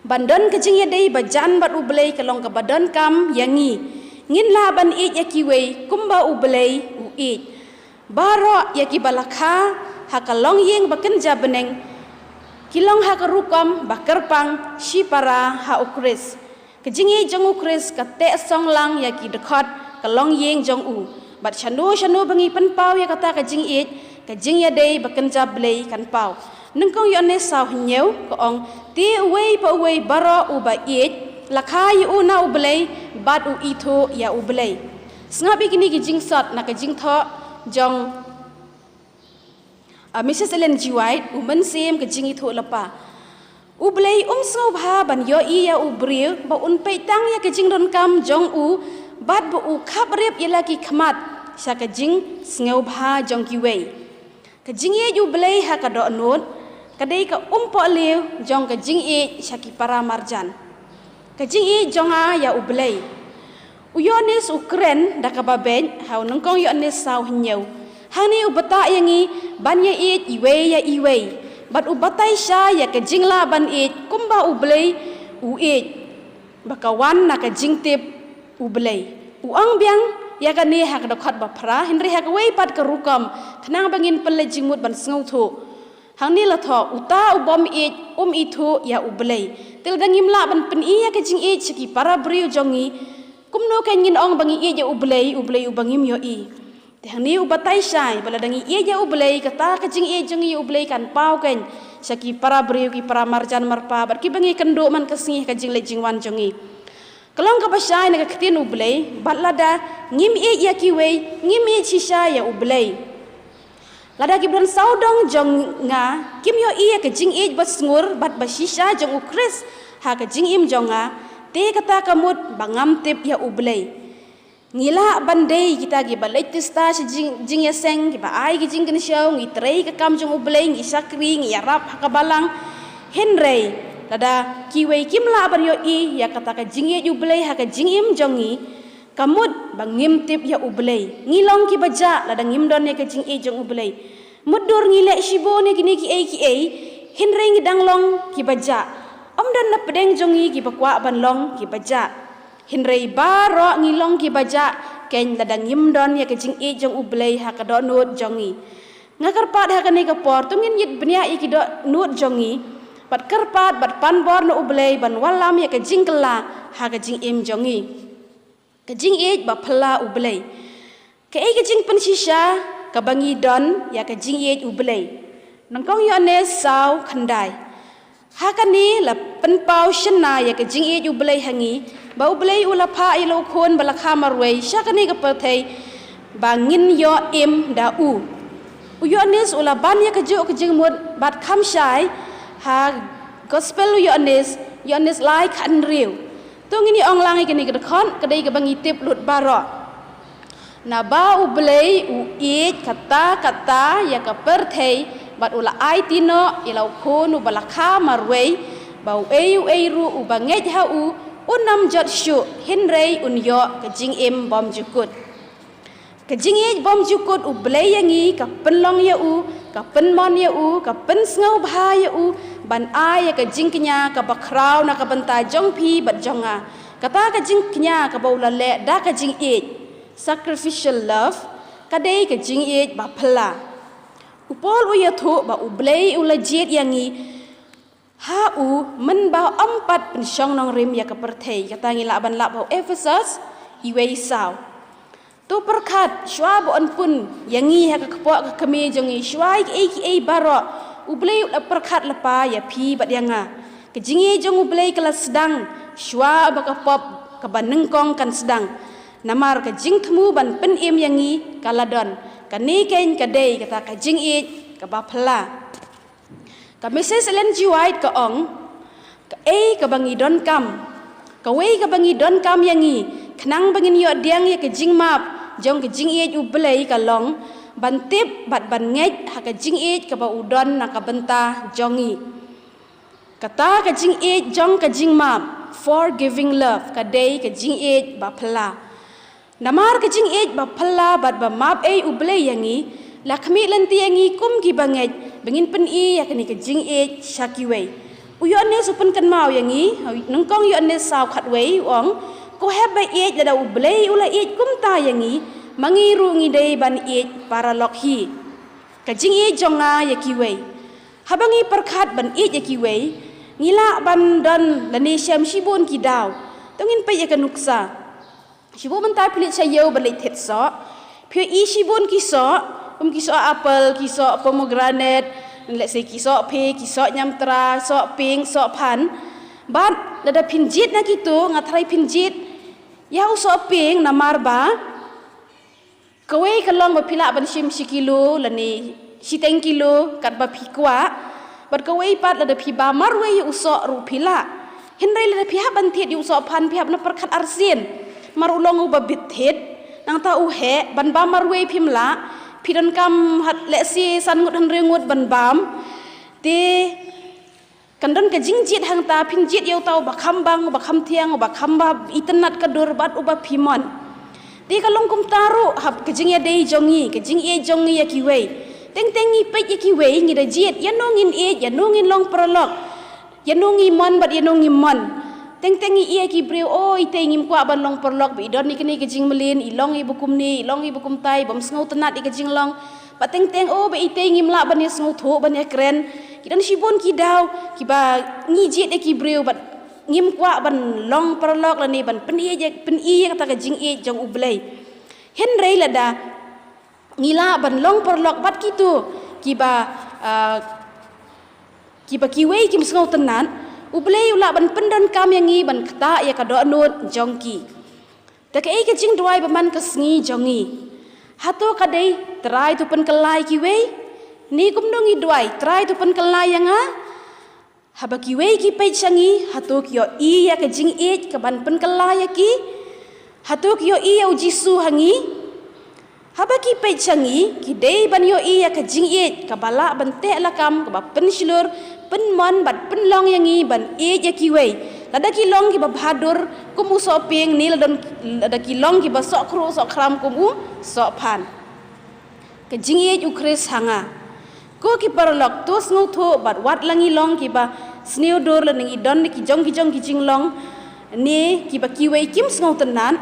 Ban don ka jingïadei ba jan bad U Blei ka long kaba donkam ïa ngi. Ngin lah ban ïeit ïa kiwei kumba U Blei u ïeit. Baroh ïa kiba la kha ha ka longïing ba kynja bneng ki long ha ka rukom ba kyrpang shipara ha U Khrist. Ka jingïeit jong U Khrist ka teh song lang ïa ki dkhot ka longïing jong u. Bad shano shano ba ngi pynpaw ïa kata ka jingïeit, ka jingïadei ba kynja Blei kan paw. Nyngkong Ïoannis saw hynñiew ka ong, te uwei pa uwei baroh uba ïeit la kha ïa u na U Blei bad u ithuh ïa U Blei. Sngap ïa kine ki jingsot na ka jingthoh jong, ah, Missus Ellen G. White, U Mynsiem ka Jingithuhlypa. U Blei um sngewbha ban ïohi ïa u briew ba un peit tang ïa ka jingdonkam jong u bad ba u khapbrip ïa la ki khmat sha ka jingsngewbha jong kiwei. Ka jingïeit U Blei ha ka dohnud ka dei ka umpohliew jong ka jingïeit sha ki para marjan. Ka jingïeit jong nga ïa U Blei. U Ïoannis u kren da kaba beit ha u nyngkong Ïoannis saw hynñiew. Hangne u batai ïa ngi ban ïa ïeit iwei ïa iwei. Bad u batai shai ïa ka jinglah ban ïeit kumba U Blei u ïeit, ba ka wan na ka jingtip U Blei. U ong biang ïa kane ha ka dkhot ba phra, hynrei ha kawei pat ka rukom, khnang ba ngin pynleit jingmut ban sngewthuh. Hangne la thoh, uta u bym ïeit um ithuh ïa U Blei. Te lada ngim lah ban pyni ïa ka jingïeit sha ki para briew jong ngi, kumno kan ngin ong ba ngi ïeit ïa U Blei, U Blei uba ngim ïohi? Te hangne u batai shai ba lada ngi ïeit ïa U Blei, kata ka jingïeit jong ngi ïa U Blei kan paw kan. sha ki para briew, ki para marjan marpa, bad kiba ngi kynduh man ka sngi ha ka jingleit jingwan jong ngi. Ka long kaba shai na ka ktien U Blei, bad lada ngim ïeit ïa kiwei, ngim ïeit shisha ïa U Blei. Lada ki briew sawdong jong nga kim ïohi ïa ka jingïeit ba sngur bad ba shisha jong U Khrist ha ka jingim jong nga, te kata ka mut ba ngam tip ïa U Blei. Ngi lah ban dei kita kiba leit tista sha jing, jingïaseng, kiba ai ki jingkynshew, ngi trei ka kam jong U Blei, ngi shakri, ngi ïarap ha ka balang. Hynrei lada kiwei kim lah ban ïohi ïa kata ka jingïeit U Blei ha ka jingim jong ngi, ka mut ba ngim tip ïa U Blei. Ngi long kiba jah lada ngim don ïa ka jingïeit jong U Blei. Mutdur ngi leh shibun ïa kine kiei kiei, hynrei ngi dang long kiba jah. Ym don na pdeng jong ngi kiba kwah ban long kiba jah. Hynrei baroh ngi long kiba jah kein lada ngim don ïa ka jingïeit jong U Blei ha ka dohnud jong ngi. Nga kyrpad ha kane ka por, to ngin ïit bniah ïa ki dohnud jong ngi, bad kyrpad bad pan bor na U Blei ban wallam ïa ka jingkylla ha ka jingim jong ngi. Ka jingïeit ba phylla U Blei. Kaei ka jingpynshisha kaba ngi don ïa ka jingïeit U Blei? Nyngkong Ïoannis saw khyndai. Ha kane la pynpaw shynna ïa ka jingïeit U Blei ha ngi, ba U Blei u la phah ïa la u Khun ba la kha marwei sha kane ka pyrthei ba ngin ïoh im da u. U Ïoannis u la ban ïa kajuh ka jingmut bad kham shai ha Gospel u Ïoannis, Ïoannis lai khathynriew. To ngin ïa ong lang ïa kane ka dkhot, ka dei kaba ngi tip lut baroh. Naba U Blei u ïeit katta katta ïa ka pyrthei, bad u la aiti noh ïa la u Khun uba la kha marwei, ba uei uei ruh uba ngeit ha u, un ym jot shuh, hynrei un ïoh ka jingim bymjukut. Ka jingïeit bymjukut U Blei ïa ngi ka pynlong ïa u, ka pynmon ïa u, ka pynsngewbha ïa u, ban ai ïa ka jingkñia kaba khraw na ka bynta jong phi bad jong nga. Kata ka jingkñia kaba u la leh da ka jingïeit, sacrificial love, ka dei ka jingïeit ba phylla. U Paul u ïathuh ba U Blei u la jied ïa ngi ha u mynba ym pat pynshong nongrim ïa ka pyrthei. Kata ngi lah ban lap ha u Ephesos, iwei saw. To pyrkhat, shuwa ba un pun ïa ngi ha ka kpoh ka kmie jong ngi, shuwa ïa kiei kiei baroh, U Blei u la pyrkhat lypa ïa phi bad ïa nga. Ka jingïeit jong U Blei ka la sdang shuwa ba ka pop kaba nyngkong kan sdang. Namar ka jingthmu ban pynim ïa ngi ka la don. Kane kein ka dei kata ka jingïeit kaba phylla. Ka Missus Ellen G. White ka ong, kaei kaba ngi donkam, kawei kaba ngi donkam ïa ngi, khnang ba ngin ïoh pdiang ïa ka jingmap jong ka jingïeit U Blei ka long ban tip bad ban ngeit ha ka jingïeit kaba u don na ka bynta jong ngi. Kata ka jingïeit jong ka jingmap, forgiving love, ka dei ka jingïeit ba phylla. Namar ka jingïeit ba phylla bad ba map ei U Blei ïa ngi, la khmih lynti ïa ngi kum kiba ngeit, ba ngin pyni ïa kane ka jingïeit sha kiwei. U Ïoannis u pynkynmaw ïa ngi, nyngkong Ïoannis saw khatwei u ong, ko hep ba ïeit, lada U Blei u la ïeit kumta ïa ngi, ma ngi ruh ngi dei ban ïeit paralok hi. Ka jingïeit jong nga ïa kiwei. Haba ngi pyrkhat ban ïeit ïa kiwei, ngi lah ban don lane shem shibun ki daw. To ngin peit ïa ka nuksa. Shibun mynta phi leit sha ïew ban leit thied soh, phi ïohi shibun ki soh, kum ki soh apple, ki soh pomegranate, let's say ki soh phi, ki soh ñiamtra, soh pink, soh phan. Bad lada phin jied na kito, nga tharai phin jied ïa u soh pink namar ba kawei ka long ba phi lah ban shim shi kilo lane shiteng kilo katba phi kwah. Bad kawei pat lada phi bam marwei ïa u soh ruh phi lah. Hynrei lada phi hap ban thied ïa u soh phan phi hap ban pyrkhat arsien. Namar u long uba bit thied. Nangta u heh, ban bam marwei phim lah. Phi donkam hat lehse san ngut hynriew ngut ban bam. Te kan don ka jingjied hangta, phin jied ïa uta uba kham bang, uba kham thiang, uba kham ba itynnad ka dur bad uba phi mon. Te ka long kumta ruh ha ka jingïadei jong ngi, ka jingïeit jong ngi ïa kiwei. Teng teng ngi peit ïa kiwei ngi da jied, ïano ngin ïeit, ïano ngin long paralok, ïano ngi mon bad ïano ngim mon. Teng teng ngi ïeit ïa ki briew, o itei ngim kwah ban long paralok ba i don ïa kane ka jingmlien, i long iba kumne, i long iba kumtai, bym sngewtynnad ïa ka jinglong. Bad teng teng, o ba itei ngim lah ban ïasngewthuh ban ïakren. Ki don shibun ki daw kiba ngi jied ïa ki briew bad ngim kwah ban long paralok lane ban pyni ïa, pyni ïa kata ka jingïeit jong U Blei. Hynrei lada ngi lah ban long paralok bad kito kiba, ah, kiba kiwei kim sngewtynnat, U Blei u lah ban pyndonkam ïa ngi ban ktah ïa ka dohnud jong ki. Te kaei ka jingduwai ba man ka sngi jong ngi? Hato ka dei, Trai to pynkylla ïa kiwei? Ne kumno ngi duwai, Trai to pynkylla ïa nga? Haba kiwei ki peit sha ngi, hato ki ïohi ïa ka jingïeit ka ban pynkylla ïa ki? Hato ki ïohi ïa U Jisu ha ngi? Haba ki peit sha ngi, ki dei ban ïohi ïa ka jingïeit kaba lah ban teh lakam, kaba pynshlur, pynmon bad pynlong ïa ngi ban ïeit ïa kiwei, lada ki long kiba bhadur kum u sohpieng, ne lada, lada ki long kiba sohkruh sohkhram kum u sohphan. Ka jingïeit U Khrist ha nga. Ko ki paralok, to sngewthuh bad wat la ngi long kiba sniew dur lane ngi don ki jong ki jong ki jinglong, ne kiba kiwei kim sngewtynnat,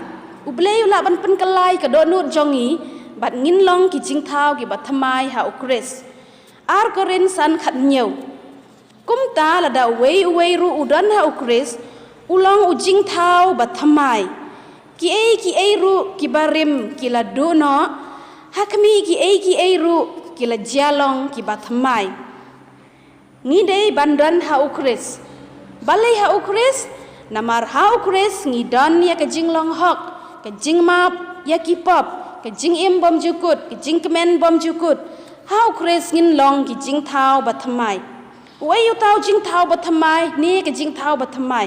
U Blei u lah ban pynkylla ïa ka dohnud jong ngi bad ngin long ki jingthaw kiba thymmai ha U Khrist. Ar Korinth san khathynñiew. Kumta lada uwei uwei ruh u don ha U Khrist, u long u jingthaw ba thymmai. Kiei kiei ruh kiba rim ki la duh noh, ha khmih kiei kiei ruh ki la jia long kiba thymmai. Ngi dei ban don ha U Khrist. Balei ha U Khrist? Namar ha U Khrist ngi don ïa ka jinglong hok, ka jingmap ïa ki pop, ka jingim bymjukut, ka jingkmen bymjukut. Ha U Khrist ngin long ki jingthaw ba thymmai. Uei uta u jingthaw ba thymmai, ne ka jingthaw ba thymmai?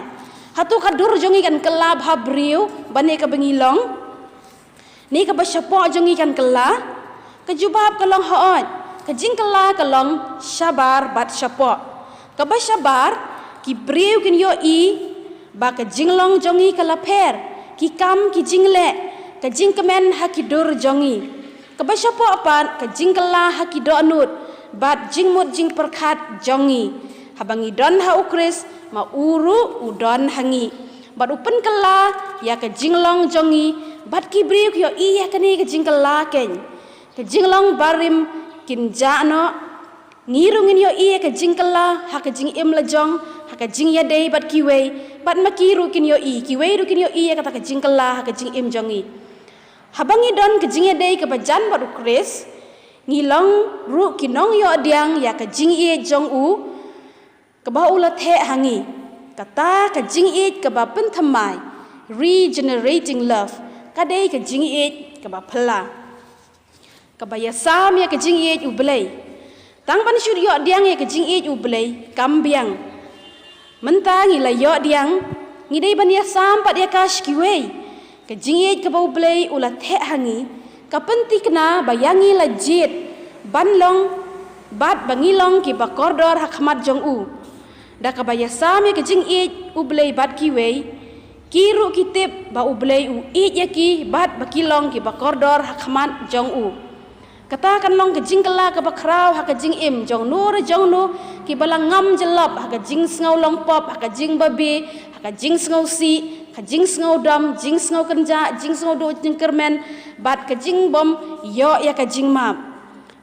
Hato ka dur jong ngi kan kylla bha briew ba ne kaba ngi long, ne kaba shapoh jong ngi kan kylla? Ka jubab ka long hooid. Ka jingkylla ka long shabar bad shapoh. Kaba shabar, ki briew kin ïohi ba ka jinglong jong ngi ka la pher, ki kam ki jingleh, ka jingkmen ha ki dur jong ngi. Kaba shapoh pat, ka jingkylla ha ki dohnud bad jingmut jingpyrkhat jong ngi. Haba ngi don ha U Khrist, ma u ruh u don ha ngi, bad u pynkylla ïa ka jinglong jong ngi. Bad ki briew ki ïohi ïa kane ka jingkylla keiñ. Ka jinglong barim kin jah noh. Ngi ruh ngin ïohi ïa ka jingkylla ha ka jingim la jong, ha ka jingïadei bad kiwei. Bad ma ki ruh kin ïohi, kiwei ruh kin ïohi ïa kata ka jingkylla ha ka jingim jong ngi. Haba ngi don ka jingïadei kaba jan bad U Khrist, ngi long ruh ki nongïohdiang ïa ka jingïeit jong u, kaba u la theh ha ngi. Kata ka jingïeit kaba pynthymmai, regenerating love, ka dei ka jingïeit kaba phylla, kaba ïasam ïa ka jingïeit U Blei. Tang ban shu ïohdiang ïa ka jingïeit U Blei kam biang. Mynta ngi la ïohdiang, ngi dei ban ïasam pat ïa ka sha kiwei. Ka jingïeit kaba U Blei u la theh ha ngi, ka pynthikna ba ïa ngi la jied ban long, bad ba ngi long kiba kordor ha khmat jong u. Da kaba ïasam ïa ka jingïeit U Blei bad kiwei, ki ruh ki tip ba U Blei u ïeit ïa ki bad ba ki long kiba kordor ha khmat jong u. Kata kan long ka jingkylla kaba khraw ha ka jingim jong no re jong no, kiba la ngam jyllop ha ka jingsngew long pop, ha ka jingbabe, ha ka jingsngew sih, ka jingsngew dom, jingsngew kynjah, jingsngew duh jingkyrmen, bad ka jingbym ïoh ïa ka jingmap.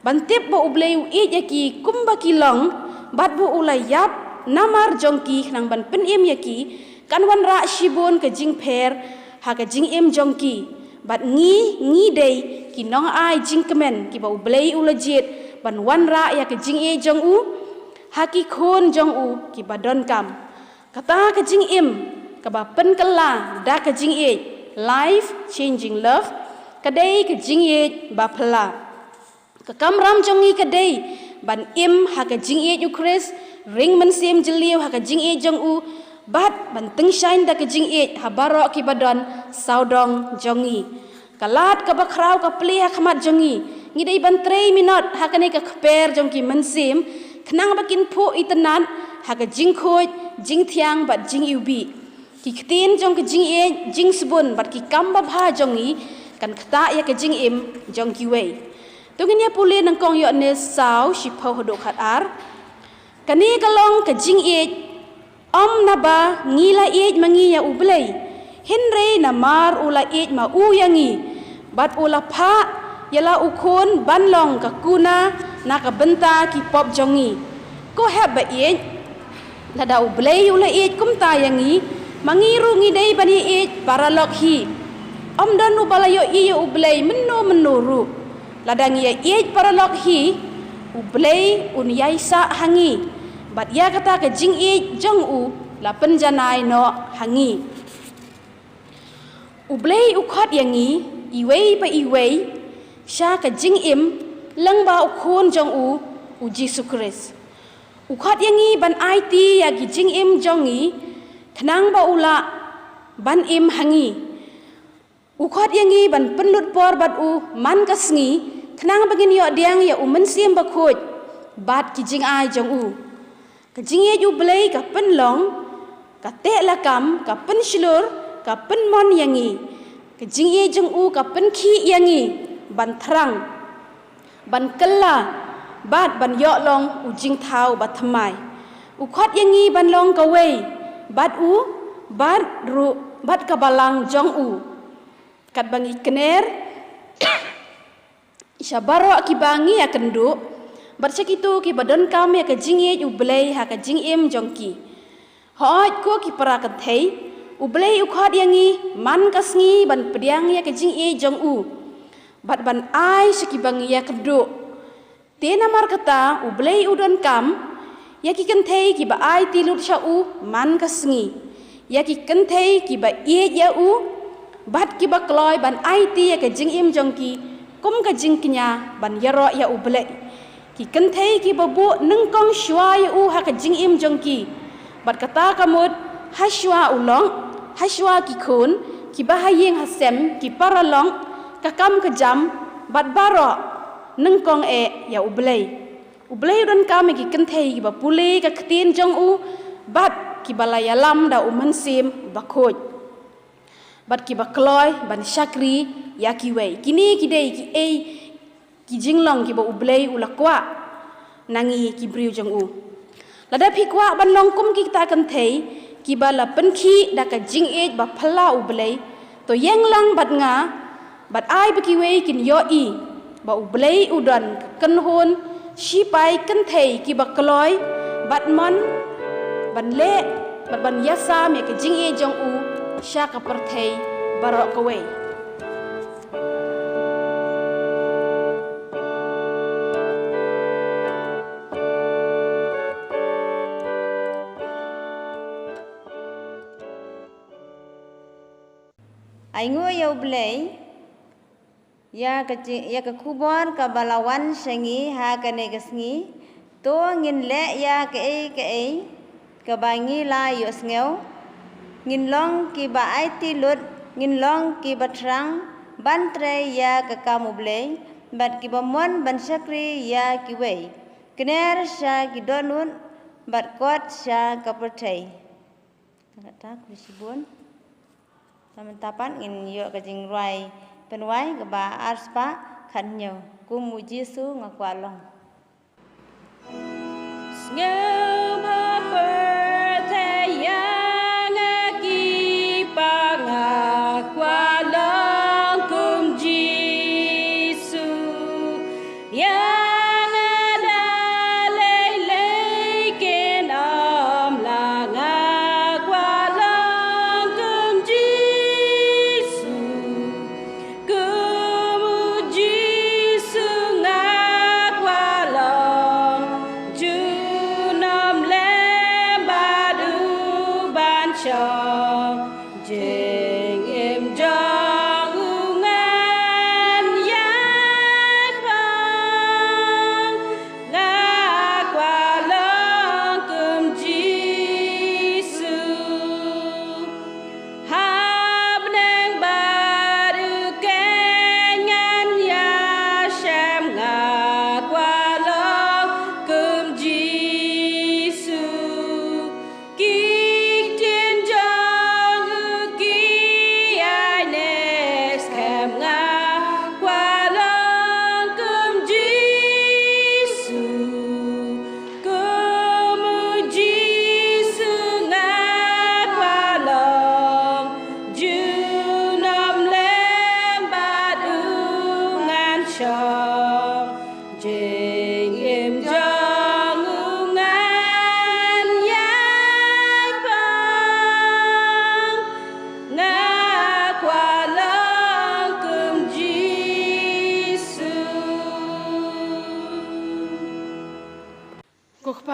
Ban tip ba U Blei u ïeit ïa ki kumba ki long, bad ba u la ïap namar jong ki khnang ban pynim ïa ki, kan wanrah shibun ka jingpher ha ka jingim jong ki. Bad ngi, ngi dei ki nongai jingkmen kiba U Blei u la jied ban wanrah ïa ka jingïeit jong u ha ki khun jong u kiba donkam. Kata ka jingim kaba pynkylla da ka jingïeit, life changing love, ka dei ka jingïeit ba phylla. Ka kamram jong ngi ka dei ban im ha ka jingïeit U Khrist, ring mynsiem jylliew ha ka jingïeit jong u, bad ban tyngshaiñ da ka jingïeit ha baroh kiba don sawdong jong ngi. Ka lad kaba khraw ka plie ha khmat jong ngi. Ngi dei ban trei minot ha kane ka kper jong ki mynsiem, khnang ba kin phuh itynnad ha ka jingkhuid, jingthiang bad jingiwbih. Ki ktien jong ka jingïeit, jingsbun bad ki kam babha jong ngi kan ktah ïa ka jingim jong kiwei. To ngin ïa pule nyngkong Ïoannis saw, shiphew haduh khatar. Kane ka long ka jingïeit, ym naba ngi la ïeit ma ngi ïa U Blei, hynrei namar u la ïeit ma u ïa ngi, bad u la phah ïa la u Khun ban long ka kuna na ka bynta ki pop jong ngi. Ko hep ba ïeit, lada U Blei u la ïeit kumta ïa ngi, ma ngi ruh ngi dei ban ïeit paralok hi. Ym don uba la ïohi ïa U Blei mynno mynno ruh. Lada ngi ïa ïeit paralok hi, U Blei un ïaisah ha ngi, Bad ïa kata ka jingïeit jong u la pynjanai noh ha ngi. U Blei u khot ïa ngi, iwei pa iwei, sha ka jingim, lyngba u khun jong u, u Jisu Khrist. U khot ïa ngi ban aiti ïa ki jingim jong ngi, khnang ba u lah ban im ha ngi. U khot ïa ngi ban pynlut por bad u man ka sngi, khnang ba ngin ïoh pdiang ïa u Mynsiem Bakhuid, bad ki jingai jong u. Ka jingïeit u Blei ka pynlong, ka teh lakam, ka pynshlur, ka pynmon ïa ngi. Ka jingïeit jong u ka pynkhih ïa ngi, ban thrang, ban kylla, bad ban ïoh long u jingthaw bathymmai. U khot ïa ngi ban long kawei bad u, bad ruh, bad ka balang jong u. Katba ngi kner sha baroh kiba ngi ïakynduh, bad sha kito kiba donkam ïa ka jingïeit u Blei ha ka jingim jong ki. Hooid ko ki para kynthei, u Blei u khot ïa ngi man ka sngi ban pdiang ïa ka jingïeit jong u, bad ban ai sha kiba ngi ïakynduh. Te namar kata u Blei u donkam ïa ki kynthei kiba aiti lut sha u man ka sngi, ïa ki kynthei kiba ïeit ïa u, bad kiba kloi ban aiti ïa ka jingim jong ki kum ka jingkñia ban ïaroh ïa u Blei. Ki kynthei kiba buh nyngkong shuwa ïa u ha ka jingim jong ki. Bad kata ka mut, ha shuwa u lok, ha shuwa ki khun, kiba ha ïing ha sem, ki paralok, ka kam ka jam, bad baroh, nyngkong eh ïa u Blei. U Blei u donkam ïa ki kynthei kiba pule ka ktien jong u, bad kiba la ïalam da u Mynsiem Bakhuid, bad kiba kloi ban shakri ïa kiwei. Kine ki dei kiei ki jinglong kiba u Blei u la kwah na ngi ki briew jong u. Lada phi kwah ban long kum kita kynthei kiba la pynkhih da ka jingïeit ba phylla u Blei, to ïeng lang bad nga, bad ai ba kiwei kin ïohi ba u Blei u don ka kynhun shipai kynthei kiba kloi bad mon ban leh bad ban ïasam ïa ka jingïeit jong u sha ka pyrthei baroh kawei. Ainguh ïa u Blei ïa ka, ïa ka khubor kaba la wan sha ngi ha kane ka sngi. To ngin leh ïa kaei kaei kaba ngi la ïohsngew. Ngin long kiba aiti lut, ngin long kiba thrang ban trei ïa ka kam u Blei, bad kiba mon ban shakri ïa kiwei. Kner sha ki dohnud bad kot sha ka pyrthei. Kata, khublei shibun. Te mynta pat ngin ïoh ka jingrwai pynwai kaba arspah khathynñiew, Kum u Jisu nga kwah long. Sngewbha pyrthei ïa nga ki pa, nga kwah long kum Jisu. Ïa nga da lei lei kin ym lah, nga kwah long kum Jisu. Kum u Jisu nga kwah long. Junom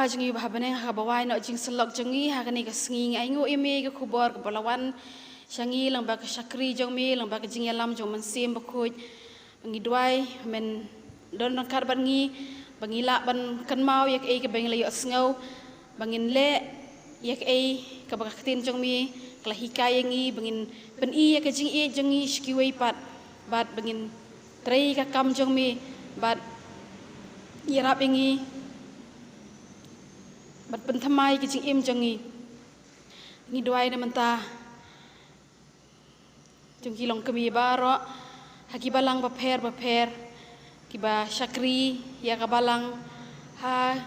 Jong ngi ba ha bneng, ha kaba wai noh jingsyllok jong ngi ha kane ka sngi, ngi ainguh ïa me ka khubor kaba la wan sha ngi lyngba ka shakri jong me, lyngba ka jingïalam jong Mynsiem Bakhuid. Ngi duwai men don ryngkat bad ngi, ba ngi lah ban kynmaw ïa kaei kaba ngi la ïohsngew, ba ngin leh ïa kaei kaba ka ktien jong me ka la hikai ïa ngi, ba ngin pyni ïa ka jingïeit jong ngi sha kiwei pat, bad ba ngin trei ka kam jong me, bad ïarap ïa ngi bad pynthymmai ka jingim jong ngi. Ngi duwai na mynta jong ki longkmie baroh ha ki balang bapher bapher, kiba shakri ïa ka balang ha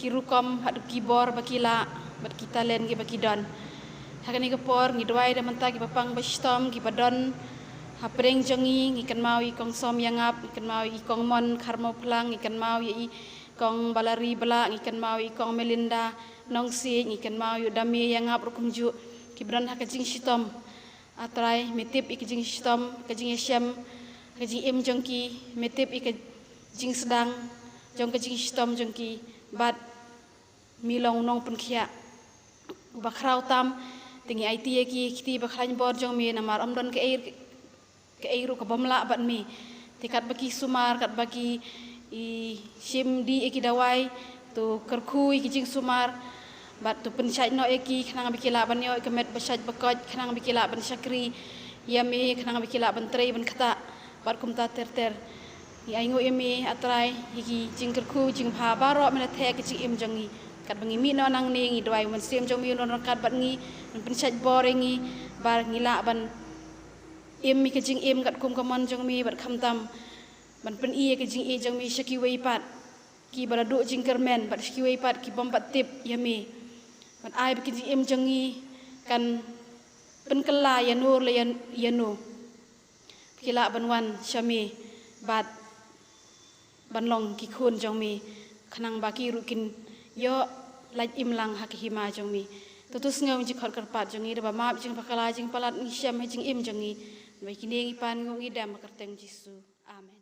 ki rukom haduh ki bor ba ki lah bad ki talent kiba ki don. Ha kane ka por ngi duwai da mynta kiba pang ba shitom kiba don ha pdeng jong ngi, ngi kynmaw ïa i Kong Som Ïangap, ngi kynmaw ïa i Kong Mon Kharmawphlang, ngi kynmaw ïa i Kong Balari Blah, ngi kynmaw ïa i Kong Melinda Nongsiej, ngi kynmaw ïa u Dame Ïangap ruh kumjuh, kiba don ha ka jingshitom. A Trai, me tip ïa ka jingshitom, ka jingïashem, ka jingim jong ki, me tip ïa ka jingsdang jong ka jingshitom jong ki, bad me long u nongpynkhiah uba khraw tam. Te ngi aiti ïa ki, kti bakhlaiñ bor jong me, namar ym don kaei kaei ruh ka bym lah bad me. Te katba ki sumar, katba ki i shim dih ïa ki dawai, to kyrkhu ïa ki jingsumar, bad to pynshait noh ïa ki khnang ba ki lah ban ïoh ïa ka met ba shait ba koit, khnang ba ki lah ban shakri ïa me, khnang ba ki lah ban trei ban ktah, bad kumta ter ter. Ngi ainguh ïa me, A Trai, ïa ki jingkyrkhu jingbha baroh me la theh ïa ka jingim jong ngi. Katba ngi mih noh nangne, ngi duwai u Mynsiem jong me un don ryngkat bad ngi, un pynshait bor ïa ngi, ba ngi lah ban im ïa ka jingim katkum ka mon jong me, bad khamtam ban pyni ïa ka jingïeit jong me sha kiwei pat, kiba la duh jingkyrmen, bad sha kiwei pat ki bym pat tip ïa me. Bad ai ba ka jingim jong ngi kan pynkylla ïano la ïa, ïano, ba ki lah ban wan sha me, bad ban long ki khun jong me, khnang ba ki ruh kin ïoh lait imlang ha ka hima jong me. To to sngew ïa ka jingkhot kyrpad jong ngi, da ba map ïa ka jingbakla jingpalat ngi shem ha ka jingim jong ngi. Ba kine ngi pan nguh ngi dem ha ka kyrteng Jisu. Amen.